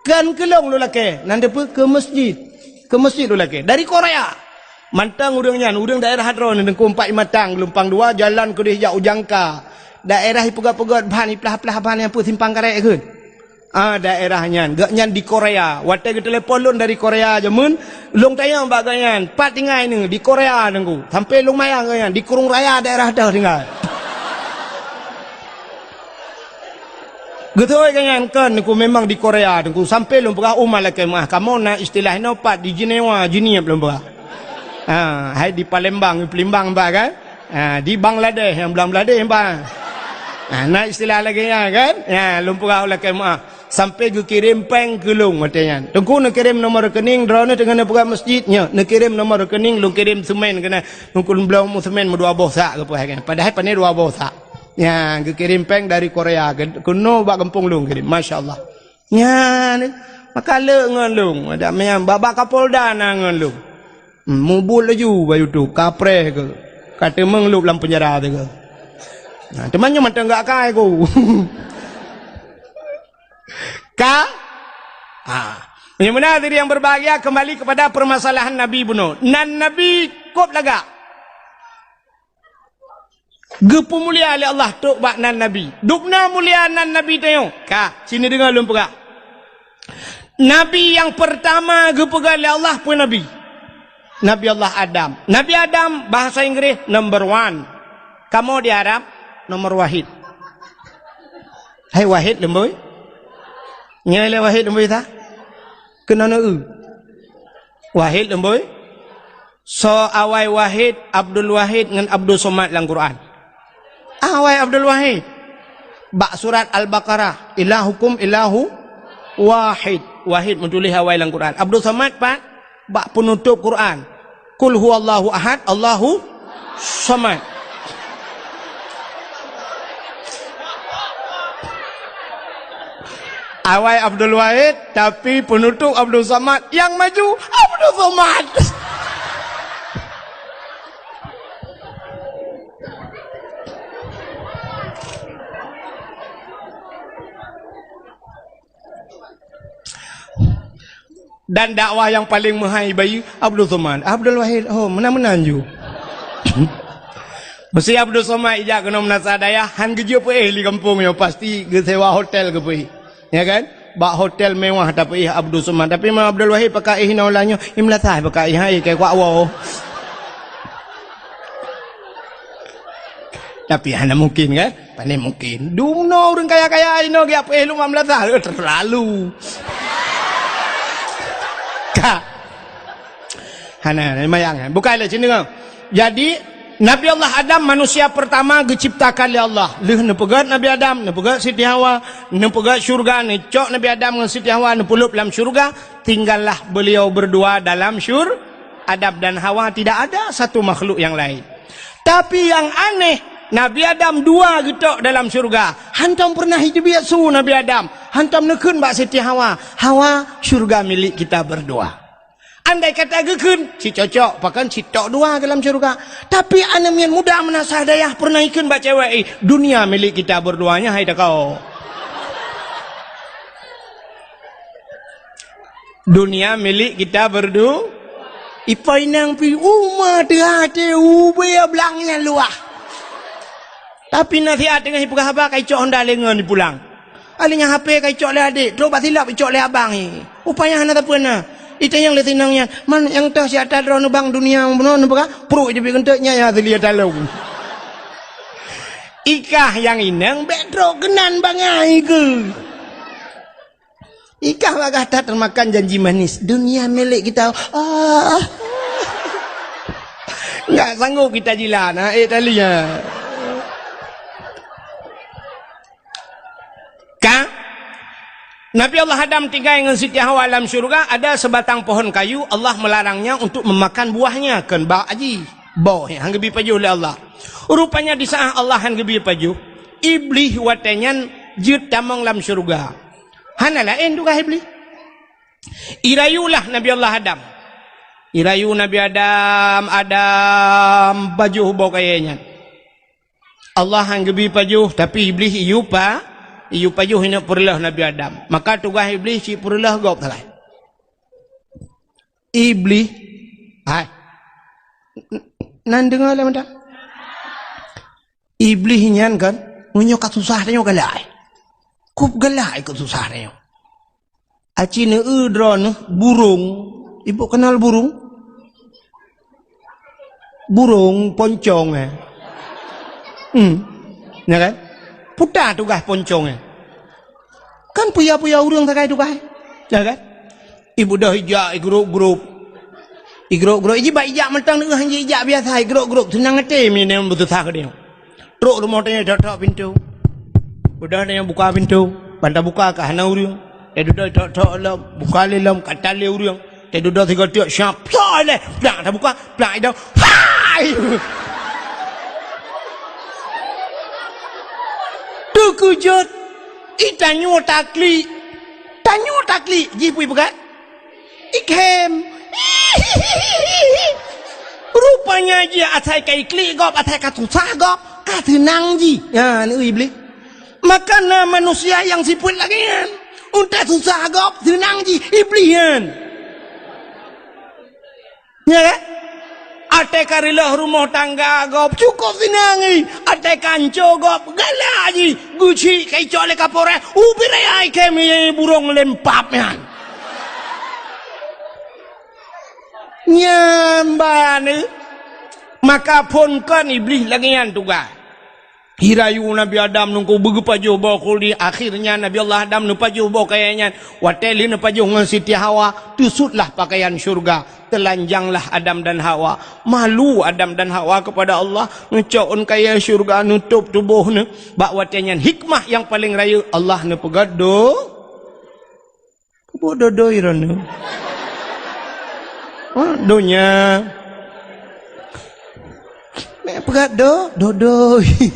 Kon keu lôn lôn lakèe, nan deupeue keu masjid. Keu masjid lôn lakèe. Dari Korea. Mantong ureueng nyan, ureueng daerah droeneuh Teungku, Empat Matang, Geulumpang Dua, jalan keudeh jak u Jangka. Daerah ipeugöt-peugöt ban, iplah-plah ban nyang peue simpang karet kheun. Ah, daerah nyan. Gobnyan di Korea. Watèe geutelepon lôn dari Korea jameun, lôn tanyong bak gobnyan, "Pat tinggai neuh?" "Di Korea Teungku." Sampoe lôn manyang gobnyan, "Di Krueng Raya daerah toh tinggai." Geutôi gobnyan kon Teungku memang di Korea Teungku. Sampoe lôn peugah, "Oh, malaikat meuah, kamoe na istilah inoe pat di Jenewa, Jeunieb," lôn peugah. Ha, hai di Palembang, Palembang bah kan? Ha, di Bangladesh, nyang Bangladesh, bah. Ha, na istilah lagèe nyan kan? Ya, lôn peugah lakèe meu'ah. Sampai geukirém péng keu lôn watèe nyan. Teungku neukirém nomor rekening, droeneuh teungoh neupeugah masjid nyoe. Neukirém nomor rekening, lôn kirém seumén keunan. Teungku lôn bloe seumén meudua boh sak geupeugah kan. Padahai pané dua boh sak. Ya, geukirém péng dari Korea, ke-, keunoe bak gampông lôn kirém. Masya Allah. Nyan, maka le ngon lôn. Ada meunan, bak-bak Kapolda na ngon lôn. Hmm, mubuet laju bak YouTube, kapreh keu. Ka teumeung lôb lam penjara teuh keu. Nah, teuma nyoe mantong gak kai ku. Ka? Ha. Meunyoe meunan, hadirin yang berbahagia, kembali kepada permasalahan Nabi bunoe. Nan Nabi kôb lagak. Geupeumulia lé Allah trok bak nan Nabi. Dubna mulia nan Nabi tanyoe. Ka, sini deungoe lôn peugah. Nabi nyang peurtama geupeugah lé Allah peue Nabi? Nabi Allah Adam. Nabi Adam, bahasa Inggréh, number one. Kamoe di Arab, nomor wahid. Hai wahid leumbôi? Nyoe lé wahid leumbôi ta? Keunoe neu-eu. Wahid leumbôi? Soe awai Wahid, Abdul Wahid ngon Abdul Somad lam Quran? Awai Abdul Wahid. Bak surat Al-Baqarah, "Ilahukum ilahu wahid." Wahid meutuléh awai lam Quran. Abdul Somad pat? Bak peunutôp Quran. "Qul huwallahu ahad, Allahu somad." Awai Abdul Wahid, tapi peunutôp Abdul Somad, nyang maju Abdul Somad. Dan dakwah nyang paleng meuhai bayeue Abdul Somad. Abdul Wahid, oh, meunan-meunan ju. Meusé Abdul Somad ijak keunoe meunasah dayah, han geujeuet peuéh lé gampông nyoe, pasti geusewa hotel geupeuéh. Ya kan? Bak hotel mewah tapeuéh Abdul Somad. Tapi Imam Abdul Wahid pakai éh hinoe ulah nyoe, i meulasah pakai éh, hai, keu kuak woe. Tapi hana mungkin kan? Pane mungkin. Dumnoe ureueng kaya-kaya inoe geujak peuéh lom lam lasah. Eh, terlalu. Ka. Hana, hana mayang, kan? Bukai lé sini, kan? Jadi, Nabi Allah Adam manusia pertama geuciptakan lé Allah. Lheueh neupeugét Nabi Adam, neupeugét Siti Hawa, neupeugét syurga, neucok Nabi Adam ngon Siti Hawa, neupeulop lam syurga, tinggallah beliau berdua dalam syur-, Adam dan Hawa, tidak ada satu makhluk yang lain. Tapi nyang aneh, Nabi Adam dua geutok dalam syurga. Hantom peureunah jiteubiet su Nabi Adam. Hantom neukheun bak Siti Hawa, "Hawa, syurga milik kita berdua." Andai kata geukheun, cit cocok, pakon cit tok dua dalam syurga. Tapi aneuëk miet muda meunasah dayah peureunah ikheun bak cewek, "Eh, dunia milik kita berdua nyan, hai takau." Dunia milik kita berdu-, ipo inong pi uma teuhah teu ubé blang nyang luwah. Tapi nasihat teungoh ipeugah haba ka icok honda lé ngon ipulang. Aléh nyan H P ka icok lé adék, trok bak silop icok lé abang i. Upaya hana sapeue na. Itanyong lé sinong nyan, "Man nyang toh siat droeneuh bang dunia bunoe neupeugah?" Pruek jeuet bit geunteuk nyan nyang asli talong. Ikah nyang inong bék trok keunan bangai keu. Ikah bak gata teumakan janji manis, dunia milik kita. Ah. Enggak sanggup kita jilat, ha, eh, tali, ha. Ka? Nabi Allah Adam tinggai ngon Siti Hawa lam syurga, ada sebatang pohon kayu, Allah melarangnya untuk memakan buahnya, kon bak aji. Boh, han geubi pajoh lé Allah. Rupanya di saat Allah han geubi pajoh, Iblih watée nyan jeuet tamong lam syurga. Hana laén tugaih Iblih. Irayulah Nabi Allah Adam. Irayu Nabi Adam, Adam, pajoh boh kayée nyan. Allah han geubi pajoh, tapi Iblih iyue pa-, iyue pajoh inong peureuleuh Nabi Adam. Maka tugaih Iblih cit peureuleuh gob sagai. Iblih, hai. Nan deungoe lé mantong. Iblih nyan kan, meunyoe ka susah tanyoe galak. Kub galak ikot susah tanyoe. Aci neu-eu droeneuh burông. Ibu kenal burông? Burông poncong, eh. Hmm. Ya kan? Puta tugaih poncong, eh. Kan puya-puya ureuëng sagai tugaih. Ya kan? Ibu dah ijak i grup-grup. Igrok-grok, iji bak ijak mantong, neu'oh han ijak biasa, igrok-grok, seunang até meunyoe beususah keu tanyoe. Trok rumoh tanyoe, tok-tok pintoe. Udah tanyoe buka pintoe, ban tabuka ka hana ureueng. Tadudoe tok-tok lom, buka lé lom, ka tan lé ureueng. Tadudoe sigoe teuk, siap, plak lé, plak tabuka, plak idong. Hai! Teukeujot, i tanyoe taklik. Tanyoe taklik, jih peue ipeugah? Ikhem. Rupanya jih asai ka iklik gob, asai ka susah gob, ka seunang jih. Nyan, Iblih. Maka na manusia nyang sifeuet lagèe nyan. Untèe susah gob, seunang jih, Iblih nyan. Ya kan? Até ka reuloh rumoh tangga gob, cukôp seunang jih. Até ka anco gob, galak jih. Geuchik ka icok lé kapolres, ubit raya ikhem burông lempap nyan. Nyan ban, maka phon kon Iblih lagèe nyan tugaih. Jirayu Nabi Adam nungku beugeupajoh boh khuldi, akhirnya Nabi Allah Adam neupajoh boh kayèe nyan. Watèe lheueh neupajoh ngon Siti Hawa, teusutlah pakaian syurga, teulanjanglah Adam dan Hawa. Malu Adam dan Hawa kepada Allah, neucok ôn kayèe syurga, neutôb tuboh neuh. Bak watèe nyan hikmah nyang paleng rayeuk Allah neupeugah do Peubododoi droeneuh. Ha, donya. Mek peugah do, dodoi.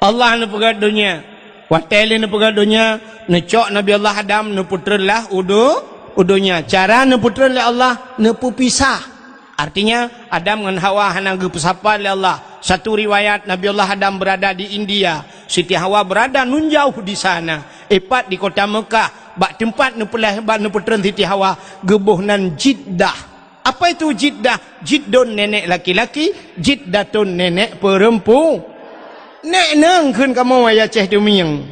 Allah neupeugah donya. Watèe lé neupeugah donya, neucok Nabi Allah Adam neupeutreun lah u do-, u donya. Cara neupeutreun lé Allah, neupeupisah. Artinya, Adam ngon Hawa hana geupeusapat lé Allah. Satu riwayat, Nabi Allah Adam berada di India, Siti Hawa berada nun jauh di sana, ipat di kota Mekah, bak teumpat neupeulahé, bak neupeutreun Siti Hawa, geuboh nan Jiddah. Apa itu Jiddah? Jiddun nenek laki-laki, Jiddatun nenek perempu-, Nek nang kheun kamoe ayah Aceh Tumieng.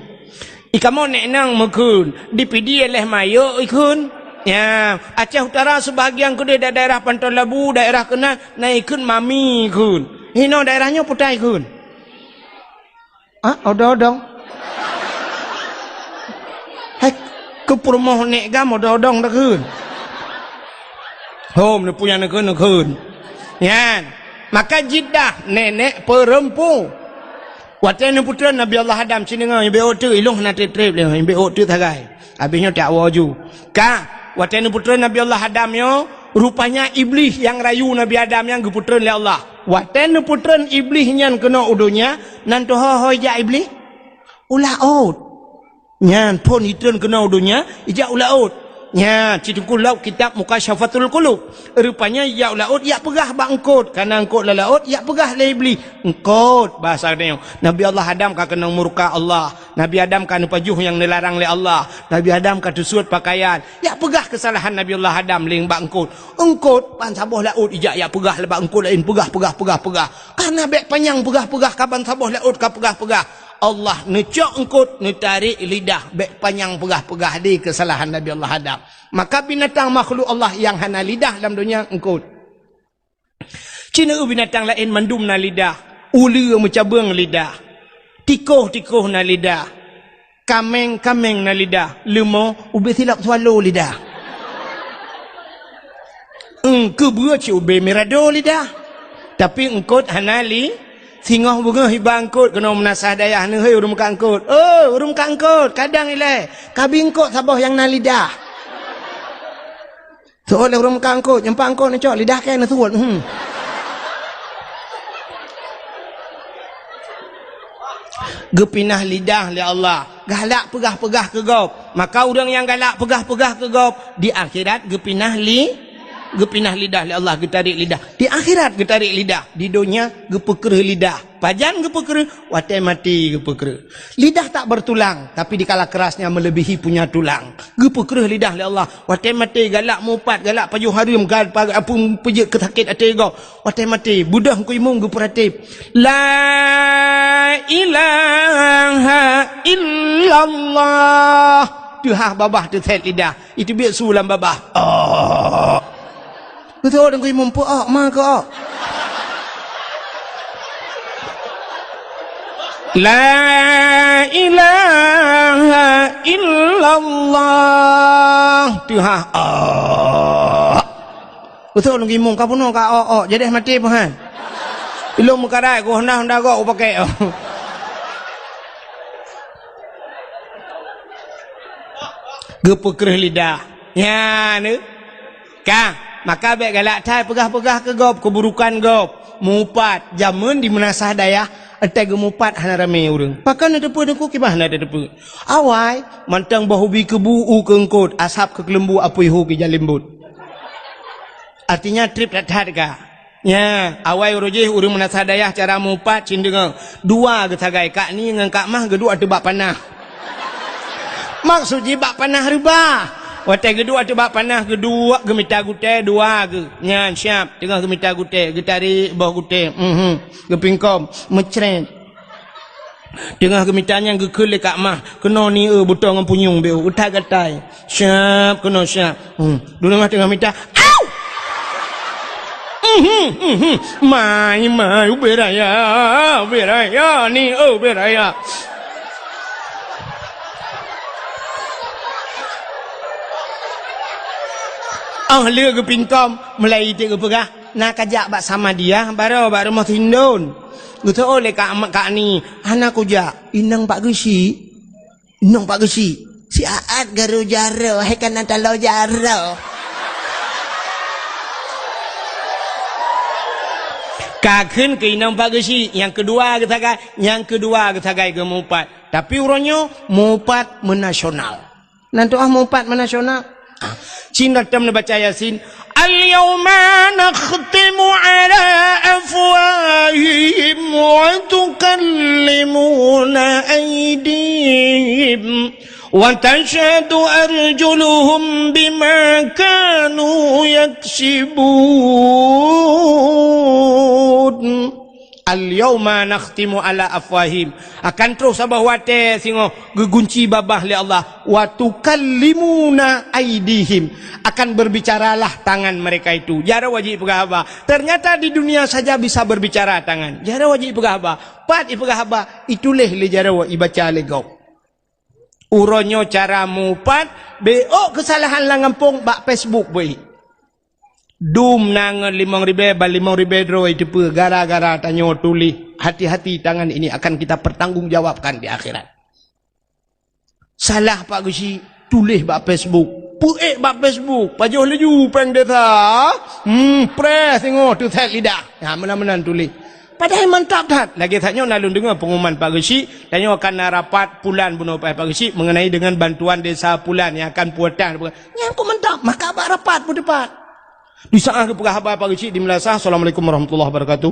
I kamoe nek nang meukheun, di Pidie leh mayok ikheun. Ya, Aceh Utara sebahagian keudeh da-, daerah Panton Labu, daerah keunan, na ikheun mami ikheun. Hinoe daerah nyoe putai ikheun. Ah, odong-odong. Hai, keu peurumoh nek gam odong-odong takheun. Hom, neupue nyang neukheun, neukheun. Nyan. Maka Jiddah, nenek perempu. Watèe neupeutreun Nabi Allah Adam, ci deungö, ibe ote, ilong hana treb-treb lé, ibe ote sagai. Habis nyoe tak woe ju. Ka, watèe neupeutreun Nabi Allah Adam nyoe, rupanya Iblih nyang rayu Nabi Adam nyan geupeutreun lé Allah. Watèe neupeutreun Iblih nyan keunoe u donya, nan teuho-ho ijak Iblih? U laôt. Nyan phon itreun keunoe u donya, ijak u laôt. Nyan, ci teungku lom kitab Mukasyafatul Qulub. Rupanya ijak u laôt, ijak peugah bak eungkôt. Ka na eungkôt lam laôt, ijak peugah lé Iblih. Eungkôt, bahasa geutanyoe. Nabi Allah Adam ka keunong murka Allah. Nabi Adam ka neupajoh nyang neularang lé Allah. Nabi Adam ka teusuet pakaian. Ijak peugah keusalahan Nabi Allah Adam lé bak eungkôt. Eungkôt, ban saboh laôt ijak, ijak peugah lé bak eungkôt laén. Peugah, peugah, peugah, peugah. Ka na bèk panyang peugah-peugah, ka ban saboh laôt ka peugah-peugah. Allah neucok eungkôt, neutarek lidah, bèk panyang peugah-peugah di keusalahan Nabi Allah Adam. Maka binatang makhluk Allah nyang hana lidah lam donya eungkôt. Ci neuk binatang laén mandum na lidah, uleue meucabeueng lidah, tikôh-tikôh na lidah, kaméng-kaméng na lidah, leumo ubé silop swallow lidah. Eungkôt beue ci ubé mirado lidah. Tapi eungkôt hana li, singoh beungoh iba eungkôt keunoe meunasah dayah neuh, "Hei, ureueng meukat eungkôt. Oh, ureueng meukat eungkôt, kadang ilée, kabi eungkôt saboh nyang na lidah." Seuôt lé ureueng meukat eungkôt, nyang pat eungkôt neucok lidah kèe neusuet. Hmm. Geupinah lidah lé Allah. Galak peugah-peugah keu gob. Maka ureueng nyang galak peugah-peugah keu gob, di akhirat geupinah li-, geupinah lidah lé Allah, geutarek lidah. Di akhirat geutarek lidah, di donya geupeukreuh lidah. Pajan geupeukreuh? Watée maté geupeukreuh. Lidah tak bertulang, tapi dikala kerasnya melebihi punya tulang. Geupeukreuh lidah lé Allah. Watée maté galak mupat, galak pajoh hareuem, gal-, pa-, apui peujeuet keu sakét até gob. Watée maté, beudôh Teungku Imum geupeuratéb, "La ilaha illallah." Teuhah babah teusét lidah, iteubiet su lam babah. Oh. Beutôi Teungku Imum, peu-ok ma keu-ok. "La ilaha illallah." Teuhah. Oh. Beutôi lôn gimong ka bunoe ka ok-ok. Jadi maté peuhan. Ilong meukarat ku honda-honda gok upakek. Geupeukreuh lidah. Nyan. Ka, maka bék galak that peugah-peugah keu gob, keuburukan gob. Mupat, jameun di meunasah dayah, entai geumupat hana ramé ureuëng. Pakon na teupeu teungku kiban hana teupeu. Awai, mantong boh ubi keubu u keungkot, asab keu keuleumbu apui hu keu jalembot. Artinya treb that-that ka. Nya, awai uroe jih ureuëng meunasah dayah cara mupat cin deungoe. Dua geusagai, Kak Ni ngon Kak Mah geuduek ateueh bak panah. Maksud jih bak panah reubah. Watée geuduek ateueh bak panah geuduek geumita gutée dua geu. Nyan siap, teungoh geumita gutée, geutarék boh gutée. Mhm. Geupingkom, meucret. Teungoh geumita nyan geukheun lé Kak Mah, keunoe ni eu butong ngon punyueng beu, utai gatai. Siap, keunoe siap. Hmm. Dulu mah teungoh mita. Au! Mhm, mhm. Mai, mai, ubé raya, ubé raya, ni, oh, ubé raya. Oh, le geupingkom, mulai iték geupeugah, na kajak bak Samadiyah, baroe bak rumoh Sindon. Geuteuôt lé Kak, Kak Ni, hana kujak, inong Pak Geuchik. Nong Pak Geuchik, si Aat garu jaroe, hai kana talo jaroe. Ka kheun keu inong Pak Geuchik, nyang keudua geusagai, nyang keudua geusagai geumupat. Tapi uroe nyoe mupat meunasional. Nan tuah mupat meunasional. Ah, cin datam neubaca Yasin. Al-yauma nakhtimu ala afwahihim wa tukallimuna aydihim wa tashhadu arjuluhum bima kanu yaksibun. Al-yauma nakhtimu ala afwahim. Akan troh saboh watée singoh geugunci babah lé Allah. Wa tukallimuna aidihim. Akan berbicaralah tangan mereka itu. Jaroe jih peugah haba. Ternyata di dunia saja bisa berbicara tangan. Jaroe jih peugah haba. Pat ipeugah haba, ituléh lé jaroe ibaca lé gob. Uroe nyoe cara mupat, bék keusalahan lam gampông bak Facebook beuih. Dum na ngon limong ribée, ban limong ribée droe iteupeue gara-gara tanyoe tuléh. Hati-hati, tangan ini akan kita pertanggungjawabkan di akhirat. Salah Pak Geuchik, tuléh bak Facebook. Peuék bak Facebook, pajoh laju péng desa. Hmm, preh singoh teuset lidah. Ha, meunan-meunan tuléh. Padahai mantap that. Lagée that nyoe na lôn deungoe pengumuman Pak Geuchik, tanyoe akan na rapat pulan bunoe Pak Geuchik mengenai dengan bantuan desa pulan yang akan puatan. Nyan kok mantap, maka bak rapat peuteupat. Di saat geupeugah haba Pak Geuchik di Meulasah, Assalamualaikum warahmatullahi wabarakatuh.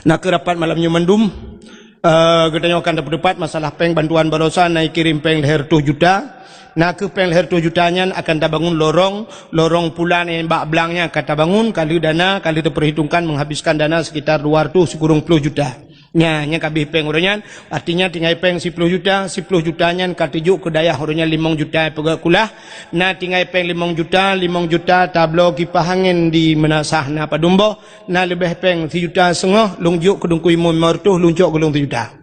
Na keuh rapat malam nyoe mandum. Eh, geutanyoe akan tapeuteupat masalah péng bantuan baroesa na ikirém péng lhée reutôh juta. Na keuh péng lhée reutôh juta nyan akan tabangun lorong, lorong pulan nyang bak blang nyan akan tabangun, ka lheueh dana, ka lheueh taperhitungkan menghabiskan dana sekitar dua reutôh sikureueng ploh juta. Nya, nyang ka abéh péng uroe nyan, artinya tinggai péng siploh juta, siploh juta nyan ka teujok keu dayah uroe nyan limong juta peugét kulah, na tinggai péng limong juta, limong juta tabloe kipah angén di Meunasah na padum boh, na leubeh péng sijuta seungoh, lôn jok keu Teungku Imum limong reutôh, lôn cok keu lôn sijuta.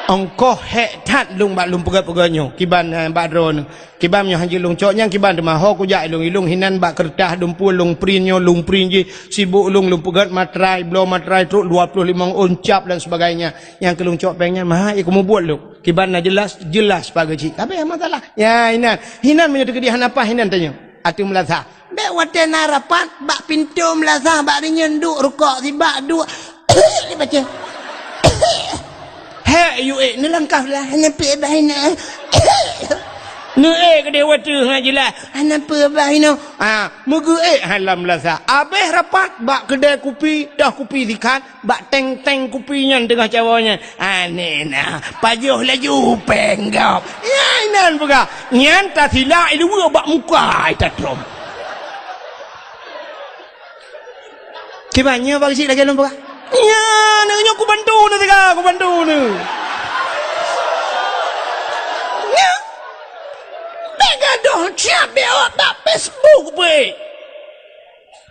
Ongkoh hék that lôn bak lôn peugét-peugét nyoe, kiban, eh, bak droeneuh. Kiban nyoe hanjeuet lôn cok nyan kiban teuma ho kujak ilong-ilong hinan bak keureutah dumpue lôn print nyoe, lôn print jih, sibok lôn, lôn peugét matrai, bloe matrai trok dua ploh limong ôn cap dan sebagainya. Nyang keu lôn cok péng nyan maha, eh, kumubuet lôn. Kiban na jeulaih, jeulaih Pak Geuchik. Tapi masalah. Ya, hinan. Hinan meunyoe teukeudi hana paih hinan tanyoe. Ateueh Meulasah. Bék watée na rapat bak pintoe Meulasah bak rinyeun duek rukok sibak duek. Dibaca. Hek yue neulangkah lah hana peue bah inoe. Neuék keudeh watée ngat jeulaih. Hana peue bah inoe. Ha, meugeuék halam Meulasah. Abéh rapat bak keudée kupi, dah kupi sikat. Bak teng-teng kupi nyan teungoh cawoe nyan. Aneh na, pajoh laju péng gob. Nyan inan peugah. Nyan tasilak i luwa bak muka ai tatrom. Kiban nyoe bak sik lagée lôn peugah. Nyan, nyoe kubantu na teuga, kubantu na. Nyan. Bék gadoh siab bék awak bak Facebook beuh.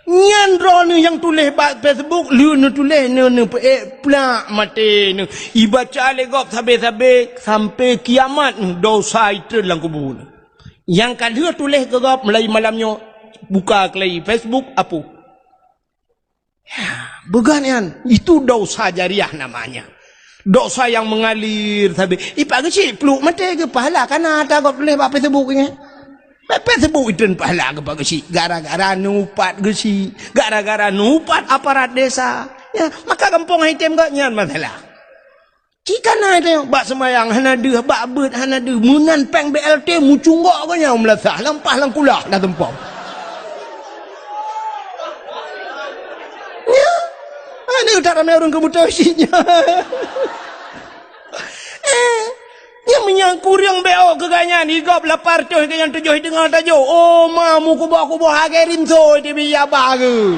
Nyan droeneuh nyang tuléh bak Facebook, lheueh neutuléh, neu-, neupeuék plak maté neuh. Ibaca lé gob sabe-sabe sampai kiamat neuh, dosa itreun lam kubu neuh. Nyang ka lheueh tuléh keu gob mulai malam nyoe, buka keulai Facebook, apu. Ya, beugat nyan. Itu dosa jariah namanya. Dosa yang mengalir sabe. Ipak geuchik pluek maté geupahala kana ata gob tuléh bak Facebook nyan. Bak Facebook itreun pahala geupak geuchik. Gara-gara neuupat geuchik. Gara-gara neuupat aparat desa. Ya, maka gampông hai tem geuh nyan masalah. Cit kana teuh bak seumayang hana deuh, bak beuet hana deuh, meunan péng B L T mucunggok geuh nyan meulasah, lampah lam kulah dah tumpom. Nyan, ada tak ramé ureuëng keubuta cit nyan. Eh, nyan meunyan kureueng B O keu gobnyan, di gob lapan reutôh keu nyang tujoh teungoh tajok. Oh, ma, meukuboh-kuboh agée rinso di biya ba geuh.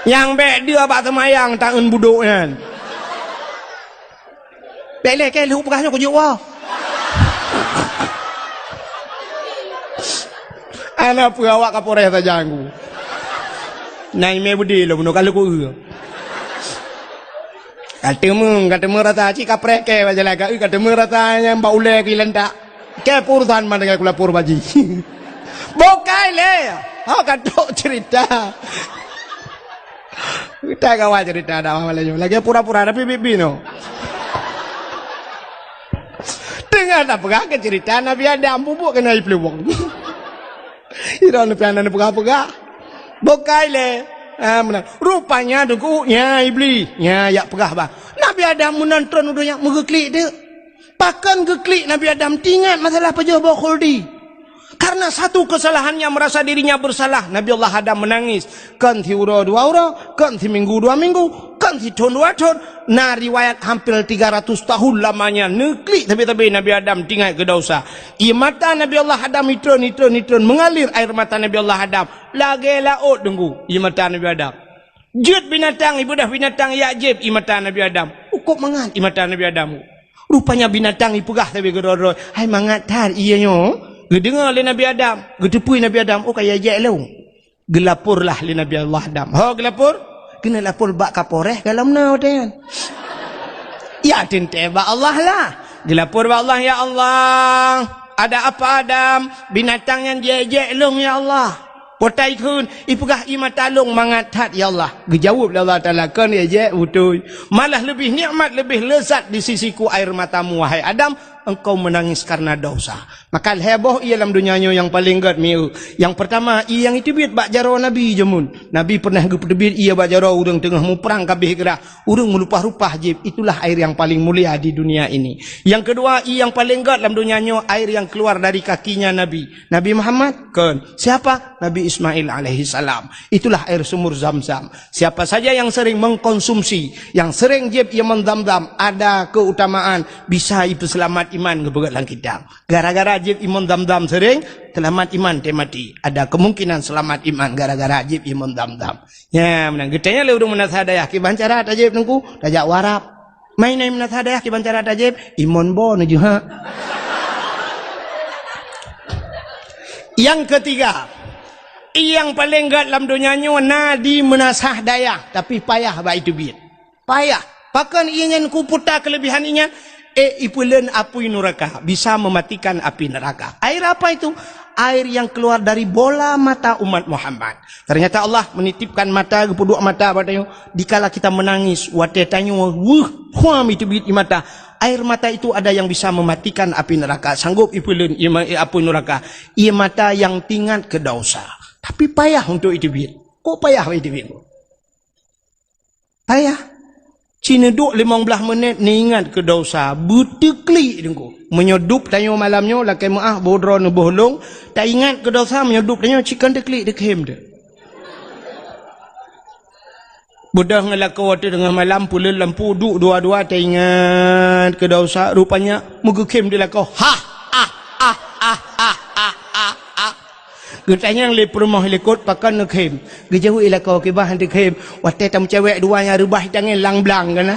Nyang bék deuh bak seumayang taeun budok nyan. Bék lé kée lheueh peugah nyoe kujok woe. Ana peue awak Kapolres sajan ku. Na imé beudé lom bunoe ka lheueh ku eu. Ka teumeung, ka teumeung rasa cit kapreh kée bak jalan ka eu, ka teumeung rasa nyang bak ulée keu ilantak. Kée peurusan mandai ku lapor bak jih. Bukai lé. Ha, ka trok cerita. Kita kawan cerita dakwah malam nyoe. Lagée pura-pura tapi bibi no. Teungoh tapeugah keu cerita Nabi Adam bubuk keunoe ipluwong. Ira neupian neupeugah-peugah. Bukai lé. Ha, meunan. Rupanya deungon nya Iblis. Nya yak peugah bah. Nabi Adam meunan tron u donya meugeuklik deuk. Pakon geuklik Nabi Adam teuingat masalah pajoh boh khuldi. Karena satu kesalahannya merasa dirinya bersalah, Nabi Allah Adam menangis. Kon siuroe dua uroe, kon siminggu dua minggu, kon sithon dua thon. Na riwayat hampir tiga ratus tahun lamanya neuklik tabe-tabe Nabi Adam teuingat keu dosa. Ie mata Nabi Allah Adam itreun, itreun, itreun mengalir air mata Nabi Allah Adam. Lagée laôt deungon ie mata Nabi Adam. Jeuet binatang, ibeudôh binatang yak jieb ie mata Nabi Adam. Ukôb mangat ie mata Nabi Adam. Rupanya binatang ipeugah sabe keudroe-droe, "Hai mangat that ie nyoe." Geudeungoe lé Nabi Adam, geuteupeue Nabi Adam, "Oh, ka ijek lôn." Geulaporlah lé Nabi Allah Adam. Ho geulapor? Keuneuk lapor bak Kapolres ka lom na watée nyan. Ya teuntée bak Allah lah. Geulapor bak Allah, "Ya Allah, ada apa Adam? Binatang nyan jek-jek lôn ya Allah." Potai kheun, ipeugah ie mata lôn mangat that ya Allah. Geujaweueb lé Allah Taala, "Kon ijek beutôi. Malah leubeh nikmat, leubeh lezat di sisiku air matamu, wahai Adam, engkau menangis karena dosa." Maka lhée boh ie lam donya nyoe nyang paleng gét mieu. Nyang peurtama, ie nyang iteubiet bak jaroe Nabi jameun. Nabi pernah geupeuteubiet ie bak jaroe ureuëng teungoh muprang ka abéh grah. Ureuëng meulupah-lupah jieb, itulah air yang paling mulia di dunia ini. Yang kedua, ie nyang paleng gét lam donya nyoe, air yang keluar dari kakinya Nabi. Nabi Muhammad? Kon. Siapa? Nabi Ismail alaihi salam. Itulah air sumur Zam-Zam. Siapa saja yang sering mengkonsumsi, yang sering jieb ie mon Zam-Zam, ada keutamaan bisa ipeuseulamat iman geupeugét lam kitab. Gara-gara jieb ie mon Zam-Zam sering, seulamat iman teumaté. Ada kemungkinan seulamat iman gara-gara jieb ie mon Zam-Zam. Nya, meunan geutanyong lé ureuëng meunasah dayah, "Kiban cara tajieb Teungku?" "Tajak u Arab." "Mai nai meunasah dayah, kiban cara tajieb?" "Imon bo neujeuha." Yang ketiga, nyang paleng gét lam donya nyoe na di meunasah dayah, tapi payah bak iteubiet. Payah. Pakon ie nyan kuputa keulebihan ie nyan? Eh, ipeuleuen apui nuraka, bisa mematikan api neraka. Air apa itu? Air yang keluar dari bola mata umat Muhammad. Ternyata Allah menitipkan mata, geupeuduek mata bak tanyoe. Dikala kita menangis, watée tanyoe weueh, huam iteubiet ie mata. Air mata itu ada yang bisa mematikan api neraka. Sanggup ipeuleuen ie ma-, apui nuraka. Ie mata yang teuingat keu dosa. Tapi payah untuk iteubiet. Kok payah iteubiet? Payah. Ci neuduek limong blaih menit neuingat keu dosa, beuteuklik Teungku. Meunyoe dub tanyoe malam nyoe lakée meuáh boh droe neuboh lông, taingat keu dosa meunyoe dub tanyoe ci kon teuklik teukhem teuh. Beudôh ngon lakoe teuh teungoh malam peuleuen lampu duek dua-dua taingat keu dosa, rupanya meugeukhem di lakoe. Hah! Ah! Ah! Ah! Ah! Ah! Ah! Geutanyong lé peurumoh likot pakon neukhem. Geujaweueb lakoe kiban han teukhem. Watée tameucewek dua nyang reubah tangén lang blang kana.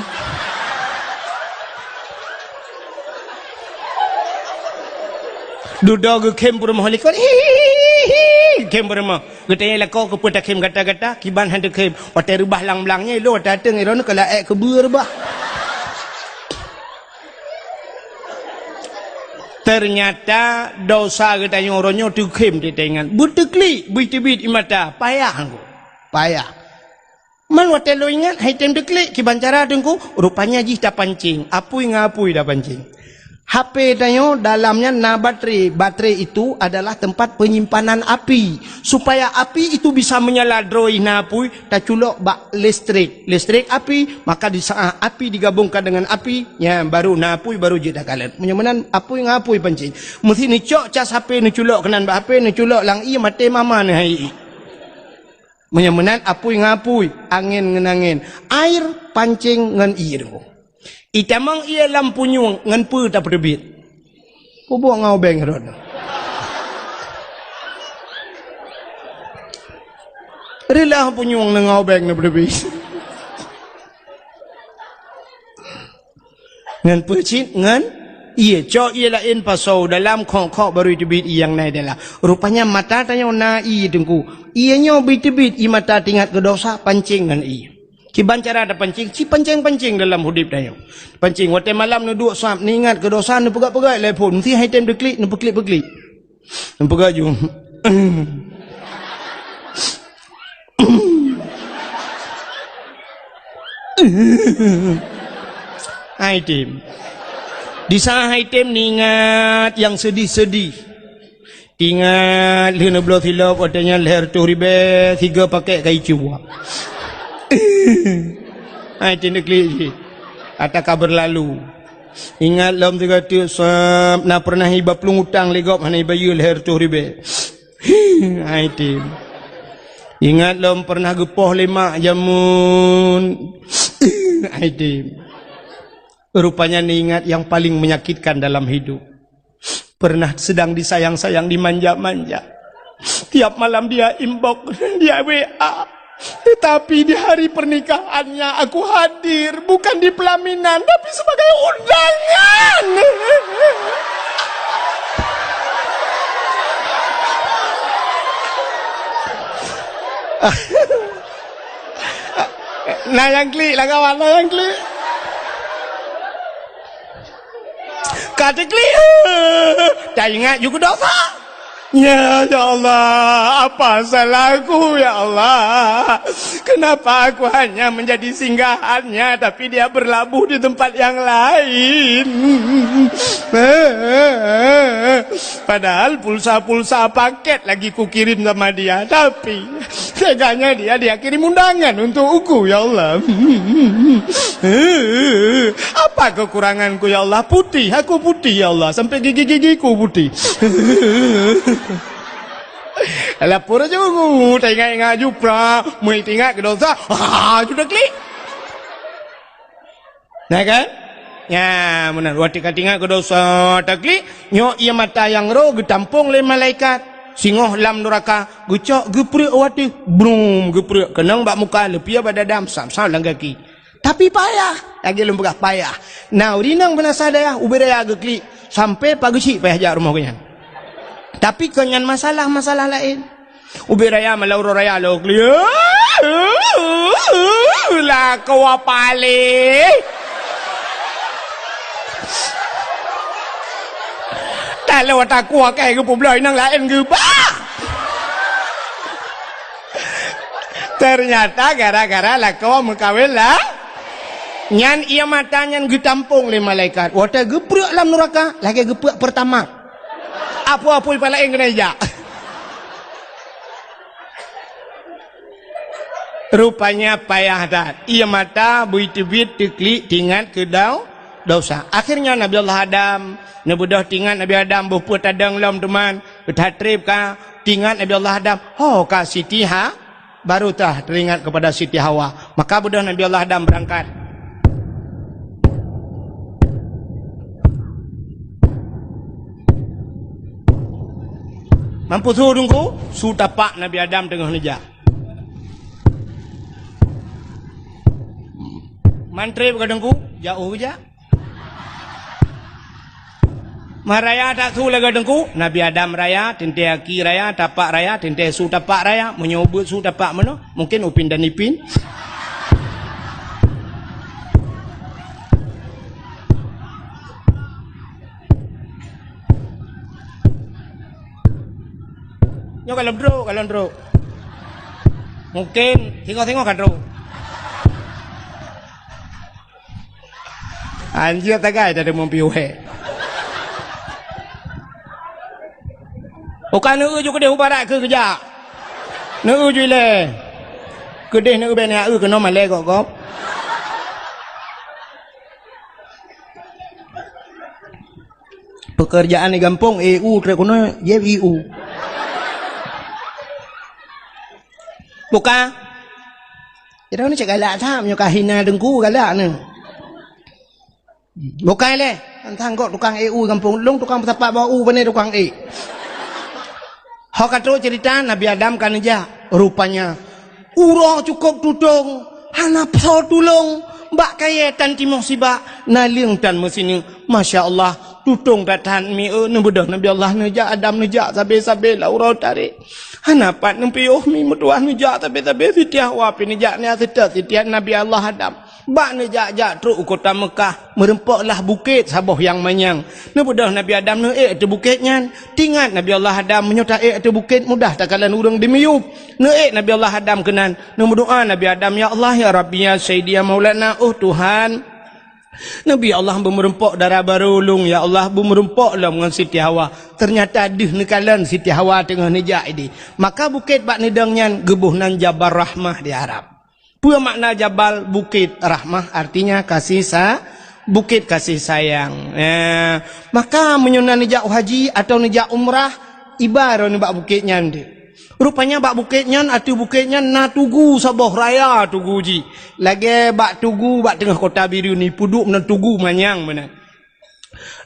Dudoe geukhem peurumoh likot. Hihihi. Khem peurumoh. Geutanyong lakoe keupeue takhem gata-gata, kiban han teukhem. Watée reubah lang blang nyan, ilôn watée ateueng iron keu laék keubeue reubah. Teunyata dosa geutanyoe uroe nyoe teukhém teuingat. Beuteuklik, beuteubiet ie mata, payah ngon. Payah. Man watée lôn ingat, hai tem teuklik, kiban cara Teungku, rupanya jih tapancing, apui ngon apui tapancing. H P tanyoe dalam nyan na baterai. Baterai itu adalah tempat penyimpanan api. Supaya api itu bisa menyala droe na apui, taculok bak listrik. Listrik api, maka di saat api digabungkan dengan api, nyan baru na apui, baru jeuet takalon. Meunyoe meunan apui ngon apui pancing. Meusti neucok cas H P, neuculok keunan bak H P, neuculok lam ie, maté mama neuhai ie. Meunyoe meunan apui ngon apui, angén ngon angén, air pancing ngon ie Teungku. Itamong ie lam punyueng ngon peue tapeuteubiet? Peubuet ngon ubeng rot. Reulah punyueng ngon ubeng neupeuteubiet. Ngon peue cit? Ngon ie. Cok ie laén pasoe dalam, khok-khok baru teubiet ie nyang na dalam. Rupanya mata tanyoe na ie Teungku. Ie nyoe beuteubiet ie mata teuingat keu dosa, pancing ngon ie. Kiban cara tapancing, ci pancing-pancing dalam udeb tanyoe. Pancing, watée malam neuduek sab, neuingat keu dosa, neupeugah-peugah lé phon, meusti hai tem teuklik, neupeuklik-peuklik. Neupeugah ju. Hai tem. Di saat hai tem neuingat nyang seudih-seudih. Ingat lheueh neubloe silop, watée nyan lhée reutôh ribée, sigoe pakét ka icue. Hai tem teuklik jih. Ata ka beurlalu. Ingat lom sigoe teuk sab, na peureunah iba plueng utang lé gob hana ibayeue lhée reutôh ribée. Hai tem. Ingat lom peureunah geupoh lé mak jameun. Hai tem. Rupanya neuingat nyang paleng menyakitkan dalam hidup. Pernah sedang disayang-sayang, dimanja-manja. Tiap malam dia inbox, dia W A. Tetapi di hari pernikahannya aku hadir, bukan di pelaminan, tapi sebagai undangan. Nah, nyang klik lah kawan, nah, nyang klik. Ka teuklik, eh, taingat ju keu dosa. Ya, ya Allah, apa salahku, ya Allah? Kenapa aku hanya menjadi singgahannya, tapi dia berlabuh di tempat yang lain? Padahal pulsa-pulsa paket lagi kukirim sama dia, tapi teganya dia, dia kirim undangan untuk aku, ya Allah. Apa kekuranganku, ya Allah? Putih, aku putih, ya Allah. Sampai gigi-gigiku putih. Lapor aja, taingat-ingat ju pra, meuingat keu dosa. Ah, ju teuklik. Nah kan? Nya, meunan. Watée ka teuingat keu dosa, teuklik, nyoe ie mata nyang roh geutampong lé malaikat. Singoh lam nuraka, geucok, geuprek u ateueh. Brum, geuprek. Keunong bak muka, leupie bak dada, sam-sam lam gaki. Tapi payah. Lagée lôn peugah payah. Nah, ureueng inong beunasa dayah, ubé raya geuklik. Sampai pageucik payah jak rumoh geuh nyan. Tapi kon nyan masalah, masalah laén. Ubé raya malam uroe raya lôn klik. Lakoe paléh. Taloe takue keu geupeubloe inong laén geuba. Teunyata gara-gara lakoe meukawen lah. Nyan ie mata nyan geutampong lé malaikat. Watée geuprek lam nuraka, lagée geuprek Pertamax. Apui-apui pih laén keuneuk jak. Rupanya payah that. Ie mata bui teubiet, teuklik, teuingat keu dau-, dosa. Akhirnya Nabi Allah Adam, neubeudôh teuingat Nabi Adam boh peue tadong lom teuma, that treb ka teuingat Nabi Allah Adam, ho ka Siti Ha-, baru tah teuingat kepada Siti Hawa. Maka beudôh Nabi Allah Adam beurangkat. Mampus su Teungku, su tapak Nabi Adam teungoh neujak. Man treb ka Teungku, jak u jak. Meuraya that su lagée Teungku, Nabi Adam raya, teuntée aki raya, tapak raya, teuntée su tapak raya, meunyoe ubeuet su tapak meunoe, mungken Upin dan Ipin. Nyoe ka lom trok, ka lom trok. Mungken singoh-singoh ka trok. Anjir tagai tadi mumpi uhé. Uka neu ju keudeh u barat keu geujak. Neu ju ilée. Keudeh neu bèk neu keunoe malée gob-gob. Pekerjaan di gampông, E U trek keunoe, J I U. Buka. Ira ni cek galak that, meunyoe ka hina teungku galak ni. Bukai lé, tantang gok tukang E U gampông lôn, tukang peusapat bak u bane tukang e. Ho ka trok cerita Nabi Adam ka neujak, rupanya uroe cukôp tutong, hana psoe tulông, bak kayée tan timoh sibak, naleueng tan meusineuk. Masya Allah, tutong that-that mi, eh, neubeudôh Nabi Allah neujak, Adam neujak sabe-sabe lam uroe tarek. Hana pat neupiôh mi meutuah neujak sabe-sabe, Siti Hawa pih neujak nyan seutôt Siti Nabi Allah Adam. Bak neujak-jak trok u kota Meukah, meurumpok lah bukét saboh nyang manyang. Neubeudôh Nabi Adam neuék ateueh bukét nyan. Teuingat Nabi Allah Adam, meunyoe taék ateueh bukét mudah takalon ureuëng dimiyueb. Neuék Nabi Allah Adam keunan, neumeudoá Nabi Adam, "Ya Allah, ya Rabbi, ya Sayyidi, ya Maulana, oh Tuhan. Nabi Allah beumeurumpok dara barô lôn, ya Allah, beumeurumpok lom ngon Siti Hawa." Teunyata deuh neukalon Siti Hawa teungoh neujak idéh. Maka bukét bak neudong nyan geuboh nan Jabal Rahmah di Arab. Peue makna jabal? Bukét. Rahmah artinya kasih sa-, bukét kasih sayang. Eh, maka meunyoe na neujak haji atawa neujak umrah, iba droeneuh bak bukét nyan deuh. Rupanya bak bukét nyan, ateueh bukét nyan na tugu saboh raya tugu jih. Lagée bak tugu bak teungoh kota Bireuen ni, peuduek meunan tugu manyang meunan.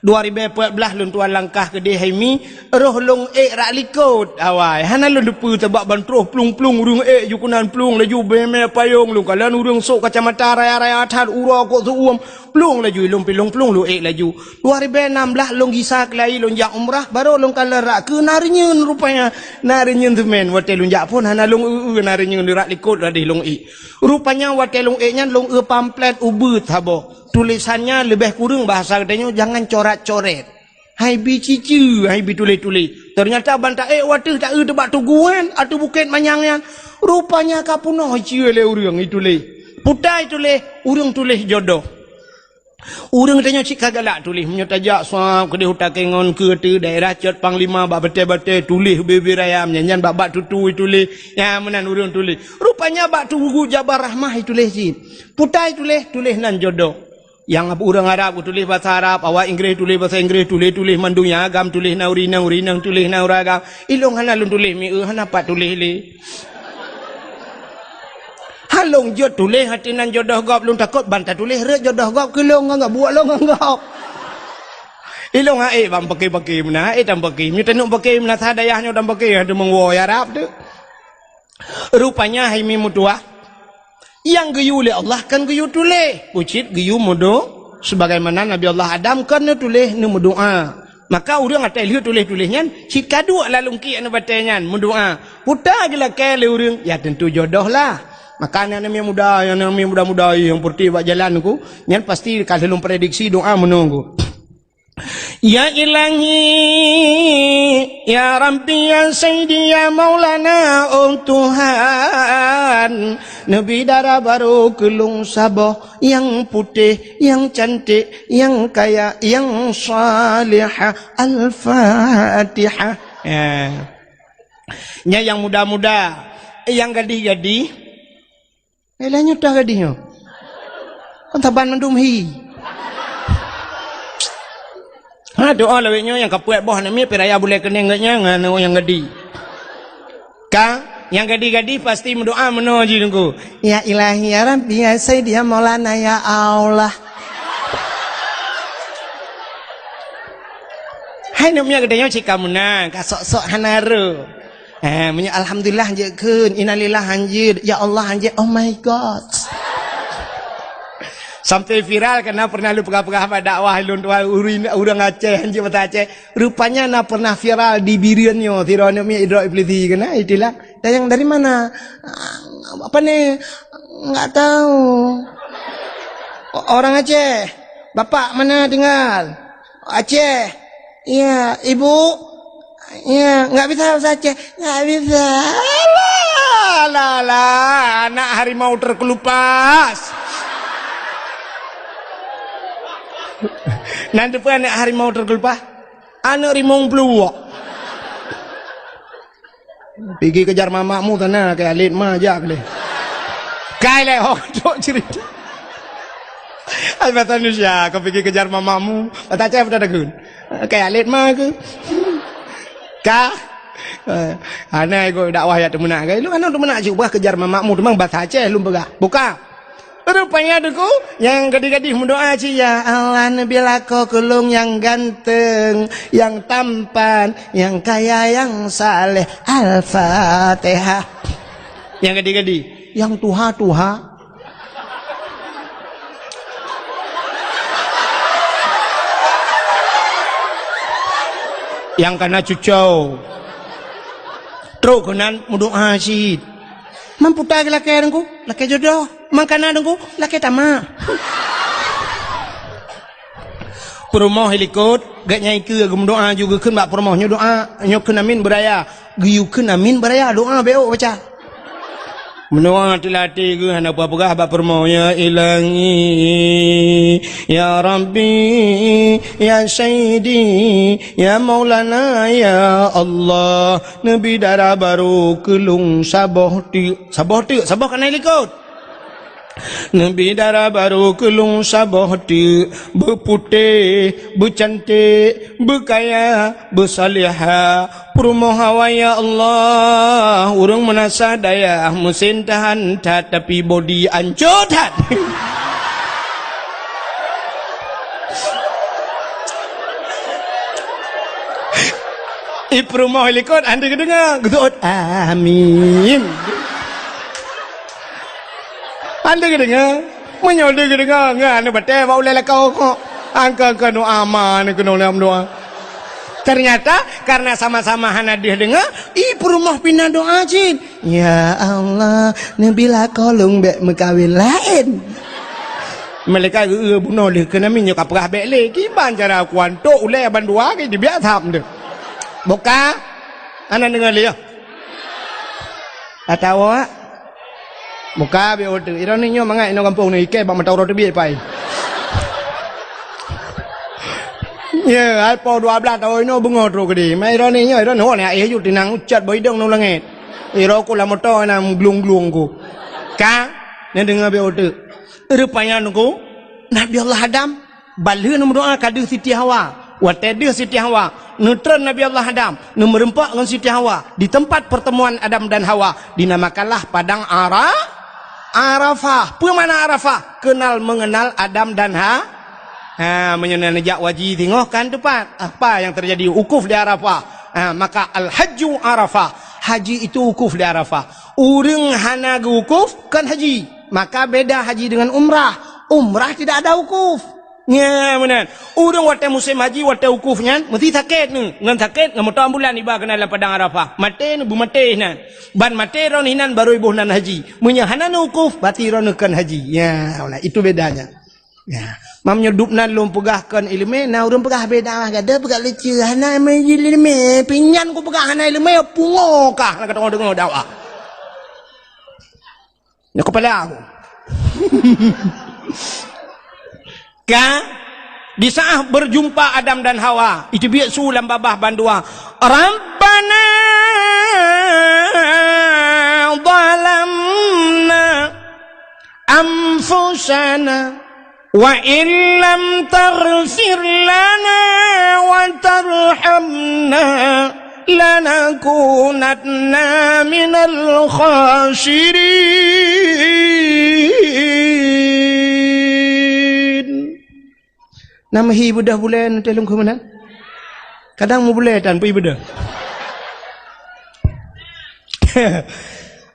Dua ribée peuet blaih lôn tuan langkah keudeh hai mi, roh lôn ék rak likot awai. Hana lôn teupeue sabab ban troh plueng-plueng ureuëng ék ju keunan plueng laju beumé payong lôn kalon ureuëng sok kacamata raya-raya that uroe kok seuuem plueng laju ilôn pilong plueng lôn ék laju. Dua ribée nam blaih lôn gisa keulayi lôn jak umrah, barô lôn kalon rak keu na reunyeun rupanya. Na reunyeun seumén watée lôn jak phon hana lôn eu-eu na reunyeun rak likot ladeh lôn ék. Rupanya watée lôn ék nyan lôn eu pamflet ubeuet saboh. Tulésan nyan leubeh kureueng bahasa geutanyoe jangan corat-coret. Hai bi ciceue, hai bi tuléh-tuléh. Teunyata ban taék wateuh taeu teubak tuguhan ateueh bukét manyang nyan. Rupanya ka peunoh iceue lé ureuëng ituléh. Putai tuléh, ureuëng tuléh jodoh. Ureuëng tanyoe cit ka galak tuléh. Meunyoe tajak swab keudeh u Takengon keu teu daerah Cot Panglima bak batée-batée tuléh bibir ayam nyan, nyan bak-bak tutui tuléh. Nyan meunan ureuëng tuléh. Rupanya bak tugu Jabal Rahmah ituléh cit. Putai tuléh, tuléh nan jodoh. Nyang ureuëng Arab geutuléh basa Arab, awak Inggréh tuléh basa Inggréh, tuléh-tuléh mandum nyang agam tuléh na ureuëng inong, ureuëng inong tuléh na ureuëng agam. Ilong hana lôn tuléh mi-, eu, hana pat tuléh lé. Halong jeuet tuléh hati nan jodoh gob lôn takot ban tatuléh rot jodoh gob keu lôn ngon gob buet lôn ngon gob. Ilong hai ban paké-paké meunan, hai tan paké. Nyoe tanuk paké meunan sa dayah nyoe dan paké hana meuwoe Arab tu. Rupanya hai mi meutuah. Nyang geuyue lé Allah kan geuyue tuléh, ucit geuyue meudo-, sebagaimana Nabi Allah Adam kan neutuléh neumeudoá. Maka ureuëng atai lheueh tuléh-tuléh nyan cit ka duek lalungki aneuk batée nyan meudoá. Puta geulakée lé ureuëng, ya tentu jodoh lah. Maka aneuk-aneuk muda, aneuk muda-muda nyang peureutih bak jalan ku, nyan pasti ka lheueh lôn prediksi doá meunoe ku. Ya Ilahi, ya Rabbi, ya Sayyidi, ya Maulana, oh Tuhan, neubi dara barô keu lôn saboh nyang putéh, nyang cantik, nyang kaya, nyang salihah. Al-Fatihah. Ya. Nyan nyang muda-muda, nyang gadih-gadih. Eh, lheueh nyoe toh gadih nyoe. Kon saban mandum hi. Ha, doa lawét nyoe nyang kapeuet boh aneuk miet piraya bulée keuneng geuh nyan ngon nyang gadi. Ka, nyang gadi-gadi pasti meudoa meunoe jih Teungku. Ya Ilahi, ya Rabbi, ya Sayyidi, ya Maulana, ya Allah. Hai aneuk miet geutanyoe cit ka meunan, ka sok-sok hana rô. Eh, meunyoe alhamdulillah hanjeuet kheun, innalillah hanjeuet, ya Allah hanjeuet, oh my God. Sampai viral karena pernah lôn peugah-peugah bak dakwah lôn tuan ureuëng, ureuëng Aceh hanjeuet bahasa Aceh. Rupanya na pernah viral di Bireuen nyoe, sidroe aneuk miet idrop iblisi keunan, itulah. Tanyong dari mana? Apa ni? Enggak tahu. O-, orang Aceh. Bapak mana tinggal? Aceh. Iya, ibu? Ya, nggak bisa bahasa Aceh. Nggak bisa. Alah, alah, alah, anak harimau terkelupas. Nan teupeu anak harimau terkelupas? Anak rimong peuluwok. Pigi kejar mamakmu sana, kayak alit ma jak leh. Kai leh, ho, trok cerita. Ai, bahasa Indonesia, kau pigi kejar mamakmu. Bahasa Aceh apa dah takut? Kayak alit ma ke? Ka? Eh, hana ikut dakwah ya teumeunak ke? Lu hana teumeunak cuba kejar mamakmu, teuma bahasa Aceh lu peugah. Buka. Rupanya Teungku, nyang gadih-gadih meudoa cit, "Ya Allah, neubi lakoe keu lôn nyang ganteng, nyang tampan, nyang kaya, nyang saleh." Al-Fatihah. Nyang gadih-gadih, nyang tuha-tuha. Nyang kana cucau. Trok keunan meudoa cit. Mamputa lakée Teungku, lakée jodoh. Mangkana Teungku, lakée tamak. Peurumoh i likot, gét nyang ikeue geumeudoa ju geukheun bak peurumoh nyoe doa, nyoe kheun amin beuraya. Geuyue kheun amin beuraya, doa bék baca. Meudoa teulatée geuh hana peugah bak peurumoh, "Ya Ilahi, ya Rabbi, ya Sayyidi, ya Maulana, ya Allah." Neubi dara barô keu lôn saboh teuk. Saboh teuk, saboh kana i likot. Neubi dara barô keu lôn saboh teuk, beuputéh, beucanték, beukaya, beusalihah. Peurumoh awai, ya Allah, ureuëng meunasah dayah, meusin tahan that, tapi bodi ancô that. I peurumoh i likot, hana geudeungoe, geuseuôt, "Amin." Hana geudeungoe. Meunyoe lheueh geudeungoe, ngon aneuk batée bak ulée lakoe kok. Angka-angka doa ma aneuk keunoe lom doa. Ternyata, karena sama-sama hana deuh deungoe, i peurumoh pih na doa cit. "Ya Allah, neubi lakoe lôn bék meukawen laén." Malaikat geu-, geu-, bunoe lheueh keunan nyoe ka peugah bék lé. Kiban cara kuantok ulée bandua ke dibiak tham deuh. Buka. Hana deungoe lé, ya. Atawa buka bék uteuk. Ironi nyoe mangat inoe gampông ni ikée bak mata uroe teubiet pai. Ya, hai po dua belas taun inoe beungoh trok keudeh. Mai ironi nyoe, ironi ho ni aéh ju tinang ucat bak idong ngon langét. Iro ku lam moto na glung-glung ku. Ka? Neudeungoe bék uteuk. Rupanya Teungku, Nabi Allah Adam, ban lheueh neumeudoa ka deuh Siti Hawa. Watée deuh Siti Hawa, neutreun Nabi Allah Adam, neumeureumpok ngon Siti Hawa di tempat pertemuan Adam dan Hawa, dinamakanlah Padang Ara-, Arafah. Peue makna Arafah? Kenal mengenal Adam dan Ha-, ha, meunyoe neujak haji singoh kan teumpat. Apa yang terjadi? Wukuf di Arafah. Ha, maka al-hajju Arafah. Haji itu wukuf di Arafah. Ureuëng hana geuwukuf, kon haji. Maka beda haji dengan umrah. Umrah tidak ada wukuf. Nya, meunan. Ureuëng watée musém haji, watée wukuf nyan, meusti sakét nyoe. Ngon sakét, ngon moto ambulan iba keunan lam Padang Arafah. Maté nyoe, beumaté inan. Ban maté droeneuh inan, barô iboh nan haji. Meunyoe hana neuwukuf, berarti droeneuh kon haji. Ya, meunan. Itu bedanya. Ya. Mam nyoe dub nan lôn peugah kon iéleumé, na ureuëng peugah beda, gata peugah lucu, hana iéleumé, pinyan ku peugah hana iéleumé, pungo kah, na ka deungoe dakwah. Nyoe kepala aku. Ka? Di saat berjumpa Adam dan Hawa, itu biasa lam babah bandua. Rabbana zalamna anfusana wa illam taghfir lana wa tarhamna lanakunanna minal khasirin. Nama hi bedah bulan teh lungkuh mana? Kadang mu bulan tan pui bedah.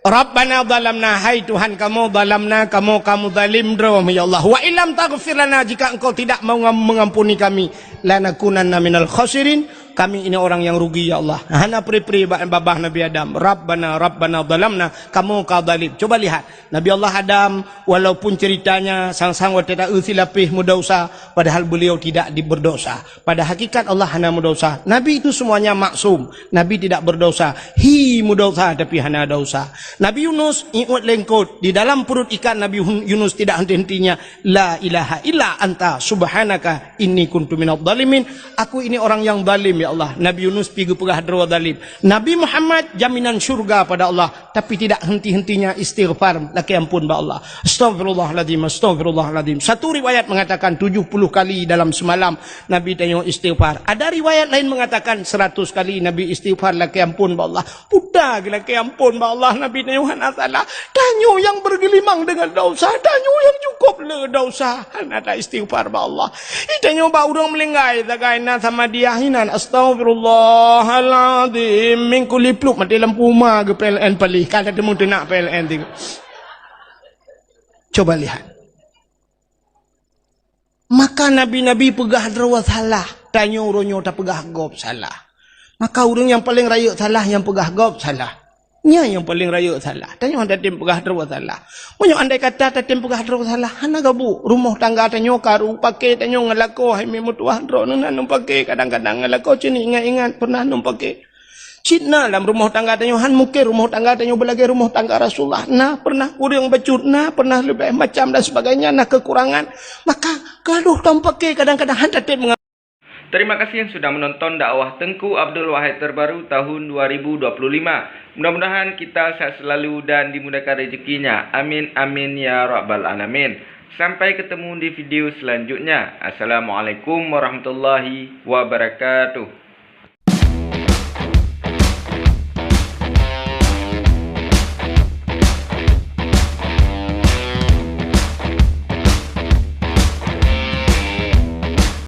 Rabbana zalamna, hai Tuhan kamoe, zalamna, kamoe kamoe zalim droe, ya Allah. Wa illam taghfir lana, jika Engkau tidak mau ngam-, mengampuni kami, lanakunanna minal khasirin, Kami ini orang yang rugi, ya Allah. Hana pri-pri bak babah Nabi Adam. Rabbana, Rabbana zalamna, kamoe ka zalim. Coba lihat, Nabi Allah Adam, walaupun ceritanya sang-sang watée taeu silapéh meudausa, padahal beliau tidak di-, berdosa. Pada hakikat Allah hana meudausa. Nabi itu semuanya maksum. Nabi tidak berdosa. Hi meudausa tapi hana dausa. Nabi Yunus iut lengkot. Di dalam perut ikan Nabi Hun-, Yunus tidak henti-hentinya. La ilaha illa anta subhanaka inni kuntu minadh dhalimin. Aku ini orang yang zalim, ya Allah. Nabi Yunus pi geupeugah droe zalim. Nabi Muhammad jaminan syurga pada Allah, tapi tidak henti-hentinya istighfar, lakée ampôn bak Allah. Astaghfirullahalazim, astaghfirullahalazim. Satu riwayat mengatakan tujuh puluh kali dalam semalam Nabi tanyoe istighfar. Ada riwayat lain mengatakan seratus kali Nabi istighfar, lakée ampôn bak Allah. Puta geulakée ampôn bak Allah, Nabi tanyoe hana salah. Tanyoe nyang bergelimang dengan dosa, tanyoe nyang cukup le dosa, hana ta istighfar bak Allah. Tanyoe bak ureuëng meulinggai sagai na sama dia hinan, astaghfirullahalazim, min kulli plup maté lampu uma geu P L N palih, ka teumeung teunak P L N tiga. Coba lihat. Maka nabi-nabi peugah droe salah, tanyoe uroe nyoe tapeugah gob salah. Maka ureuëng nyang paleng rayeuk salah nyang peugah gob salah. Nyan nyang paleng rayeuk salah. Tanyoe hana tatem peugah droe salah. Meunyoe andai kata tatem peugah droe salah, hana gabu. Rumoh tangga tanyoe karu, paké tanyoe ngon lakoe, hai meutuah droeneuh na neupaké, kadang-kadang ngon lakoe cit ingat-ingat pernah neupaké. Cit na lam rumoh tangga tanyoe, han mungken rumoh tangga tanyoe beulagée rumoh tangga Rasulullah. Na pernah kureueng bacut, na pernah leubeh macam dan sebagainya, na kekurangan. Maka gadoh tamupaké kadang-kadang han tatem. Terima kasih yang sudah menonton dakwah Tengku Abdul Wahid terbaru tahun dua ribu dua puluh lima. Mudah-mudahan kita sehat selalu dan dimudahkan rezekinya. Amin, amin, ya rabbal alamin. Sampai ketemu di video selanjutnya. Assalamualaikum warahmatullahi wabarakatuh.